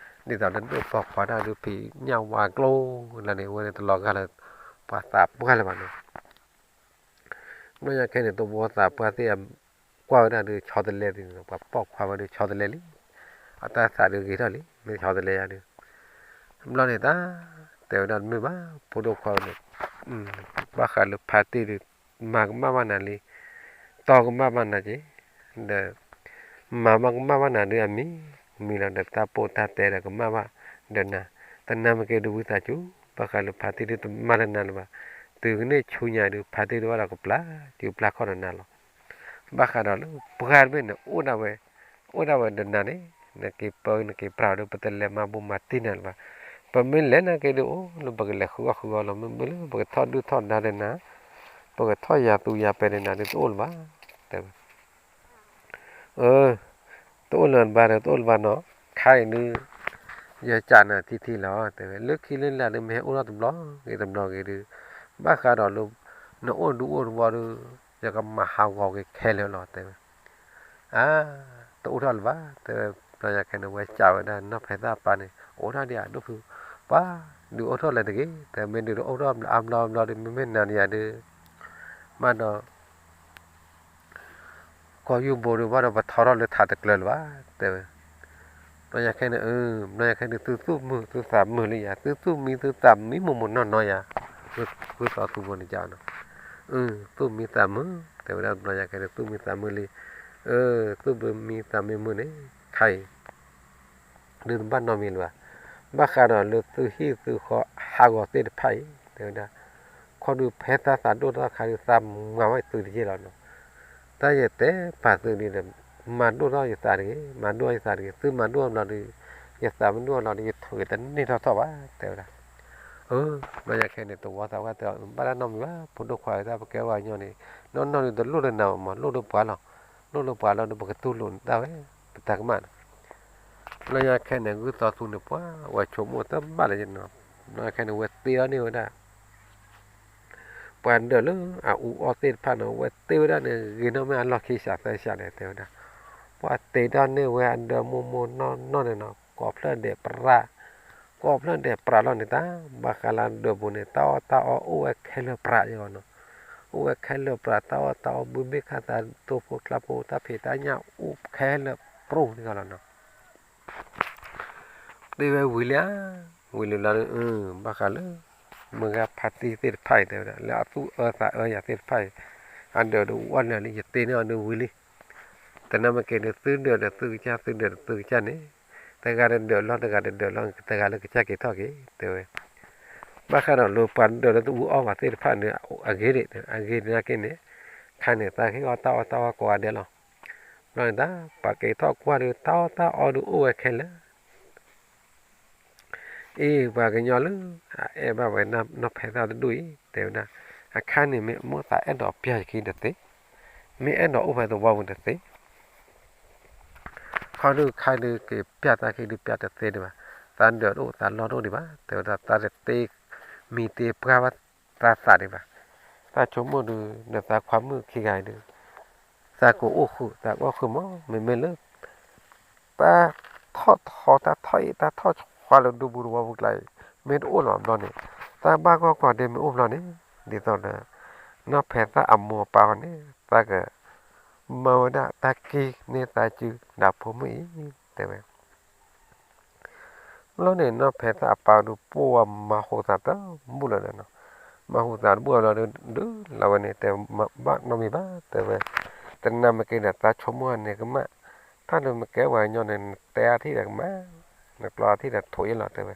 သိးလၢဒိၣ်ပိာ်ခွါတၢ်ဒုး ဖံးညၣ်ဝါကျိလၢန့ၣ် အဝဲန့ၣ်တလီၤဂာ်လၢ ပှၤသးပှၢ်လၢၤဘၣ်နီၤ. ဘျီညါခဲန့ၣ် သဝီသးပှၢ်သ့ၣ် ကွၢ်ဝဲဒၣ်ဒုး ဆီတလဲသ့ၣ်နီၤ, ပှၤပိာ်ခွါဝဲဒုး ဆီတလဲလံ, အတၢ်သးဒုးဂ့ၤထီၣ်လံ, မ့ၢ်ဆီတလဲယၤဒုး. ဘျီန့ၣ်တၢ် တဲဝဲဒၣ်တမ့ၢ်ဘၣ်, ဖိဒိၣ်ခွါဝဲန့ၣ် ဘၣ်ဃးလၢဖါတံၢ်ဒုး မၤကမၣ်ဘၣ်နၤလံ, တီကမၣ်ဘၣ်နၤက့ၤ, ဒီး မၤမၤကမၣ်ဘၣ်နၤဒုးအမံၤမံၤလီၤ, ဒီးတၢ်ပိာ်တၢ်တဲဒီးကမၣ်ဘၣ်ဒီးနၤ, သနာ်က့ဒုးဝံသးစူၤ, ဘၣ်ဃးလၢဖါတံၢ်ဒုးတမၤလၢနၤလၢၤဘၣ်, တုၤကန့ၢ်ဆူညါဒုး ဖါတံၢ်ဒုးဘၣ်ဒီးကပျၢ်စုပျၢ်ခီၣ်ဒီးနၤလီၤ. ဘၣ်ဃးဒီးလၢပှၢ်တဘ့ၣ်န့ၣ် အိၣ်ဒၣ်ဝဲ, အိၣ်ဒၣ်ဝဲဒီးနၤန့ၣ်, နက့ၤပၢနက့ၤပြးဒီး ပတလဲၤမၤဘူၣ်မၤတံၢ်နၤလၢၤဘၣ်. ပမ့ၢ်လဲၤနာ်က့ဒုးအိၣ်လၢပကလဲၤဃုအီၣ်ဃုအီလီၤ, မ့မ့ၢ်လၢပကထီၣ်ဒုၣ်ထီၣ်ဒါဒီးနၤ, ပကထီၣ်ယၤသူယၤပဲာ်ဒီးနၤဒုးတအိၣ်လၢၤဘၣ်, တဲဝဲ. အၢ တအိၣ်လၢၤဘၣ်ဒီး တအိၣ်လၢၤဘၣ်နီၤ, ခဲအံၤဒုး ယကးနၤထံထံလီၤ တဲဝဲ, လၢခံလၢလာ်ဒုး မ့ၢ်ဟဲအိၣ်ထီၣ်တဘျီဂ့ၤတဘျီဂ့ၤဒုး ဘၣ်ဃးဒီးလၢ နအိၣ်ဒုးအိၣ်တဝီဒုး ယကမၤဟးဂီၤက့ၤခဲလၢာ်လီၤ တဲဝဲ. အါ, တအိၣ်ထီၣ်လၢၤဘၣ် တဲဝဲ. ဘျီညါခဲန့ၣ် ဝဲကးဝဲဒၣ်နီၢ်ဖဲသၣ်အပၢ်န့ၣ် အိၣ်ထီၣ်ဒံးဧါ ဒိၣ်ဖု, ပှၤဒုးအိၣ်ထီၣ်လၢၤတဂ့ၤ, တဲမ့ၢ်ဒုးအိၣ်ထီၣ်အါဘျီအါဘျီဒုး မ့မ့ၢ်နၤန့ၣ်ယၤဒုး ဘၣ်ဒီး ကီၢ်ယူၢ်ဘိဒုး ဘၣ်ဒီးပထီထီၣ်လၢထးတကျၢၤလၢၤဘၣ် တဲဝဲ. ဘျီညါခဲန့ၣ်, ဘျီညါခဲန့ၣ် သုသူၣ်မုာ်သုသးမုာ်လံယၤ, သုသူၣ်မံသုသးမံမိၢ်မိၢ်နီၢ်နီၢ်ယၤ, ဃုသီသူဘိန့ၣ်ကနီၤ, အၢ သူၣ်မံသးမုာ် တဲဝဲဒၣ်. ဘျီညါခဲန့ၣ် သူၣ်မံသးမုာ်လံ, အၢ သူၣ်မံသးမုာ်မုာ်န့ၣ် ခဲအံၤ ဒုးတဘၣ်နီတမံၤလၢၤဘၣ်, ဘၣ်ဃးဒီးလၢသုဟံၣ်သုဃီဟးဂီၤသ့ၣ်တဖၣ်အံၤ တဲဝဲဒၣ်, ခီဒုးဖဲသးသးဒိၣ်ထီၣ်ခါဒုး သးမၤဝဲသုတယ့ၢ်လီၤနီၤ. တၢ်ယတဲပာ်သုဒ်ဒီး မၤဒိၣ်ထီၣ်ယသးတဂ့ၤ, မၤဒိၣ်ယသးတဂ့ၤ, သုမၤဒိၣ်အဘျီဒီး ယသးမ့ၢ်ဒိၣ်အဘျီဒီး ယထိၣ်ဂ့ၤတန့ၢ်ထီၣ်ထီၣ်ဘၣ် တဲဝဲဒၣ်. အၢ ဘျီညါခဲန့ၣ် တဝီသးဝဲတဲအီၤ ဘၣ်တၢ်နီတမံၤဘၣ်, ဖိဒိၣ်ခွါဧၢ, တၢ်ပကဲဝဲညီန့ၣ် နီၢ်နီၢ်ဒုးတလိၣ်လၢနၤဘၣ်မး, လိၣ်လၢပှၤလီၤ. လိၣ်လၢပှၤလီၤဒီး ပကတူၢ်လိာ်နတၢ်ဝဲ ပတၢ်ကမၣ်န့ၣ်. ဘျီညါခဲန့ၣ် ဂုၢ်သီသူန့ၣ် ပှၤဝဲဆိကမိၣ်တဘၣ်လၢၤနီၤ. ဘျီညါခဲန့ၣ် ဝဲသ့အီၤန့ၢ်ဝဲဒၣ် ပှၤဒၢးလၢအအူအီၣ်သ့ၣ်တဖၣ်န့ၣ် ဝဲသ့ဝဲဒၣ်န့ၣ် ဂ့ၤနီၢ်မ့ၢ်အလီၢ်ခံစးသၢစးန့ၣ် တဲဝဲဒၣ်, ပှၤတ့ထီၣ်န့ၢ်ဝဲအဒၢးမိၢ်မိၢ်နီၢ်နီၢ်န့ၣ်နီၤ, ကိးဖျၢၣ်ဒဲးပြး, ကိးဖျၢၣ်ဒဲးပြးလီၤန့ၣ် တၢ်ဘၣ်ဃးလၢအဒၢးပူၤန့ၣ် တၢ်အီၣ်တၢ်အီအိၣ်ဝဲခဲလၢာ်ပြးယဂီၢ်နီၤ, အိၣ်ဝဲခဲလၢာ်ပြး, တၢ်အီၣ်တၢ်အီ ဘုဘ့ၣ်ခၣ်သး တိဖိကျါဖိ တၢ်ဖံးတၢ်ညၣ်အိၣ်ခဲလၢာ်ပြးန့ၣ်လီၤနီၤ. တ့ဝဲဝံၤလံဧါ, ဝံၤလံလီၤဒီး ဘၣ်ဃးလၢ မုၢ်ဂၤဖါတံၢ်သ့ၣ်တဖၣ်အံၤ တဲဝဲဒၣ် လၢအသူၣ်အၢသးအၢယၤသ့ၣ်တဖၣ်အံၤ အဒၢးဒီးအူအီၣ်လၢာ်လံ ယတ့န့ၢ်အီၤဒီးဝံၤလံ. တနၢ်မ့ၢ်က့ၤဒီး သုဒၢးဒီးသုကစၢ် သုဒၢးဒီးသုကစၢ်န့ၣ် တဂၤတဒၢးလီၤ တဂၤတဒၢးလီၤ တဂၤလၢကစၢ်က့ၤထီၣ်က့ၤ တဲဝဲ. ဘၣ်ဃးဒီးလၢပှၤဒၢးလၢတအူအီၣ်ဘၣ်သ့ၣ်တဖၣ်န့ၣ် အဂ့ၤဒၣ် အဂ့ၤနာ်က့န့ၣ် ခါန့ၣ် သးကဟ့ၣ်အီၣ်တၢ်အီၣ်တၢ်အီကိးဂၤဒဲးလီၤ. ဘျီန့ၣ်တၢ် ပှၤက့ၤထီၣ်ကွၢ်ဒီး တၢ်အီၣ်တၢ်အီဒီးအိၣ်ဝဲခဲလၢာ် အ့ ပှၤကညီလၢ အအဲၣ်ဘၣ်ဝဲနီၢ်ဖဲသၣ်တဒူၣ်အံၤ တဲဝဲဒၣ်, အခါန့ၣ်မ့ၢ်မိၣ်သးအဲၣ်ဒိးပျၢ်ယခံတသ့, မ့ၢ်အဲၣ်ဒိးအိၣ်ဖဲသဝီပူၤတသ့, ခီဒုးခါဒုးက့ၤပျၢ်တၢ်ခံဒုးပျၢ်တသ့ဒံးဘၣ်, သးဒၢးတအိၣ်သးလီၢ်တအိၣ်ဒံးဘၣ် တဲဝဲဒၣ်, သးတသ့မံၤသ့ပှၢ်ဘၣ်သးသးဒံးဘၣ်, သးဆိကမိၣ်ဒုး နသးခွါမုၣ်ခံဂၤအံၤဒုး သးကအိၣ်ဃုာ် သးကအိၣ်ဃုာ်မး မ့မ့ၢ်လၢ တၢ်ထီၣ်ထီ တၢ်ထီၣ်အ့ၣ် တၢ်ထီၣ်ဆှါလၢဒူပူၤသဝီပူၤကျါအံၤ မ့ၢ်တအိၣ်လၢၤဘျီန့ၣ် တၢ်ဘၣ်ဂီၢ်ကီၢ်ဒဲးမ့ၢ်အိၣ်ဘျီန့ၣ် ဒ်သိးဒီး နီၢ်ဖဲသၣ်အမိၢ်အပၢ်အီၤန့ၣ် သးက မၢဝဲဒၣ်တၢ်က့ၢ်န့ၢ်သးစုဒၣ်ဖိမုၣ်အံၤ တဲဝဲ ဘျီန့ၣ် နီၢ်ဖဲသၣ်အပၢ်ဒုးပိာ်ဝဲမၤဟူးသးတဘူၣ်လၢၤဒီးနီၤ, မၤဟူးသးတဘူၣ်လီၤဒီး ဒုးလီၤဝဲန့ၣ် တဲဘၣ်နီတမံၤဘၣ် တဲဝဲ, တနၤမ့ၢ်က့ၤဒီး သးဆိကမိၣ်န့ၣ်ကမၣ်, တၢ်ဒုးမ့ၢ်ကဲဝဲညီန့ၣ် နတဲအထံၣ်ဒီးကမၣ်, နကျီအထံၣ်ဒီးထိးအ့ၣ်လီၤ တဲဝဲ,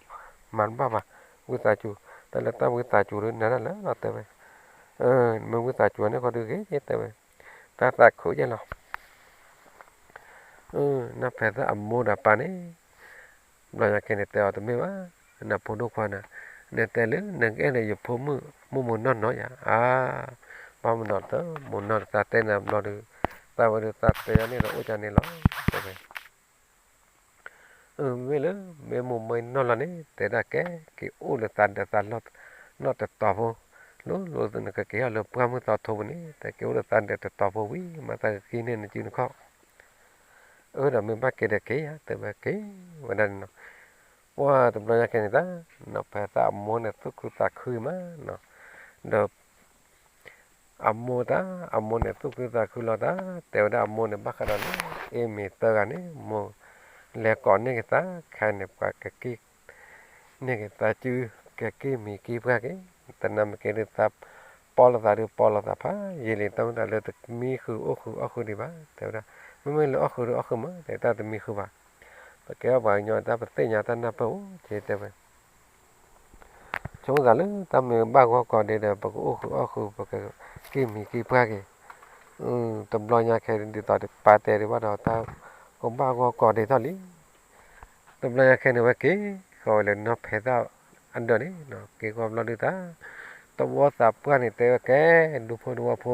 မၤတဘၣ်ဘၣ်, ဝံသးစူၤ, တၢ်လၢတၢ်ဝံသးစူၤဒုးနၤဒၣ်လၢာ်လီၤ တဲဝဲ, မ့ၢ်ဝံသးစူၤန့ၣ်ဃီဒုးဂ့ၤ တဲဝဲ, တၢ်သးခုးယဲၢ်လီၤ နီၢ်ဖဲသၣ်အမိၢ်ဒီးပၢ်န့ၣ်, ဘျီညါက့ၤန့ၣ်တဲအီၤတမ့ၢ်ဘၣ်, နဖိဒိၣ်ခွါန့ၣ်, နတဲလၢနကအဲၣ်ဒိးယဖိမုၣ်မိၢ်မိၢ်နီၢ်နီၢ်ယၤ, အါ, ဘၣ်မနုၤတမိၢ်နီၢ်တသးတဲနၤဘျီဒီး, သးဝဲဒုးသးတဲယၤန့ၣ်ဒီးအိၣ်ကန့ၣ်လီၤ, တဲဝဲ အၢ မ့ၢ်လၢ မ့ၢ်မိၢ်မ့ၢ်နီၢ်လီၤန့ၣ် တဲဒၣ်ကဲ က့ၤအိၣ်လၢသးဒၢးသးလီၢ်နီၢ်တတီၤဖိ, လိၤလိၤနကက့ၤထီၣ်လၢပှၢ်မုၢ်သီထိပူၤန့ၣ် တက့ၤအိၣ်လၢသးဒၢးတတီၤဖိဝံၤ မ့ၢ်သးကက့ၤန့ၢ်နစုနခီၣ်, အၢ ဒီးမ့ၢ်ဘၣ်က့ၤဒီးက့ၤယၤ တဲဝဲက့ၤဝဲဒၣ်န့ၣ်နီၤ, ပှၢ်တဘျီညါခဲန့ၣ်တၢ် နီၢ်ဖဲသၣ်အမိၢ်န့ၣ်သူၣ်ခုသးခုမးနီၤ, ဒီး အမိၢ်တၢ် အမိၢ်န့ၣ်သူၣ်ခုသးခုလီၤတၢ် တဲဝဲဒၣ်အမိၢ်န့ၣ် ဘၣ်ဃးဒီးလၢ အ့ၣ်မ့ၤသၢဂၤန့ၣ် မိၢ်လဲၤကိးန့ၢ်က့ၤသး ခဲအံၤန့ၣ် ပှၤကက့ၤ န့ၢ်က့ၤသးစု ကက့ၤမံၤက့ၤပှၢ်က့ၤ တနၤမ့ၢ်က့ၤဒုးသး ပီၣ်လိာ်သးဒုးပီၣ်လိာ်သးဖးယံာ်လံ တၢ်မ့ၢ်တၢ်လၢတမံဃုာ်အိၣ်ဃုာ်အီၣ်ဃုာ်ဒံးဘၣ် တဲဝဲဒၣ်, မ့မ့ၢ်လၢအီၣ်ဃုာ်ဒုးအီၣ်ဃုာ်မး တဲတၢ်တမံဃုာ်ဘၣ်, ပကဲပှၤကညီတၢ်ပသ့ၣ်ညါတၢ်နၢ်ပၢၢ်အိၣ်က့ၤ တဲဝဲ ဆိကမိၣ်သးလၢတၢ်မ့ၢ်ဘၣ်ဂီၢ်ကီၢ်ဒဲးဒီး ပကအိၣ်ဃုာ်အီၣ်ဃုာ် ပကက့ၤမံၤက့ၤပှၢ်က့ၤ, တဘျီညါခဲဒ်သိးပၢ်တဲဒံးဘၣ်ဒီး တၢ်ကဘၣ်ဂီၢ်ကီၢ်ဒဲးထီၣ်လံ, တဘျီညါခဲန့ၣ်ဝဲက့ၤ ဃီၤဝဲလၢနီၢ်ဖဲသၣ်အဒၢးန့ၣ် က့ၤဃီၤဘျီဒုးတၢ် သဝီသးပှၢ်န့ၣ် တဲဝဲကဲ ဒူဖိတဝီဖိ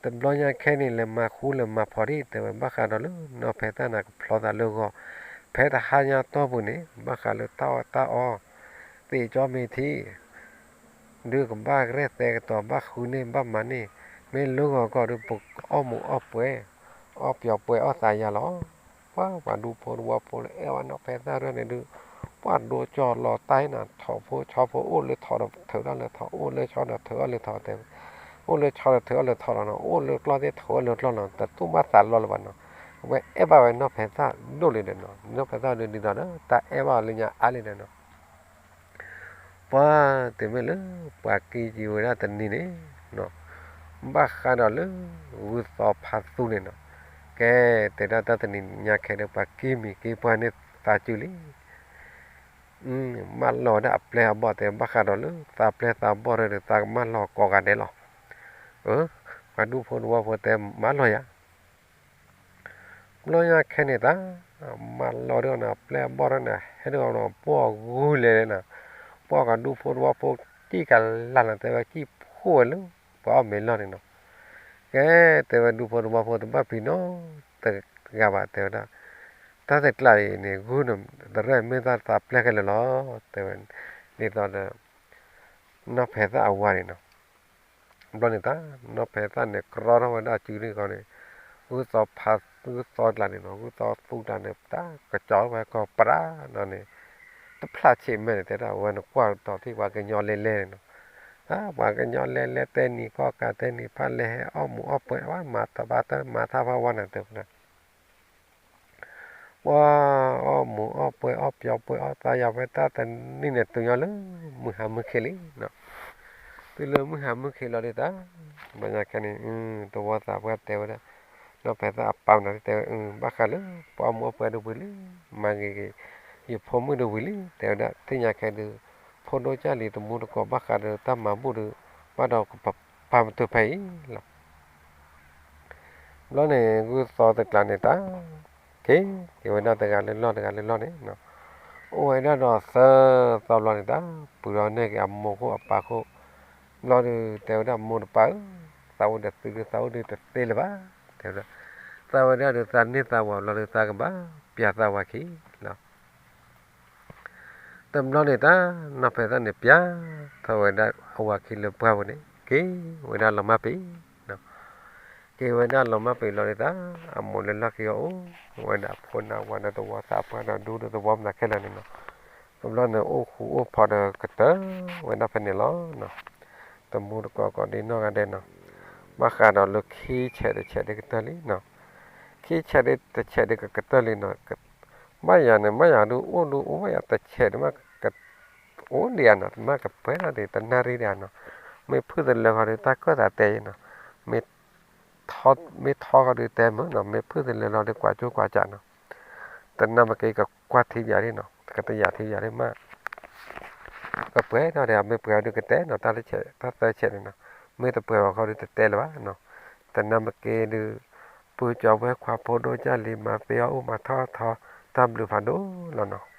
တ တဘျီညါခဲန့ၣ် လဲၤမၤဃူလဲၤမၤဖိးဒံး တဲဝဲ ဘၣ်ဃးဒီးလၢနီၢ်ဖဲသၣ်န့ၣ် ကဖျီသးလၢဂီၤ, ဖဲတဟါညါတီၢ်ပူၤန့ၣ် ဘၣ်ဃးလၢတၢ်အီၣ်တၢ်အီ သ့ၣ်ကၠီမ့ၢ်ထံ ဒုးကဘၣ်ရဲၣ်သဲကတီၤ ဘၣ်ဃုန့ၢ်ဘၣ်မၤန့ၢ်, မ့ၢ်လၢဂီၤကီၢ်ဒုး ပအီၣ်မူးအီၣ်ပှဲၤ, အီၣ်ပျီပှဲၤအီၣ်သးယၤလီၤ. ပှၤ ပှၤဒူဖိတဝီဖိလၢအဲၣ်ဝဲနီၢ်ဖဲသၣ်ဒၣ်န့ၣ်ဒုး ပှၤဒိကၠီလီၤတၢ်အံၤနၤ ထိၣ်ဖိဆီဖိ အိၣ်လၢထိၣ်ဒီးထုးထီၣ်လၢထိၣ်, အိၣ်လၢဆီဒီးထုးထီၣ်လၢထိၣ်တဲဝဲ, အိၣ်လၢဆီဒီးထုးထီၣ်လၢထိၣ်လီၤနီၤ, အိၣ်လၢကျီၢ်သ့ၣ်ထုးထီၣ်လၢကျီၢ်လီၤ, တတူၢ်ဘၣ်သးလီလၢၤဘၣ်နီၤ. အဝဲအဲၣ်ဘၣ်ဝဲနီၢ်ဖဲသၣ်ဒိၣ်လံဒီးနီၤ, နီၢ်ဖဲသၣ်ဒုးဒ်သိးဒီး တၢ်အဲၣ်ဘၣ်အီၤလၢညါအါလံဒီးနီၤ ပှၤတမ့ၢ်လၢ ပှၤက့ၤက့ၤဝဲဒၣ်တနံၤန့ၣ်နီၤ, ဘၣ်ဃးဒီးလၢ ဂုၢ်သီဖးသူန့ၣ်နီၤ, ကဲ တဲဒၣ်တၢ်တနံၤညါခဲဒီး ပှၤက့ၤမံၤက့ၤပှၢ်န့ၢ်သးစုလံ. မၢလီၤဝဲဒၣ်အပျဲၢ်အဘီၣ်တဲ ဘၣ်ဃးဒီးလၢသးပျဲၢ်သးဘီၣ်ဒီး သးကမၢလီၤကိးဂၤဒဲးလီၤ. အၢ ပှၤဒူဖိတဝီဖိတဲမၢလီၤယၤ ဘျီညါခဲန့ၣ်တၢ် မၢလီၤဒ်အီၤန့ၣ် ပျဲၢ်အဘီၣ်ဒ်န့ၣ် ဟဲဒ်အီၤန့ၣ် ပှီၢ်ဂုၢ်လဲၤလဲၤနၤ, ပှၤကဒူဖိတဝီဖိ ကံၣ်ကလၢ်နၤ တဲဝဲကံၣ်ဖှိၣ်ဝဲလၢ ပှၤအီၣ်မ့ၤလီၢ်န့ၣ်နီၤ. ကဲ တဲဝဲဒူဖိတဝီဖိတဘၣ်ပျံၤနီတဂၤဘၣ် တဲဝဲဒၣ်, တၢ်သ့ၣ်ကျါအံၤန့ၣ် ဂုၢ်န့ၣ် တရၢၢ်မ့ၢ်တၢ်သးပျဲၢ်ခဲလၢာ်လီၤ တဲဝဲ, ဒ်သိးဒီး နီၢ်ဖဲသၣ်အဝၤန့ၣ်နီၤ ဘျီန့ၣ်တၢ် နီၢ်ဖဲသၣ်န့ၣ် ကြီထီၣ်ဝဲဒၣ်စုန့ၣ်ဃီန့ၣ်, ဂုၢ်သီဖး ဂုၢ်သီကျါန့ၣ်နီၤ ဂုၢ်သီသူကျါန့ၣ် တၢ်ကစီၤဝဲကီၢ်ပရၣ်နီၤန့ၣ်, တဖျၢၣ်ဆံးမဲာ်န့ၣ် တဲဒၣ်ဝဲန့ၣ် ကွၢ်ကတီၤထံၣ်ပှၤကညီလဲလဲန့ၣ်နီၤ, တၢ်ပှၤကညီလဲလဲတဲနံၤခီၣ်ကးတဲနံၤဖးလဲဟဲအီၣ်မူးအီၣ်ပှဲၤ ဝဲမၤတဘၣ်တၢ်မၤထါဖးဝါန့ၣ်တဲဝဲဒၣ် ပှၤအီၣ်မူးအီၣ်ပှဲၤအီၣ်ပျီပှဲၤအီၣ်သးယၤဝဲတၢ်တနံၤန့ၣ် တုၤညီလၢမုၢ်ဟါမုၢ်ခ့လံနီၤ, တုၤလၢမုၢ်ဟါမုၢ်ခ့လီၤဒ်တၢ်, ဘၣ်ညါခဲန့ၣ် သဝီသးပှၢ်တဲဝဲဒၣ်, နီၢ်ဖဲသၣ်အပၢ်နၤတဲဝဲ ဘၣ်ဃးလၢ ပှၤအီၣ်မူးအီၣ်ပှဲၤဒၣ်ဝံၤလံ, မၤဂ့ၤဂ့ၤ ယဖိမုၣ်ဒၣ်ဝံၤလံ တဲဝဲဒၣ် သ့ၣ်ညါခဲဒုး, ဖိဒိၣ်ကၢ်လံၤတမူတကိးဘၣ်ဃးဒီးတၢ်မၤဘူၣ်ဒုး, ဘၣ်ဒီးကပာ်ပတုာ်ဖဲအံၤလီၤ ဘျီန့ၣ် ဂုၢ်သီတကျါန့ၣ်တၢ်, က့ၤ က့ၤဝဲဒၣ်တဂၤလၢလီၢ်တဂၤလၢလီၢ်န့ၣ်, အိၣ်ဝဲဒၣ်ဒီးသၢသီဘျီန့ၣ်တၢ်, ပုၢ်ဒီးနဲၣ်က့ၤအမိၢ်ခိၣ်အပၢ်ခိၣ်, ဘျီဒုးတဲဝဲဒၣ်မိၢ်တပၢ်ဧၢ, သးအိၣ်ဒီးသုဒုး သးအိၣ်ဒုးတသ့လၢၤဘၣ်, တဲဝဲဒၣ်, သးဝဲဒၣ်ဒီးသးန့ၢ်သးဝၤဘျီဒုး သးကဘၣ်ပျၢ်သးဝၤခံလီၤ တဘျီန့ၣ်တၢ်, နီၢ်ဖဲသၣ်န့ၣ်ပျၢ်ထီၣ်ဝဲဒၣ်အဝၤခံလၢပှၢ်ပူၤန့ၣ် က့ၤဝဲဒၣ်လီၤမၢ်ပ့ၤ, က့ၤဝဲဒၣ်လီၤမၢ်ပ့ၤလီၤဒ်တၢ်, အမိၢ်လၢလီၢ်ခံအအိၣ်ဝဲဒၣ်ဖိနၢ်ဝၤဒီးသဝီသးပှၢ်ဒီးဒူဒီးသဝီမနုၤခဲလၢာ်န့ၣ်နီၤ, တဘျီန့ၣ်အိၣ်ဃူအိၣ်ဖိးဒီးကတၢၢ်ဝဲဒၣ်ဖဲန့ၣ်လီၤ. တမူတကိးကိးဒ်နီၢ်ဂၤဒဲးနီၤ, ဘၣ်ဃးဒီးလၢခံဆဲးတဆဲးဒ်ကတၢၢ်လံနီၤ, ခံဆဲးဒ်တဆဲးဒ်ကကတၢၢ်လံနီၤ, ဘၣ်ယၤန့ၣ် ဘၣ်ယၤဒုးအိၣ်ဒုးအိၣ်ဘၣ်ယၤတဆဲးဒ်မး အိၣ်ဒံးဧါနီၤ, မ့ၢ်ကပှဲၤထီၣ်ဒံးတနၣ်ရံၣ်ဒံးဧါနီၤ, မ့ၢ်ဖုၣ်သလၢဃီဒုးတၢ်ကၢၣ်သးတဲအံၤနီၤ, မ့ၢ်ထီဃီဒုးတဲမုာ်နီၤ, မ့ၢ်ဖုၣ်သလၢလီၤဒုးကွၢ်ကၠိကွၢ်ကၠးနီၤ, တနၢ်မ့ၢ်က့ၤကကွၢ်ထံယၤဒံးနီၤ, ကတယာ်ထံယၤဒံးမး ကပှဲၤထီၣ်ဒံး မ့ၢ်ပှဲၤဒုးကတဲနီၤ, တၢ်တဆဲး တၢ်သၢဆဲးန့ၣ်နီၤ, မ့ၢ်တပှဲၤဘၣ်ဃီဒုးတတဲလၢၤဘၣ်နီၤ, တနၢ်မ့ၢ်က့ၤဒုး ပုၢ်ကၠီၤဝဲခွါဖိဒိၣ်ကၢ်လံၤ မၤသ့အီၣ်အိၣ်မၤထီၣ်ထီ တၢ်ဘျုးဖးဒိၣ်လီၤနီၤ.